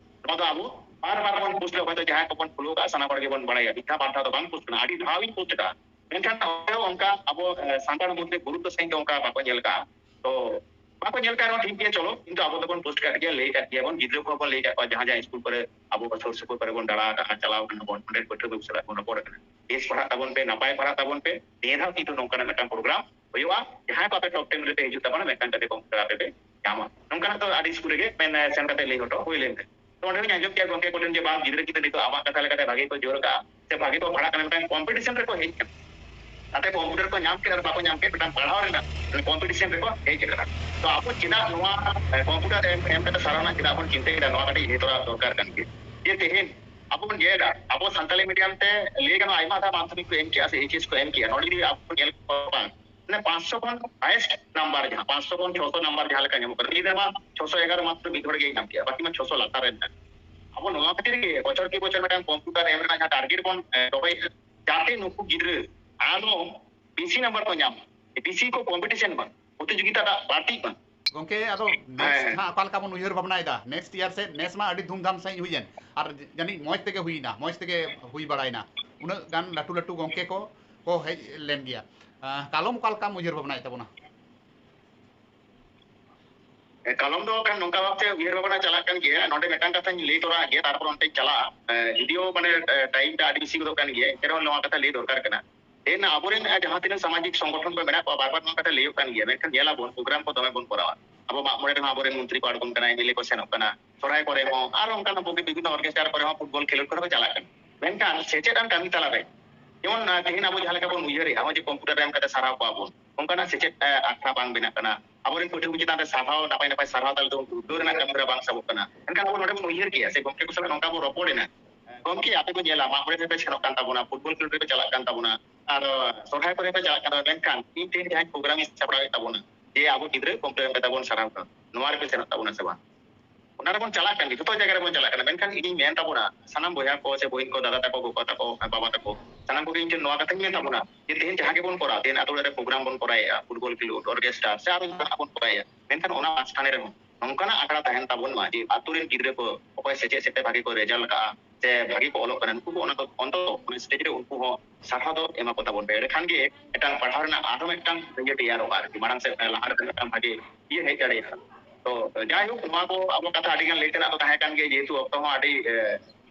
ᱱᱚᱣᱟ ᱫᱚ ᱟᱵᱚ ᱵᱟᱨ ᱵᱟᱨ ᱵᱚᱱ ᱯᱳᱥᱴ ᱞᱮᱜᱼᱟ, ᱦᱚᱭᱛᱳ ᱡᱟᱦᱟᱸᱭ ᱠᱚᱵᱚᱱ ᱯᱷᱳᱞᱳ ᱠᱟᱜᱼᱟ, ᱥᱟᱱᱟᱢ ᱦᱚᱲ ᱜᱮᱵᱚᱱ ᱵᱟᱲᱟᱭᱟ, ᱢᱤᱫ ᱫᱷᱟᱣ ᱵᱟᱨ ᱫᱷᱟᱣ ᱫᱚ ᱵᱟᱝ ᱯᱳᱥᱴ ᱠᱟᱱᱟ, ᱟᱹᱰᱤ ᱫᱷᱟᱣ ᱤᱧ ᱯᱳᱥᱴ ᱠᱟᱜᱼᱟ᱾ ᱢᱮᱱᱠᱷᱟᱱ ᱚᱸᱰᱮ ᱦᱚᱸ ᱚᱱᱠᱟ ᱟᱵᱚ, ᱮ, ᱥᱟᱱᱛᱟᱲ ᱢᱚᱫᱽᱫᱷᱮ ᱜᱩᱨᱩᱛᱛᱚ ᱥᱟᱺᱦᱤᱡ ᱫᱚ ᱚᱱᱠᱟ ᱵᱟᱠᱚ ᱧᱮᱞ ᱠᱟᱜᱼᱟ᱾ ᱛᱚ ᱵᱟᱠᱚ ᱧᱮᱞ ᱠᱟᱜ ᱨᱮᱦᱚᱸ ᱴᱷᱤᱠ ᱜᱮᱭᱟ, ᱪᱚᱞᱚ, ᱠᱤᱱᱛᱩ ᱟᱵᱚ ᱫᱚᱵᱚᱱ ᱯᱳᱥᱴ ᱠᱟᱜ ᱜᱮᱭᱟ, ᱞᱟᱹᱭ ᱠᱟᱜ ᱜᱮᱭᱟ ᱵᱚᱱ, ᱜᱤᱫᱽᱨᱟᱹ ᱠᱚᱦᱚᱸ ᱵᱚᱱ ᱞᱟᱹᱭ ᱠᱟᱜ ᱠᱚᱣᱟ, ᱡᱟᱦᱟᱸ ᱡᱟᱦᱟᱸ ᱥᱠᱩᱞ ᱠᱚᱨᱮ ᱟᱵᱚ ᱥᱩᱨ ᱥᱩᱯᱩᱨ ᱠᱚᱨᱮ ᱵᱚᱱ ᱫᱟᱬᱟ ᱟᱠᱟᱜᱼᱟ, ᱪᱟᱞᱟᱣ ᱠᱟᱱᱟ ᱵᱚᱱ, ᱚᱸᱰᱮ ᱯᱟᱹᱴᱷᱩᱣᱟᱹ ᱠᱚ ᱥᱟᱞᱟᱜ ᱵᱚᱱ ᱨᱚᱯᱚᱲ ᱠᱟᱱᱟ, ᱵᱮᱥ ᱯᱟᱲᱦᱟᱜ ᱛᱟᱵᱚᱱ ᱯᱮ, ᱱᱟᱯᱟᱭ ᱯᱟᱲᱦᱟᱜ ᱛᱟᱵᱚᱱ ᱯᱮ, ᱱᱤᱭᱟᱹ ᱫᱷᱟᱣ ᱠᱤᱱᱛᱩ ᱱᱚᱝᱠᱟᱱᱟᱜ ᱢᱤᱫᱴᱟᱝ ᱯᱨᱳᱜᱨᱟᱢ ᱦᱩᱭᱩᱜᱼᱟ, ᱡᱟᱦᱟᱸᱭ ᱠᱚ ᱟᱯᱮ ᱴᱚᱯ ᱴᱮᱱ ᱨᱮᱯᱮ ᱦᱤᱡᱩᱜ ᱛᱟᱵᱚᱱᱟ, ᱢᱤᱫᱴᱟᱝ ᱠᱟᱛᱮ ᱠᱚᱢᱯᱤᱭᱩᱴᱟᱨ ᱟᱯᱮ ᱯᱮ ᱧᱟᱢᱟ᱾ ᱱᱚᱝᱠᱟᱱᱟᱜ ᱫᱚ ᱟᱹᱰᱤ ᱥᱠᱩᱞ ᱨᱮᱜᱮ ᱢᱮᱱ, ᱥᱮᱱ ᱠᱟᱛᱮ ᱞᱟᱹᱭ ᱦᱚᱴᱚ ᱦᱩᱭ ᱞᱮᱱ ᱛᱟᱦᱮᱸᱫ᱾ ᱛᱚ ᱚᱸᱰᱮ ᱦᱚᱸᱧ ᱟᱸᱡᱚᱢ ᱠᱮᱜᱼᱟ, ᱜᱚᱢᱠᱮ ᱠᱚ ᱴᱷᱮᱱ ᱡᱮ, "ᱵᱟᱝ, ᱜᱤᱫᱽᱨᱟᱹ ᱠᱤᱫᱽᱨᱟᱹ ᱱᱤᱛᱚᱜ ᱟᱢᱟᱜ ᱠᱟᱛᱷᱟ ᱞᱮᱠᱟᱛᱮ ᱵᱷᱟᱜᱮ ᱠᱚ ᱡᱳᱨ ᱠᱟᱜᱼᱟ, ᱥᱮ ᱵᱷᱟᱜᱮ ᱠᱚ ᱯᱟᱲᱦᱟᱜ ᱠᱟᱱᱟ", ᱢᱤᱫᱴᱟᱝ ᱠᱚᱢᱯᱤᱴᱤᱥᱚᱱ ᱨᱮᱠᱚ ᱦᱮᱡ ᱠᱟᱱᱟ᱾ ᱛᱟᱛᱮ ᱠᱚᱢᱯᱤᱭᱩᱴᱟᱨ ᱠᱚ ᱧᱟᱢ ᱠᱮᱫ ᱟᱨ ᱵᱟᱠᱚ ᱧᱟᱢ ᱠᱮᱫ, ᱢᱤᱫᱴᱟᱝ ᱯᱟᱲᱦᱟᱣ ᱨᱮᱱᱟᱜ ᱠᱚᱢᱯᱤᱴᱤᱥᱚᱱ ᱨᱮᱠᱚ ᱦᱮᱡ ᱟᱠᱟᱱᱟ᱾ ᱛᱚ ᱟᱵᱚ ᱪᱮᱫᱟᱜ ᱱᱚᱣᱟ, ᱮ, ᱠᱚᱢᱯᱤᱭᱩᱴᱟᱨ ᱮᱢ, ᱮᱢ ᱠᱟᱛᱮ ᱥᱟᱨᱟᱣ ᱨᱮᱱᱟᱜ ᱪᱮᱫᱟᱜ ᱵᱚᱱ ᱪᱤᱱᱛᱟᱹᱭᱮᱫᱟ, ᱱᱚᱣᱟ ᱠᱟᱹᱴᱤᱡ ᱞᱟᱹᱭ ᱛᱚᱨᱟ ᱫᱚᱨᱠᱟᱨ ᱠᱟᱱ ᱜᱮᱭᱟ᱾ ᱡᱮ ᱛᱮᱦᱮᱧ ᱟᱵᱚ ᱵᱚᱱ ᱧᱮᱞ ᱮᱫᱟ, ᱟᱵᱚ ᱥᱟᱱᱛᱟᱞᱤ ᱢᱤᱰᱤᱭᱟᱢ ᱛᱮ ᱞᱟᱹᱭ ᱜᱟᱱᱚᱜᱼᱟ ᱟᱭᱢᱟ ᱫᱷᱟᱣ ᱢᱟᱫᱽᱫᱷᱚᱢᱤᱠ ᱠᱚ ᱮᱢ ᱠᱮᱜᱼᱟ ᱥᱮ ᱮᱭᱤᱪ ᱮᱥ ᱠᱚ ᱮᱢ ᱠᱮᱜᱼᱟ, ᱱᱚᱰᱮ ᱡᱩᱫᱤ ᱟᱵᱚ ᱵᱚᱱ ᱧᱮᱞ ᱠᱚᱣᱟ ᱵᱟᱝ, ᱢᱟᱱᱮ ᱯᱟᱸᱪᱥᱚ ᱠᱷᱚᱱ ᱦᱟᱭᱮᱥᱴ ᱱᱟᱢᱵᱟᱨ ᱡᱟᱦᱟᱸ ᱯᱟᱸᱪᱥᱚ ᱠᱷᱚᱱ ᱪᱷᱚᱥᱚ ᱱᱟᱢᱵᱟᱨ ᱡᱟᱦᱟᱸ ᱞᱮᱠᱟ ᱧᱟᱢᱚᱜ ᱠᱟᱱᱟ, ᱱᱤᱭᱟᱹ ᱫᱷᱟᱣ ᱢᱟ ᱪᱷᱚᱥᱚ ᱮᱜᱟᱨᱚ ᱢᱟᱛᱨᱚ ᱢᱤᱫ ᱦᱚᱲ ᱜᱮᱭ ᱧᱟᱢ ᱠᱮᱜᱼᱟ, ᱵᱟᱹᱠᱤ ᱢᱟ ᱪᱷᱚᱥᱚ ᱞᱟᱛᱟᱨ ᱨᱮ ᱢᱮᱱᱟᱜ ᱠᱚᱣᱟ᱾ ᱟᱵᱚ ᱱᱚᱣᱟ ᱠᱷᱟᱹᱛᱤᱨ ᱜᱮ ᱵᱚᱪᱷᱚᱨ ᱠᱤ ᱵᱚᱪᱷᱚᱨ ᱢᱤᱫᱴᱟᱝ ᱠᱚᱢᱯᱤᱭᱩᱴᱟᱨ ᱮᱢ ᱨᱮᱱᱟᱜ ᱡᱟᱦᱟᱸ ᱴᱟᱨᱜᱮᱴ ᱵᱚᱱ ᱮ, ᱫᱚᱦᱚᱭᱮᱫᱼᱟ, ᱡᱟᱛᱮ ᱱᱩᱠᱩ ᱜᱤᱫᱽᱨᱟᱹ ᱟᱨᱦᱚᱸ ᱵᱮᱥᱤ ᱱᱟᱢᱵᱟᱨ ᱠᱚ ᱧᱟᱢ, ᱵᱮᱥᱤ ᱠᱚ ᱠᱚᱢᱯᱤᱴᱤᱥᱚᱱ ᱢᱟ, ᱯᱨᱚᱛᱤᱡᱳᱜᱤᱛᱟ ᱴᱟᱜ ᱵᱟᱹᱲᱛᱤᱜ ᱢᱟ᱾ ᱜᱚᱝᱠᱮ, ᱟᱫᱚ ᱱᱮᱠᱥᱴ ᱦᱮᱸ᱾ ᱦᱟᱸᱜ ᱚᱠᱟ ᱞᱮᱠᱟ ᱵᱚᱱ ᱩᱭᱦᱟᱹᱨ ᱵᱷᱟᱵᱽᱱᱟᱭᱮᱫᱟ? ᱱᱮᱠᱥᱴ ᱤᱭᱟᱨ ᱥᱮᱫ, ᱱᱮᱥ ᱢᱟ ᱟᱹᱰᱤ ᱫᱷᱩᱢᱫᱷᱟᱢ ᱥᱟᱺᱦᱤᱡ ᱦᱩᱭᱮᱱ, ᱟᱨ ᱡᱟᱹᱱᱤᱡ ᱢᱚᱡᱽ ᱛᱮᱜᱮ ᱦᱩᱭᱱᱟ, ᱢᱚᱡᱽ ᱛᱮᱜᱮ ᱦᱩᱭ ᱵᱟᱲᱟᱭᱮᱱᱟ᱾ ᱩᱱᱟᱹᱜ ᱜᱟᱱ ᱞᱟᱹᱴᱩ ᱞᱟᱹᱴᱩ ᱜᱚᱝᱠᱮ ᱠᱚ ᱠᱚ ᱦᱮᱡ ᱞᱮᱱ ᱜᱮᱭᱟ᱾ ᱟᱸ, ᱠᱟᱞᱚᱢ ᱚᱠᱟ ᱞᱮᱠᱟᱢ ᱩᱭᱦᱟᱹᱨ ᱵᱷᱟᱵᱽᱱᱟᱭᱮᱫ ᱛᱟᱵᱚᱱᱟ? ᱮ, ᱠᱟᱞᱚᱢ ᱫᱚ ᱠᱷᱟᱱ ᱱᱚᱝᱠᱟ ᱵᱷᱟᱵᱛᱮ ᱩᱭᱦᱟᱹᱨ ᱵᱷᱟᱵᱽᱱᱟ ᱪᱟᱞᱟᱜ ᱠᱟᱱ ᱜᱮᱭᱟ᱾ ᱱᱚᱰᱮ ᱢᱤᱫᱴᱟᱝ ᱠᱟᱛᱷᱟᱧ ᱞᱟᱹᱭ ᱛᱚᱨᱟ ᱟᱫ ᱜᱮᱭᱟ, ᱛᱟᱨᱯᱚᱨ ᱚᱱᱛᱮᱧ ᱪᱟᱞᱟᱜᱼᱟ᱾ ᱮ, ᱡᱩᱫᱤᱭᱳ ᱢᱟᱱᱮ, ᱮ, ᱴᱟᱭᱤᱢ ᱴᱟ ᱟᱹᱰᱤ ᱵᱮᱥᱤ ᱜᱚᱫᱚᱜ ᱠᱟᱱ ᱜᱮᱭᱟ, ᱮᱱᱛᱮ ᱨᱮᱦᱚᱸ ᱱᱚᱣᱟ ᱠᱟᱛᱷᱟ ᱞᱟᱹᱭ ᱫᱚᱨᱠᱟᱨ ᱠᱟᱱᱟ᱾ ᱛᱮᱦᱮᱧ ᱟᱵᱚᱨᱮᱱ, ᱮ, ᱡᱟᱦᱟᱸ ᱛᱤᱱᱟᱹᱜ ᱥᱟᱢᱟᱡᱤᱠ ᱥᱚᱝᱜᱚᱴᱷᱚᱱ ᱠᱚ ᱢᱮᱱᱟᱜ ᱠᱚᱣᱟ, ᱵᱟᱨ ᱵᱟᱨ ᱱᱚᱣᱟ ᱠᱟᱛᱷᱟ ᱞᱟᱹᱭᱚᱜ ᱠᱟᱱ ᱜᱮᱭᱟ, ᱢᱮᱱᱠᱷᱟᱱ ᱧᱮᱞᱟᱵᱚᱱ ᱯᱨᱳᱜᱨᱟᱢ ᱠᱚ ᱫᱚᱢᱮ ᱵᱚᱱ ᱠᱚᱨᱟᱣᱟ᱾ ᱟᱵᱚ ᱢᱟᱜ ᱢᱚᱬᱮ ᱨᱮᱦᱚᱸ ᱟᱵᱚᱨᱮᱱ ᱢᱚᱱᱛᱨᱤ ᱠᱚ ᱟᱬᱜᱚᱱ ᱠᱟᱱᱟ, ᱮᱢ ᱮᱞ ᱮ ᱠᱚ ᱥᱮᱱᱚᱜ ᱠᱟᱱᱟ, ᱥᱚᱨᱦᱟᱭ ᱠᱚᱨᱮ ᱦᱚᱸ ᱟᱨ ᱚᱱᱠᱟᱱ ᱵᱤᱵᱷᱤᱱᱱᱚ ᱚᱨᱠᱮᱥᱴᱟᱨ ᱠᱚᱨᱮ ᱦᱚᱸ ᱯᱷᱩᱴᱵᱚᱞ ᱠᱷᱮᱞᱳᱰ ᱠᱚᱨᱮ ᱠᱚ ᱪᱟᱞᱟᱜ ᱠᱟᱱᱟ᱾ ᱢᱮᱱᱠᱷᱟᱱ ᱥᱮᱪᱮᱫ ᱟᱱ ᱠᱟᱹᱢᱤ ᱛᱟᱞᱟᱨᱮ ᱡᱮᱢᱚᱱ, ᱮ, ᱛᱮᱦᱮᱧ ᱟᱵᱚ ᱡᱟᱦᱟᱸ ᱞᱮᱠᱟ ᱵᱚᱱ ᱩᱭᱦᱟᱹᱨᱮᱜᱼᱟ, ᱱᱚᱜᱼᱚᱭ ᱡᱮ ᱠᱚᱢᱯᱤᱭᱩᱴᱟᱨ ᱨᱮ ᱮᱢ ᱠᱟᱛᱮ ᱥᱟᱨᱦᱟᱣ ᱠᱚᱣᱟ ᱵᱚᱱ, ᱚᱱᱠᱟᱱᱟᱜ ᱥᱮᱪᱮᱫ, ᱮ, ᱟᱠᱷᱲᱟ ᱵᱟᱝ ᱵᱮᱱᱟᱜ ᱠᱟᱱᱟ᱾ ᱟᱵᱚᱨᱮᱱ ᱯᱟᱹᱴᱷᱩᱣᱟᱹ ᱠᱚ ᱪᱮᱛᱟᱱ ᱨᱮ ᱥᱟᱨᱦᱟᱣ, ᱱᱟᱯᱟᱭ ᱱᱟᱯᱟᱭ ᱥᱟᱨᱦᱟᱣ ᱛᱟᱞ ᱛᱮᱵᱚᱱ ᱩᱫᱽᱜᱟᱹᱣ ᱨᱮᱱᱟᱜ ᱠᱟᱹᱢᱤ ᱦᱚᱨᱟ ᱵᱟᱝ ᱥᱟᱵᱚᱜ ᱠᱟᱱᱟ᱾ ᱢᱮᱱᱠᱷᱟᱱ ᱟᱵᱚ ᱱᱚᱰᱮ ᱵᱚᱱ ᱩᱭᱦᱟᱹᱨ ᱠᱮᱭᱟ ᱥᱮ ᱜᱚᱢᱠᱮ ᱠᱚ ᱥᱟᱞᱟᱜ ᱱᱚᱝᱠᱟ ᱵᱚᱱ ᱨᱚᱯᱚᱲ ᱮᱱᱟ, ᱜᱚᱢᱠᱮ, ᱟᱯᱮ ᱠᱚ ᱧᱮᱞᱟ, ᱢᱟᱜ ᱢᱚᱬᱮ ᱨᱮᱯᱮ ᱥᱮᱱᱚᱜ ᱠᱟᱱ ᱛᱟᱵᱚᱱᱟ, ᱯᱷᱩᱴᱵᱚᱞ ᱠᱷᱮᱞᱳᱰ ᱨᱮᱯᱮ ᱪᱟᱞᱟᱜ ᱠᱟᱱ ᱛᱟᱵᱚᱱᱟ, ᱟᱨ, ᱮ, ᱥᱚᱨᱦᱟᱭ ᱠᱚᱨᱮ ᱯᱮ ᱪᱟᱞᱟᱜ ᱠᱟᱱ ᱛᱟᱵᱚᱱᱟ, ᱢᱮᱱᱠᱷᱟᱱ ᱤᱧ ᱛᱮᱦᱮᱧ ᱡᱟᱦᱟᱸᱧ ᱯᱨᱳᱜᱨᱟᱢ ᱤᱧ ᱥᱟᱯᱲᱟᱣᱮᱫ ᱛᱟᱵᱚᱱᱟ, ᱡᱮ ᱟᱵᱚ ᱜᱤᱫᱽᱨᱟᱹ ᱠᱚᱢᱯᱤᱭᱩᱴᱟᱨ ᱮᱢ ᱠᱟᱛᱮ ᱵᱚᱱ ᱥᱟᱨᱦᱟᱣ ᱠᱚᱣᱟ, ᱱᱚᱣᱟ ᱨᱮᱯᱮ ᱥᱮᱱᱚᱜ ᱛᱟᱵᱚᱱᱟ ᱥᱮ ᱵᱟᱝ? ᱚᱱᱟ ᱨᱮᱵᱚᱱ ᱪᱟᱞᱟᱜ ᱠᱟᱱ ᱜᱮ, ᱡᱚᱛᱚ ᱡᱟᱭᱜᱟ ᱨᱮᱵᱚᱱ ᱪᱟᱞᱟᱜ ᱠᱟᱱᱟ᱾ ᱢᱮᱱᱠᱷᱟᱱ ᱤᱧᱤᱧ ᱢᱮᱱ ᱛᱟᱵᱚᱱᱟ, ᱥᱟᱱᱟᱢ ᱵᱚᱭᱦᱟ ᱠᱚ ᱥᱮ ᱵᱩᱦᱤᱱ ᱠᱚ, ᱫᱟᱫᱟ ᱛᱟᱠᱚ, ᱜᱚᱜᱚ ᱛᱟᱠᱚ, ᱵᱟᱵᱟ ᱛᱟᱠᱚ, ᱥᱟᱱᱟᱢ ᱠᱚᱜᱮ ᱤᱧ ᱴᱷᱮᱱ ᱱᱚᱣᱟ ᱠᱟᱛᱷᱟᱧ ᱢᱮᱱ ᱛᱟᱵᱚᱱᱟ ᱡᱮ ᱛᱮᱦᱮᱧ ᱡᱟᱦᱟᱸ ᱜᱮᱵᱚᱱ ᱠᱚᱨᱟᱣ, ᱛᱮᱦᱮᱧ ᱟᱛᱳ ᱚᱲᱟᱜ ᱨᱮ ᱯᱨᱳᱜᱨᱟᱢ ᱵᱚᱱ ᱠᱚᱨᱟᱣᱮᱫᱼᱟ, ᱯᱷᱩᱴᱵᱚᱞ ᱠᱷᱮᱞᱳᱰ, ᱚᱨᱠᱮᱥᱴᱟᱨ ᱥᱮ ᱟᱨᱚ ᱡᱟᱦᱟᱱᱟᱜ ᱵᱚᱱ ᱠᱚᱨᱟᱣᱮᱫᱼᱟ, ᱢᱮᱱᱠᱷᱟᱱ ᱚᱱᱟ ᱢᱟᱡᱷᱟᱱᱮ ᱨᱮᱦᱚᱸ ᱱᱚᱝᱠᱟᱱᱟᱜ ᱟᱠᱷᱲᱟ ᱛᱟᱦᱮᱱ ᱛᱟᱵᱚᱱ ᱢᱟ ᱡᱮ ᱟᱛᱳ ᱨᱮᱱ ᱜᱤᱫᱽᱨᱟᱹ ᱠᱚ ᱚᱠᱚᱭ ᱥᱮᱪᱮᱫ ᱥᱮᱫ ᱛᱮ ᱵᱷᱟᱜᱮ ᱠᱚ ᱨᱮᱡᱟᱞᱴ ᱠᱟᱜᱼᱟ ᱥᱮ ᱵᱷᱟᱜᱮ ᱠᱚ ᱚᱞᱚᱜ ᱠᱟᱱᱟ, ᱱᱩᱠᱩ ᱠᱚ ᱚᱱᱟ ᱫᱚ ᱚᱱᱛᱚ ᱚᱱᱟ ᱥᱴᱮᱡ ᱨᱮ ᱩᱱᱠᱩ ᱦᱚᱸ ᱥᱟᱨᱦᱟᱣ ᱫᱚ ᱮᱢᱟ ᱠᱚ ᱛᱟᱵᱚᱱ ᱯᱮ᱾ ᱮᱸᱰᱮᱠᱷᱟᱱ ᱜᱮ ᱢᱤᱫᱴᱟᱝ ᱯᱟᱲᱦᱟᱣ ᱨᱮᱱᱟᱜ ᱟᱨᱦᱚᱸ ᱢᱤᱫᱴᱟᱝ ᱤᱭᱟᱹ ᱛᱮᱭᱟᱨᱚᱜᱼᱟ ᱟᱨᱠᱤ, ᱢᱟᱲᱟᱝ ᱥᱮᱫ ᱞᱟᱦᱟ ᱨᱮ ᱢᱤᱫᱴᱟᱝ ᱵᱷᱟᱜᱮ ᱤᱭᱟᱹ ᱦᱮᱡ ᱫᱟᱲᱮᱭᱟᱜᱼᱟ᱾ ᱛᱚ ᱡᱟᱭᱦᱳᱠ, ᱱᱚᱣᱟ ᱠᱚ ᱟᱵᱚ ᱠᱟᱛᱷᱟ ᱟᱹᱰᱤ ᱜᱟᱱ ᱞᱟᱹᱭ ᱛᱮᱱᱟᱜ ᱫᱚ ᱛᱟᱦᱮᱸ ᱠᱟᱱ ᱜᱮᱭᱟ, ᱡᱮᱦᱮᱛᱩ ᱚᱠᱛᱚ ᱦᱚᱸ ᱟᱹᱰᱤ, ᱮ,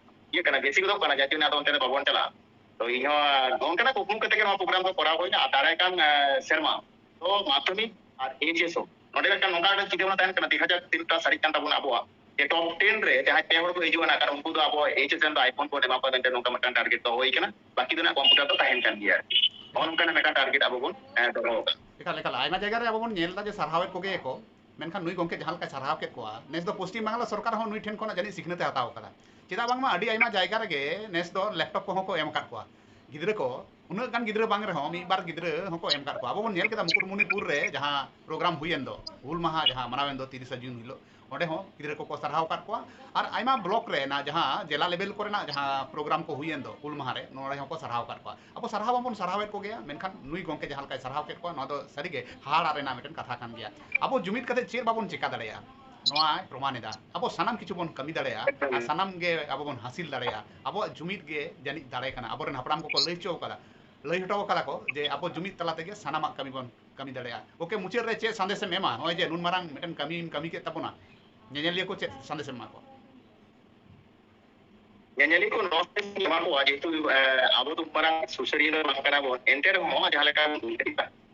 ᱤᱭᱟᱹ ᱠᱟᱱᱟ, ᱵᱮᱥᱤ ᱜᱚᱫᱚᱜ ᱠᱟᱱᱟ, ᱡᱟᱨ ᱡᱚᱱᱱᱚ ᱟᱫᱚ ᱚᱱᱛᱮ ᱫᱚ ᱵᱟᱵᱚᱱ ᱪᱟᱞᱟᱜᱼᱟ᱾ ᱛᱚ ᱤᱧ ᱦᱚᱸ ᱱᱚᱝᱠᱟᱱᱟᱜ ᱠᱩᱠᱢᱩ ᱠᱟᱛᱮ ᱜᱮ ᱱᱚᱣᱟ ᱯᱨᱳᱜᱨᱟᱢ ᱫᱚ ᱠᱚᱨᱟᱣ ᱦᱩᱭᱱᱟ, ᱟᱨ ᱫᱟᱨᱟᱭ ᱠᱟᱱ, ᱮ, ᱥᱮᱨᱢᱟ ᱛᱚ ᱢᱟᱫᱽᱫᱷᱚᱢᱤᱠ ᱟᱨ ᱮᱭᱤᱪ ᱮᱥ ᱦᱚᱸ ᱱᱚᱰᱮ ᱢᱤᱫᱴᱟᱝ ᱱᱚᱝᱠᱟ ᱢᱤᱫᱴᱟᱝ ᱪᱤᱱᱛᱟᱹ ᱵᱷᱟᱵᱽᱱᱟ ᱛᱟᱦᱮᱱ ᱠᱟᱱᱟ, ᱫᱩ ᱦᱟᱡᱟᱨ ᱛᱤᱱᱟᱹᱜ ᱴᱟ ᱥᱟᱨᱤᱜ ᱠᱟᱱ ᱛᱟᱵᱚᱱᱟ ᱟᱵᱚᱣᱟᱜ, ᱡᱮ ᱴᱚᱯ ᱴᱮᱱ ᱨᱮ ᱡᱟᱦᱟᱸᱭ ᱯᱮ ᱦᱚᱲ ᱠᱚ ᱦᱤᱡᱩᱜᱼᱟ, ᱱᱟᱜ ᱠᱷᱟᱱ ᱩᱱᱠᱩ ᱫᱚ ᱟᱵᱚ ᱮᱭᱤᱪ ᱮᱥ ᱨᱮᱱ ᱫᱚ ᱟᱭᱯᱷᱳᱱ ᱵᱚᱱ ᱮᱢᱟ ᱠᱚᱣᱟ ᱢᱮᱱᱛᱮ ᱱᱚᱝᱠᱟ ᱢᱤᱫᱴᱟᱝ ᱴᱟᱨᱜᱮᱴ ᱫᱚᱦᱚ ᱦᱩᱭ ᱠᱟᱱᱟ᱾ ᱵᱟᱹᱠᱤ ᱫᱚ ᱱᱟᱜ ᱠᱚᱢᱯᱤᱭᱩᱴᱟᱨ ᱫᱚ ᱛᱟᱦᱮᱱ ᱠᱟᱱ ᱜᱮᱭᱟ ᱟᱨᱠᱤ᱾ ᱱᱚᱜᱼᱚ ᱱᱚᱝᱠᱟᱱᱟᱜ ᱢᱤᱫᱴᱟᱝ ᱴᱟᱨᱜᱮᱴ ᱟᱵᱚ ᱵᱚᱱ, ᱮ, ᱫᱚᱦᱚ ᱟᱠᱟᱫᱟ᱾ ᱮᱠᱟᱞ, ᱮᱠᱟᱞ᱾ ᱟᱭᱢᱟ ᱡᱟᱭᱜᱟ ᱨᱮ ᱟᱵᱚ ᱵᱚᱱ ᱧᱮᱞ ᱮᱫᱟ ᱡᱮ ᱥᱟᱨᱦᱟᱣᱮᱫ ᱠᱚᱜᱮᱭᱟ ᱠᱚ, ᱢᱮᱱᱠᱷᱟᱱ ᱱᱩᱭ ᱜᱚᱢᱠᱮ ᱡᱟᱦᱟᱸ ᱞᱮᱠᱟᱭ ᱥᱟᱨᱦᱟᱣ ᱠᱮᱫ ᱠᱚᱣᱟ, ᱱᱮᱥ ᱫᱚ ᱯᱚᱥᱪᱤᱢ ᱵᱟᱝᱞᱟ ᱥᱚᱨᱠᱟᱨ ᱦᱚᱸ ᱱᱩᱭ ᱴᱷᱮᱱ ᱠᱷᱚᱱᱟᱜ ᱡᱟᱹᱱᱤᱡ ᱥᱤᱠᱷᱱᱟᱹᱛ ᱮ ᱦᱟᱛᱟᱣ ᱟᱠᱟᱫᱟ᱾ ᱪᱮᱫᱟᱜ ᱵᱟᱝᱢᱟ ᱟᱹᱰᱤ ᱟᱭᱢᱟ ᱡᱟᱭᱜᱟ ᱨᱮᱜᱮ ᱱᱮᱥ ᱫᱚ ᱞᱮᱯᱴᱚᱯ ᱠᱚᱦᱚᱸ ᱠᱚ ᱮᱢ ᱟᱠᱟᱫ ᱠᱚᱣᱟ ᱜᱤᱫᱽᱨᱟᱹ ᱠᱚ᱾ ᱩᱱᱟᱹᱜ ᱜᱟᱱ ᱜᱤᱫᱽᱨᱟᱹ ᱵᱟᱝ ᱨᱮᱦᱚᱸ ᱢᱤᱫ ᱵᱟᱨ ᱜᱤᱫᱽᱨᱟᱹ ᱦᱚᱸᱠᱚ ᱮᱢ ᱠᱟᱫ ᱠᱚᱣᱟ᱾ ᱟᱵᱚ ᱵᱚᱱ ᱧᱮᱞ ᱠᱮᱫᱟ ᱢᱩᱠᱩᱴᱢᱩᱱᱤᱯᱩᱨ ᱨᱮ ᱡᱟᱦᱟᱸ ᱯᱨᱳᱜᱨᱟᱢ ᱦᱩᱭᱮᱱ ᱫᱚ, ᱦᱩᱞ ᱢᱟᱦᱟ ᱡᱟᱦᱟᱸ ᱢᱟᱱᱟᱣᱮᱱ ᱫᱚ ᱛᱤᱨᱤᱥᱟ ᱡᱩᱱ ᱦᱤᱞᱳᱜ, ᱚᱸᱰᱮ ᱦᱚᱸ ᱜᱤᱫᱽᱨᱟᱹ ᱠᱚᱠᱚ ᱥᱟᱨᱦᱟᱣ ᱟᱠᱟᱫ ᱠᱚᱣᱟ᱾ ᱟᱨ ᱟᱭᱢᱟ ᱵᱞᱚᱠ ᱨᱮᱱᱟᱜ ᱡᱟᱦᱟᱸ ᱡᱮᱞᱟ ᱞᱮᱵᱮᱞ ᱠᱚᱨᱮᱱᱟᱜ ᱡᱟᱦᱟᱸ ᱯᱨᱳᱜᱨᱟᱢ ᱠᱚ ᱦᱩᱭᱮᱱ ᱫᱚ ᱦᱩᱞ ᱢᱟᱦᱟ ᱨᱮ, ᱱᱚᱰᱮ ᱦᱚᱸᱠᱚ ᱥᱟᱨᱦᱟᱣ ᱟᱠᱟᱫ ᱠᱚᱣᱟ᱾ ᱟᱵᱚ ᱥᱟᱨᱦᱟᱣ ᱢᱟᱵᱚᱱ ᱥᱟᱨᱦᱟᱣᱮᱫ ᱠᱚᱜᱮᱭᱟ, ᱢᱮᱱᱠᱷᱟᱱ ᱱᱩᱭ ᱜᱚᱢᱠᱮ ᱡᱟᱦᱟᱸ ᱞᱮᱠᱟᱭ ᱥᱟᱨᱦᱟᱣ ᱠᱮᱫ ᱠᱚᱣᱟ, ᱱᱚᱣᱟ ᱫᱚ ᱥᱟᱹᱨᱤᱜᱮ ᱦᱟᱦᱟᱲᱟᱜ ᱨᱮᱱᱟᱜ ᱢᱤᱫᱴᱮᱱ ᱠᱟᱛᱷᱟ ᱠᱟᱱ ᱜᱮᱭᱟ᱾ ᱟᱵᱚ ᱡᱩᱢᱤᱫ ᱠᱟᱛᱮ ᱪᱮᱫ ᱵᱟᱵᱚᱱ ᱪᱮᱠᱟ ᱫᱟᱲᱮᱭᱟᱜᱼᱟ, ᱱᱚᱣᱟᱭ ᱯᱨᱚᱢᱟᱱ ᱮᱫᱟ᱾ ᱟᱵᱚ ᱥᱟᱱᱟᱢ ᱠᱤᱪᱷᱩ ᱵᱚᱱ ᱠᱟᱹᱢᱤ ᱫᱟᱲᱮᱭᱟᱜᱼᱟ ᱟᱨ ᱥᱟᱱᱟᱢ ᱜᱮ ᱟᱵᱚ ᱵᱚᱱ ᱦᱟᱹᱥᱤᱞ ᱫᱟᱲᱮᱭᱟᱜᱼᱟ᱾ ᱟᱵᱚᱣᱟᱜ ᱡᱩᱢᱤᱫ ᱜᱮ ᱡᱟᱹᱱᱤᱡ ᱫᱟᱲᱮ ᱠᱟᱱᱟ᱾ ᱟᱵᱚᱨᱮᱱ ᱦᱟᱯᱲᱟᱢ ᱠᱚᱠᱚ ᱞᱟᱹᱭ ᱦᱚᱪᱚ ᱠᱟᱫᱟ, ᱞᱟᱹᱭ ᱦᱚᱴᱚ ᱠᱟᱫᱟ ᱠᱚ ᱡᱮ ᱟᱵᱚ ᱡᱩᱢᱤᱫ ᱛᱟᱞᱟ ᱛᱮᱜᱮ ᱥᱟᱱᱟᱢᱟᱜ ᱠᱟᱹᱢᱤ ᱵᱚᱱ ᱠᱟᱹᱢᱤ ᱫᱟᱲᱮᱭᱟᱜᱼᱟ᱾ ᱜᱚᱢᱠᱮ, ᱢᱩᱪᱟᱹᱫ ᱨᱮ ᱪᱮᱫ ᱥᱟᱸᱫᱮᱥ ᱮᱢ ᱮᱢᱟ? ᱱᱚᱜᱼᱚᱭ ᱡᱮ ᱱᱩᱱ ᱢᱟᱨᱟᱝ ᱢᱤᱫᱴᱮᱱ ᱠᱟᱹᱢᱤᱢ ᱠᱟᱹᱢᱤ ᱠᱮᱫ ᱛᱟᱵᱚᱱᱟ, ᱧᱮᱧᱮᱞᱤᱭᱟᱹ ᱠᱚ ᱪᱮᱫ ᱥᱟᱸᱫᱮᱥ ᱮᱢ ᱮᱢᱟ ᱠᱚᱣᱟ? ᱧᱮᱧᱮᱞᱤᱭᱟᱹ ᱠᱚ ᱱᱚᱣᱟ ᱠᱚ ᱮᱢᱟ ᱠᱚᱣᱟ, ᱡᱮᱦᱮᱛᱩ, ᱮ, ᱟᱵᱚ ᱫᱚ ᱢᱟᱨᱟᱝ ᱥᱩᱥᱟᱹᱨᱤᱭᱟᱹ ᱫᱚ ᱵᱟᱝ ᱠᱟᱱᱟ ᱵᱚᱱ, ᱮᱱᱛᱮ ᱨᱮᱦᱚᱸ ᱡᱟᱦᱟᱸ ᱞᱮᱠᱟ ᱵᱚᱱ ᱞᱟᱹᱭ ᱮᱫᱟ,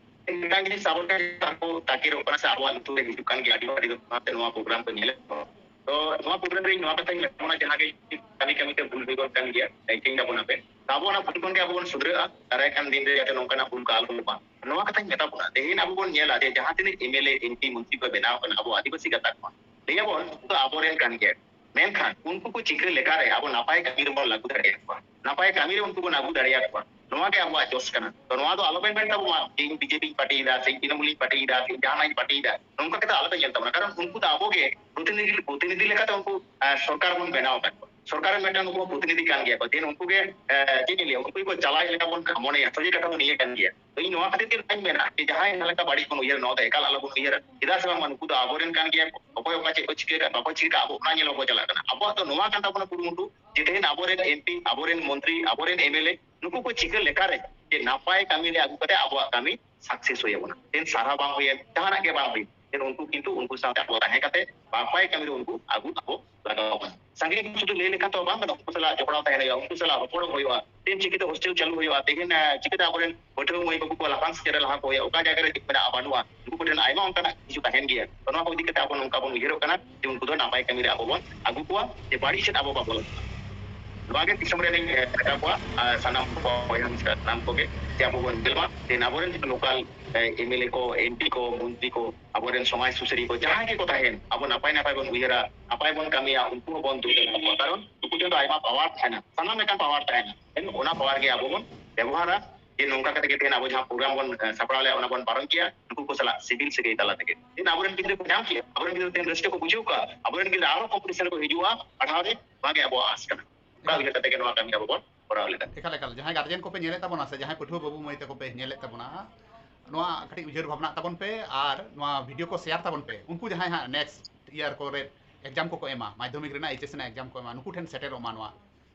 ᱢᱤᱫᱴᱟᱝ ᱡᱤᱱᱤᱥ ᱟᱵᱚ ᱴᱷᱮᱱ ᱵᱟᱠᱚ ᱛᱟᱠᱮᱨᱚᱜ ᱠᱟᱱᱟ ᱥᱮ ᱟᱵᱚᱣᱟᱜ ᱞᱩᱛᱩᱨ ᱨᱮ ᱦᱤᱡᱩᱜ ᱠᱟᱱ ᱜᱮᱭᱟ, ᱟᱹᱰᱤ ᱦᱚᱲ ᱟᱹᱰᱤ ᱫᱚ ᱚᱱᱟᱛᱮ ᱱᱚᱣᱟ ᱯᱨᱳᱜᱨᱟᱢ ᱠᱚ ᱧᱮᱞᱮᱫ ᱠᱚᱣᱟ᱾ ᱛᱚ ᱱᱚᱣᱟ ᱯᱨᱳᱜᱨᱟᱢ ᱨᱮ ᱤᱧ ᱱᱚᱣᱟ ᱠᱟᱛᱷᱟᱧ ᱢᱮᱛᱟ ᱵᱚᱱᱟ, ᱡᱟᱦᱟᱸ ᱜᱮ ᱠᱟᱹᱢᱤ ᱠᱟᱹᱢᱤ ᱛᱮ ᱵᱷᱩᱞ ᱵᱮᱜᱚᱨ ᱠᱟᱱ ᱜᱮᱭᱟ, ᱮ, ᱪᱮᱧᱡᱽ ᱟᱵᱚᱱ ᱟᱯᱮ᱾ ᱛᱚ ᱟᱵᱚ ᱚᱱᱟ ᱵᱷᱩᱞ ᱠᱷᱚᱱ ᱜᱮ ᱟᱵᱚ ᱵᱚᱱ ᱥᱩᱫᱷᱨᱟᱹᱜᱼᱟ, ᱫᱟᱨᱟᱭ ᱠᱟᱱ ᱫᱤᱱ ᱨᱮ ᱡᱟᱛᱮ ᱱᱚᱝᱠᱟᱱᱟᱜ ᱵᱷᱩᱞ ᱠᱚ ᱟᱞᱚ ᱦᱩᱭᱩᱜ ᱢᱟ᱾ ᱱᱚᱣᱟ ᱠᱟᱛᱷᱟᱧ ᱢᱮᱛᱟ ᱵᱚᱱᱟ, ᱛᱮᱦᱮᱧ ᱟᱵᱚ ᱵᱚᱱ ᱧᱮᱞᱟ ᱡᱮ ᱡᱟᱦᱟᱸ ᱛᱤᱱᱟᱹᱜ M L A, M P, ᱢᱚᱱᱛᱨᱤ ᱠᱚ ᱵᱮᱱᱟᱣ ᱠᱟᱱᱟ ᱟᱵᱚ ᱟᱹᱫᱤᱵᱟᱹᱥᱤ ᱜᱟᱛᱟᱠ ᱠᱷᱚᱱ, ᱞᱟᱹᱭ ᱟᱵᱚᱱ ᱩᱱᱠᱩ ᱫᱚ ᱟᱵᱚᱨᱮᱱ ᱠᱟᱱ ᱜᱮᱭᱟ᱾ ᱢᱮᱱᱠᱷᱟᱱ ᱩᱱᱠᱩ ᱠᱚ ᱪᱤᱠᱟᱹ ᱞᱮᱠᱟᱨᱮ ᱟᱵᱚ ᱱᱟᱯᱟᱭ ᱠᱟᱹᱢᱤ ᱨᱮᱵᱚᱱ ᱞᱟᱹᱜᱩ ᱫᱟᱲᱮᱭᱟᱠᱚᱣᱟ, ᱱᱟᱯᱟᱭ ᱠᱟᱹᱢᱤ ᱨᱮ ᱩᱱᱠᱩ ᱵᱚᱱ ᱟᱹᱜᱩ ᱫᱟᱲᱮᱭᱟᱠᱚᱣᱟ, ᱱᱚᱣᱟ ᱜᱮ ᱟᱵᱚᱣᱟᱜ ᱡᱚᱥ ᱠᱟᱱᱟ᱾ ᱛᱚ ᱱᱚᱣᱟ ᱫᱚ ᱟᱞᱚᱵᱮᱱ ᱢᱮᱱ ᱛᱟᱵᱚᱱᱟ ᱡᱮ ᱤᱧ ᱵᱤᱡᱮᱯᱤᱧ ᱯᱟᱨᱴᱤᱭᱮᱫᱟ ᱥᱮ ᱤᱧ ᱛᱨᱤᱱᱢᱩᱞᱤᱧ ᱯᱟᱨᱴᱤᱭᱮᱫᱟ ᱥᱮ ᱤᱧ ᱡᱟᱦᱟᱱᱟᱜ ᱤᱧ ᱯᱟᱨᱴᱤᱭᱮᱫᱟ, ᱱᱚᱝᱠᱟ ᱠᱟᱛᱮ ᱟᱞᱚᱵᱮᱱ ᱧᱮᱞ ᱛᱟᱵᱚᱱᱟ᱾ ᱠᱟᱨᱚᱱ ᱩᱱᱠᱩ ᱫᱚ ᱟᱵᱚ ᱜᱮ ᱯᱨᱚᱛᱤᱱᱤᱫᱷᱤ, ᱯᱨᱚᱛᱤᱱᱤᱫᱷᱤ ᱞᱮᱠᱟᱛᱮ ᱩᱱᱠᱩ, ᱟᱸ, ᱥᱚᱨᱠᱟᱨ ᱵᱚᱱ ᱵᱮᱱᱟᱣ ᱟᱠᱟᱫ ᱠᱚᱣᱟ᱾ ᱥᱚᱨᱠᱟᱨ ᱨᱮᱱ ᱢᱤᱫᱴᱟᱝ ᱩᱱᱠᱩ ᱯᱨᱚᱛᱤᱱᱤᱫᱷᱤ ᱠᱟᱱ ᱜᱮᱭᱟ ᱠᱚ᱾ ᱡᱮ ᱩᱱᱠᱩ ᱜᱮ, ᱟᱸ, ᱪᱮᱫ ᱤᱧ ᱞᱟᱹᱭᱟ, ᱩᱱᱠᱩ ᱜᱮᱠᱚ ᱪᱟᱞᱟᱣ ᱞᱮᱠᱟ ᱵᱚᱱ ᱢᱚᱱᱮᱭᱟ᱾ ᱥᱚᱡᱷᱮ ᱠᱟᱛᱷᱟ ᱫᱚ ᱱᱤᱭᱟᱹ ᱠᱟᱱ ᱜᱮᱭᱟ᱾ ᱛᱚ ᱤᱧ ᱱᱚᱣᱟ ᱠᱷᱟᱹᱛᱤᱨ ᱛᱮ ᱱᱚᱣᱟᱧ ᱢᱮᱱᱟ ᱡᱮ ᱡᱟᱦᱟᱸᱭ ᱡᱟᱦᱟᱸ ᱞᱮᱠᱟ ᱵᱟᱹᱲᱤᱡ ᱵᱚᱱ ᱩᱭᱦᱟᱹᱨᱟ, ᱱᱚᱣᱟ ᱫᱚ ᱮᱠᱟᱞ ᱟᱞᱚᱵᱚᱱ ᱩᱭᱦᱟᱹᱨᱟ᱾ ᱪᱮᱫᱟᱜ ᱥᱮ ᱵᱟᱝᱢᱟ ᱱᱩᱠᱩ ᱫᱚ ᱟᱵᱚᱨᱮᱱ ᱠᱟᱱ ᱜᱮᱭᱟ ᱠᱚ, ᱚᱠᱚᱭ ᱚᱠᱟ ᱪᱮᱫ ᱠᱚ ᱪᱤᱠᱟᱹ ᱠᱟᱜ, ᱵᱟᱠᱚ ᱪᱤᱠᱟᱹ ᱠᱟᱜ, ᱟᱵᱚ ᱚᱱᱟ ᱧᱮᱞ ᱵᱟᱵᱚ ᱪᱟᱞᱟᱜ ᱠᱟᱱᱟ᱾ ᱟᱵᱚᱣᱟᱜ ᱫᱚ ᱱᱚᱣᱟ ᱠᱟᱱ ᱛᱟᱵᱚᱱᱟ ᱠᱩᱨᱩᱢᱩᱴᱩ ᱡᱮ ᱛᱮᱦᱮᱧ ᱟᱵᱚᱨᱮᱱ ᱮᱢ ᱯᱤ, ᱟᱵᱚᱨᱮᱱ ᱢᱚᱱᱛᱨᱤ, ᱟᱵᱚᱨᱮᱱ ᱮᱢ ᱮᱞ ᱮ ᱱᱩᱠᱩ ᱠᱚ ᱪᱤᱠᱟᱹ ᱞᱮᱠᱟᱨᱮ ᱡᱮ ᱱᱟᱯᱟᱭ ᱠᱟᱹᱢᱤ ᱨᱮ ᱟᱹᱜᱩ ᱠᱟᱛᱮ ᱟᱵᱚᱣᱟᱜ ᱠᱟᱹᱢᱤ ᱥᱟᱠᱥᱮᱥ ᱦᱩᱭ ᱟᱵᱚᱱᱟ᱾ ᱛᱮᱦᱮᱧ ᱥᱟᱨᱦᱟᱣ ᱵᱟᱝ ᱦᱩᱭᱮᱱ, ᱡᱟᱦᱟᱱᱟᱜ ᱜᱮ ᱵᱟᱝ ᱦᱩᱭ, ᱛᱮᱦᱮᱧ ᱩᱱᱠᱩ ᱠᱤᱱᱛᱩ ᱩᱱᱠᱩ ᱥᱟᱶᱛᱮ ᱟᱵᱚ ᱛᱟᱦᱮᱸ ᱠᱟᱛᱮ ᱱᱟᱯᱟᱭ ᱠᱟᱹᱢᱤ ᱨᱮ ᱩᱱᱠᱩ ᱟᱹᱜᱩ ᱟᱵᱚ ᱞᱟᱜᱟᱣ ᱵᱚᱱᱟ᱾ ᱥᱟᱸᱜᱮ ᱥᱩᱫᱷᱩ ᱞᱟᱹᱭ ᱞᱮᱠᱷᱟᱱ ᱛᱚ ᱵᱟᱝ ᱜᱟᱱᱚᱜᱼᱟ, ᱩᱱᱠᱩ ᱥᱟᱞᱟᱜ ᱡᱚᱯᱲᱟᱣ ᱛᱟᱦᱮᱱ ᱦᱩᱭᱩᱜᱼᱟ, ᱩᱱᱠᱩ ᱥᱟᱞᱟᱜ ᱨᱚᱯᱚᱲ ᱦᱩᱭᱩᱜᱼᱟ᱾ ᱛᱮᱦᱮᱧ ᱪᱤᱠᱟᱹᱛᱮ ᱦᱳᱥᱴᱮᱞ ᱪᱟᱹᱞᱩ ᱦᱩᱭᱩᱜᱼᱟ, ᱛᱮᱦᱮᱧ, ᱮ, ᱪᱤᱠᱟᱹᱛᱮ ᱟᱵᱚᱨᱮᱱ ᱯᱟᱹᱴᱷᱩᱣᱟᱹ ᱢᱟᱹᱭ ᱵᱟᱹᱵᱩ ᱠᱚ ᱞᱟᱯᱷᱟᱝ ᱥᱮᱪᱮᱫ ᱨᱮ ᱞᱟᱦᱟ ᱠᱚ ᱦᱩᱭᱩᱜᱼᱟ, ᱚᱠᱟ ᱡᱟᱭᱜᱟ ᱨᱮ ᱪᱮᱫ ᱢᱮᱱᱟᱜᱼᱟ ᱵᱟᱹᱱᱩᱜᱼᱟ, ᱩᱱᱠᱩ ᱠᱚᱴᱷᱮᱱ ᱟᱭᱢᱟ ᱚᱱᱠᱟᱱᱟᱜ ᱠᱤᱪᱷᱩ ᱛᱟᱦᱮᱱ ᱜᱮᱭᱟ᱾ ᱛᱚ ᱱᱚᱣᱟ ᱠᱚ ᱤᱫᱤ ᱠᱟᱛᱮ ᱟᱵᱚ ᱱᱚᱝᱠᱟ ᱵᱚᱱ ᱩᱭᱦᱟᱹᱨᱚᱜ ᱠᱟᱱᱟ ᱡᱮ ᱩᱱᱠᱩ ᱫᱚ ᱱᱟᱯᱟᱭ ᱠᱟᱹᱢᱤ ᱨᱮ ᱟᱵᱚ ᱵᱚᱱ ᱟᱹᱜᱩ ᱠᱚᱣᱟ, ᱡᱮ ᱵᱟᱹᱲᱤᱡ ᱥᱮᱫ ᱟᱵᱚ ᱵᱟᱵᱚᱱ ᱞᱟᱦᱟᱜᱼᱟ᱾ ᱱᱚᱣᱟ ᱜᱮ ᱫᱤᱥᱚᱢ ᱨᱮ ᱞᱤᱧ, ᱮ, ᱢᱮᱛᱟ ᱠᱚᱣᱟ, ᱟᱨ ᱥᱟᱱᱟᱢ ᱠᱚ ᱵᱚᱭᱦᱟ ᱢᱤᱥᱨᱟ ᱥᱟᱱᱟᱢ ᱠᱚᱜᱮ ᱡᱮ ᱟᱵᱚ ᱵᱚᱱ ᱧᱮᱞ ᱢᱟ ᱡᱮ ᱟᱵᱚᱨᱮᱱ local, A, M L A ᱠᱚ, ᱮᱢ ᱯᱤ ᱠᱚ, ᱢᱚᱱᱛᱨᱤ ᱠᱚ, ᱟᱵᱚᱨᱮᱱ ᱥᱚᱢᱟᱡᱽ ᱥᱩᱥᱟᱹᱨᱤᱭᱟᱹ ᱠᱚ ᱡᱟᱦᱟᱸᱭ ᱜᱮᱠᱚ ᱛᱟᱦᱮᱱ, ᱟᱵᱚ ᱱᱟᱯᱟᱭ ᱱᱟᱯᱟᱭ ᱵᱚᱱ ᱩᱭᱦᱟᱹᱨᱟ, ᱱᱟᱯᱟᱭ ᱵᱚᱱ ᱠᱟᱹᱢᱤᱭᱟ, ᱩᱱᱠᱩ ᱦᱚᱸ ᱵᱚᱱ ᱫᱩᱲᱩᱵ ᱮᱱᱟ ᱠᱚ᱾ ᱠᱟᱨᱚᱱ ᱩᱱᱠᱩ ᱴᱷᱮᱱ ᱫᱚ ᱟᱭᱢᱟ ᱯᱟᱣᱟᱨ ᱛᱟᱦᱮᱱᱟ, ᱥᱟᱱᱟᱢ ᱞᱮᱠᱟᱱ ᱯᱟᱣᱟᱨ ᱛᱟᱦᱮᱱᱟ᱾ ᱚᱱᱟ ᱯᱟᱣᱟᱨ ᱜᱮ ᱟᱵᱚ ᱵᱚᱱ ᱵᱮᱵᱚᱦᱟᱨᱟ, ᱡᱮ ᱱᱚᱝᱠᱟ ᱠᱟᱛᱮ ᱜᱮ ᱛᱮᱦᱮᱧ ᱟᱵᱚ ᱡᱟᱦᱟᱸ ᱯᱨᱳᱜᱨᱟᱢ ᱵᱚᱱ ᱥᱟᱯᱲᱟᱣ ᱞᱮᱫ, ᱚᱱᱟ ᱵᱚᱱ ᱯᱟᱨᱚᱢ ᱠᱮᱭᱟ ᱱᱩᱠᱩ ᱠᱚ ᱥᱟᱞᱟᱜ ᱥᱤᱵᱤᱞ ᱥᱟᱹᱜᱟᱹᱭ ᱛᱟᱞᱟ ᱛᱮᱜᱮ᱾ ᱛᱮᱦᱮᱧ ᱟᱵᱚᱨᱮᱱ ᱜᱤᱫᱽᱨᱟᱹ ᱠᱚ ᱧᱟᱢ ᱠᱮᱭᱟ, ᱟᱵᱚᱨᱮᱱ ᱜᱤᱫᱽᱨᱟᱹ ᱛᱮᱦᱮᱧ ᱨᱟᱹᱥᱠᱟᱹ ᱠᱚ ᱵᱩᱡᱷᱟᱹᱣ ᱠᱚᱣᱟ, ᱟᱵᱚᱨᱮᱱ ᱜᱤᱫᱽᱨᱟᱹ ᱟᱨᱦᱚᱸ ᱠᱚᱢᱯᱤᱴᱤᱥᱚᱱ ᱨᱮᱠᱚ ᱦᱤᱡᱩᱜᱼᱟ ᱯᱟᱲᱦᱟᱣ ᱨᱮ᱾ ᱱᱚᱣᱟ ᱜᱮ ᱟᱵᱚᱣᱟᱜ ᱟᱸᱥ ᱠᱟᱱᱟ᱾ ᱚᱱᱠᱟ ᱩᱭᱦᱟᱹᱨ ᱠᱟᱛᱮ ᱜᱮ ᱱᱚᱣᱟ ᱠᱟᱹᱢᱤ ᱟᱵᱚ ᱵᱚᱱ ᱠᱚᱨᱟᱣ ᱞᱮᱫᱟ᱾ ᱮᱠᱟᱞ ᱮᱠᱟᱞ, ᱡᱟᱦᱟᱸᱭ ᱜᱟᱨᱡᱮᱱ ᱠᱚᱯᱮ ᱧᱮᱞᱮᱫ ᱛᱟᱵᱚᱱᱟ ᱥᱮ ᱡᱟᱦᱟᱸᱭ ᱯᱟᱹᱴᱷᱩᱣᱟᱹ ᱵᱟᱹᱵᱩ ᱢᱟᱹᱭ ᱛᱟᱠᱚ ᱯᱮ ᱧᱮᱞᱮᱫ ᱛᱟᱵᱚᱱᱟ, ᱱᱚᱣᱟ ᱠᱟᱹᱴᱤᱡ ᱩᱭᱦᱟᱹᱨ ᱵᱷᱟᱵᱽᱱᱟᱜ ᱛᱟᱵᱚᱱ ᱯᱮ ᱟᱨ ᱱᱚᱣᱟ ᱵᱷᱤᱰᱤᱭᱳ ᱠᱚ ᱥᱮᱭᱟᱨ ᱛᱟᱵᱚᱱ ᱯᱮ᱾ ᱩᱱᱠᱩ ᱡᱟᱦᱟᱸᱭ ᱦᱟᱸᱜ ᱱᱮᱠᱥᱴ ᱤᱭᱟᱨ ᱠᱚᱨᱮ ᱮᱠᱡᱟᱢ ᱠᱚᱠᱚ ᱮᱢᱟ, ᱢᱟᱫᱽᱫᱷᱚᱢᱤᱠ ᱨᱮᱱᱟᱜ, ᱮᱭᱤᱪ ᱮᱥ ᱨᱮᱱᱟᱜ ᱮᱠᱡᱟᱢ ᱠᱚ ᱮᱢᱟ, ᱱᱩᱠᱩ ᱴᱷᱮᱱ ᱥᱮᱴᱮᱨᱚᱜ ᱢᱟ ᱱᱚᱣᱟ᱾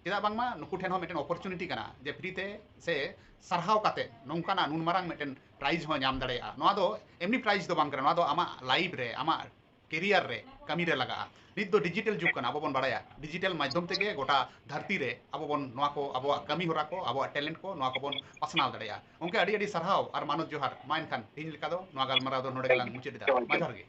ᱪᱮᱫᱟᱜ ᱵᱟᱝᱢᱟ ᱱᱩᱠᱩ ᱴᱷᱮᱱ ᱦᱚᱸ ᱢᱤᱫᱴᱮᱱ ᱚᱯᱚᱨᱪᱩᱱᱤᱴᱤ ᱠᱟᱱᱟ ᱡᱮ ᱯᱷᱨᱤ ᱛᱮ ᱥᱮ ᱥᱟᱨᱦᱟᱣ ᱠᱟᱛᱮ ᱱᱚᱝᱠᱟᱱᱟᱜ ᱱᱩᱱ ᱢᱟᱨᱟᱝ ᱢᱤᱫᱴᱮᱱ ᱯᱨᱟᱭᱤᱡᱽ ᱦᱚᱸ ᱧᱟᱢ ᱫᱟᱲᱮᱭᱟᱜᱼᱟ᱾ ᱱᱚᱣᱟ ᱫᱚ ᱮᱢᱱᱤ ᱯᱨᱟᱭᱤᱡᱽ ᱫᱚ ᱵᱟᱝ ᱠᱟᱱᱟ, ᱱᱚᱣᱟ ᱫᱚ ᱟᱢᱟᱜ ᱞᱟᱭᱤᱯᱷ ᱨᱮ, ᱟᱢᱟᱜ ᱠᱮᱨᱤᱭᱟᱨ ᱨᱮ ᱠᱟᱹᱢᱤ ᱨᱮ ᱞᱟᱜᱟᱜᱼᱟ᱾ ᱱᱤᱛ ᱫᱚ ᱰᱤᱡᱤᱴᱮᱞ ᱡᱩᱜᱽ ᱠᱟᱱᱟ, ᱟᱵᱚ ᱵᱚᱱ ᱵᱟᱲᱟᱭᱟ ᱰᱤᱡᱤᱴᱮᱞ ᱢᱟᱫᱽᱫᱷᱚᱢ ᱛᱮᱜᱮ ᱜᱚᱴᱟ ᱫᱷᱟᱹᱨᱛᱤ ᱨᱮ ᱟᱵᱚ ᱵᱚᱱ ᱱᱚᱣᱟ ᱠᱚ, ᱟᱵᱚᱣᱟᱜ ᱠᱟᱹᱢᱤ ᱦᱚᱨᱟ ᱠᱚ, ᱟᱵᱚᱣᱟᱜ ᱴᱮᱞᱮᱱᱴ ᱠᱚ, ᱱᱚᱣᱟ ᱠᱚᱵᱚᱱ ᱯᱟᱥᱱᱟᱣ ᱫᱟᱲᱮᱭᱟᱜᱼᱟ᱾ ᱜᱚᱢᱠᱮ, ᱟᱹᱰᱤ ᱟᱹᱰᱤ ᱥᱟᱨᱦᱟᱣ ᱟᱨ ᱢᱟᱱᱚᱛ ᱡᱚᱦᱟᱨ᱾ ᱢᱟ ᱮᱱᱠᱷᱟᱱ ᱛᱮᱦᱮᱧ ᱞᱮᱠᱟ ᱫᱚ ᱱᱚᱣᱟ ᱜᱟᱞᱢᱟᱨᱟᱣ ᱫᱚ ᱱᱚᱰᱮ ᱜᱮᱞᱟᱝ ᱢᱩᱪᱟᱹᱫ ᱮᱫᱟ᱾ ᱢᱟ ᱡᱚᱦᱟᱨ ᱜᱮ᱾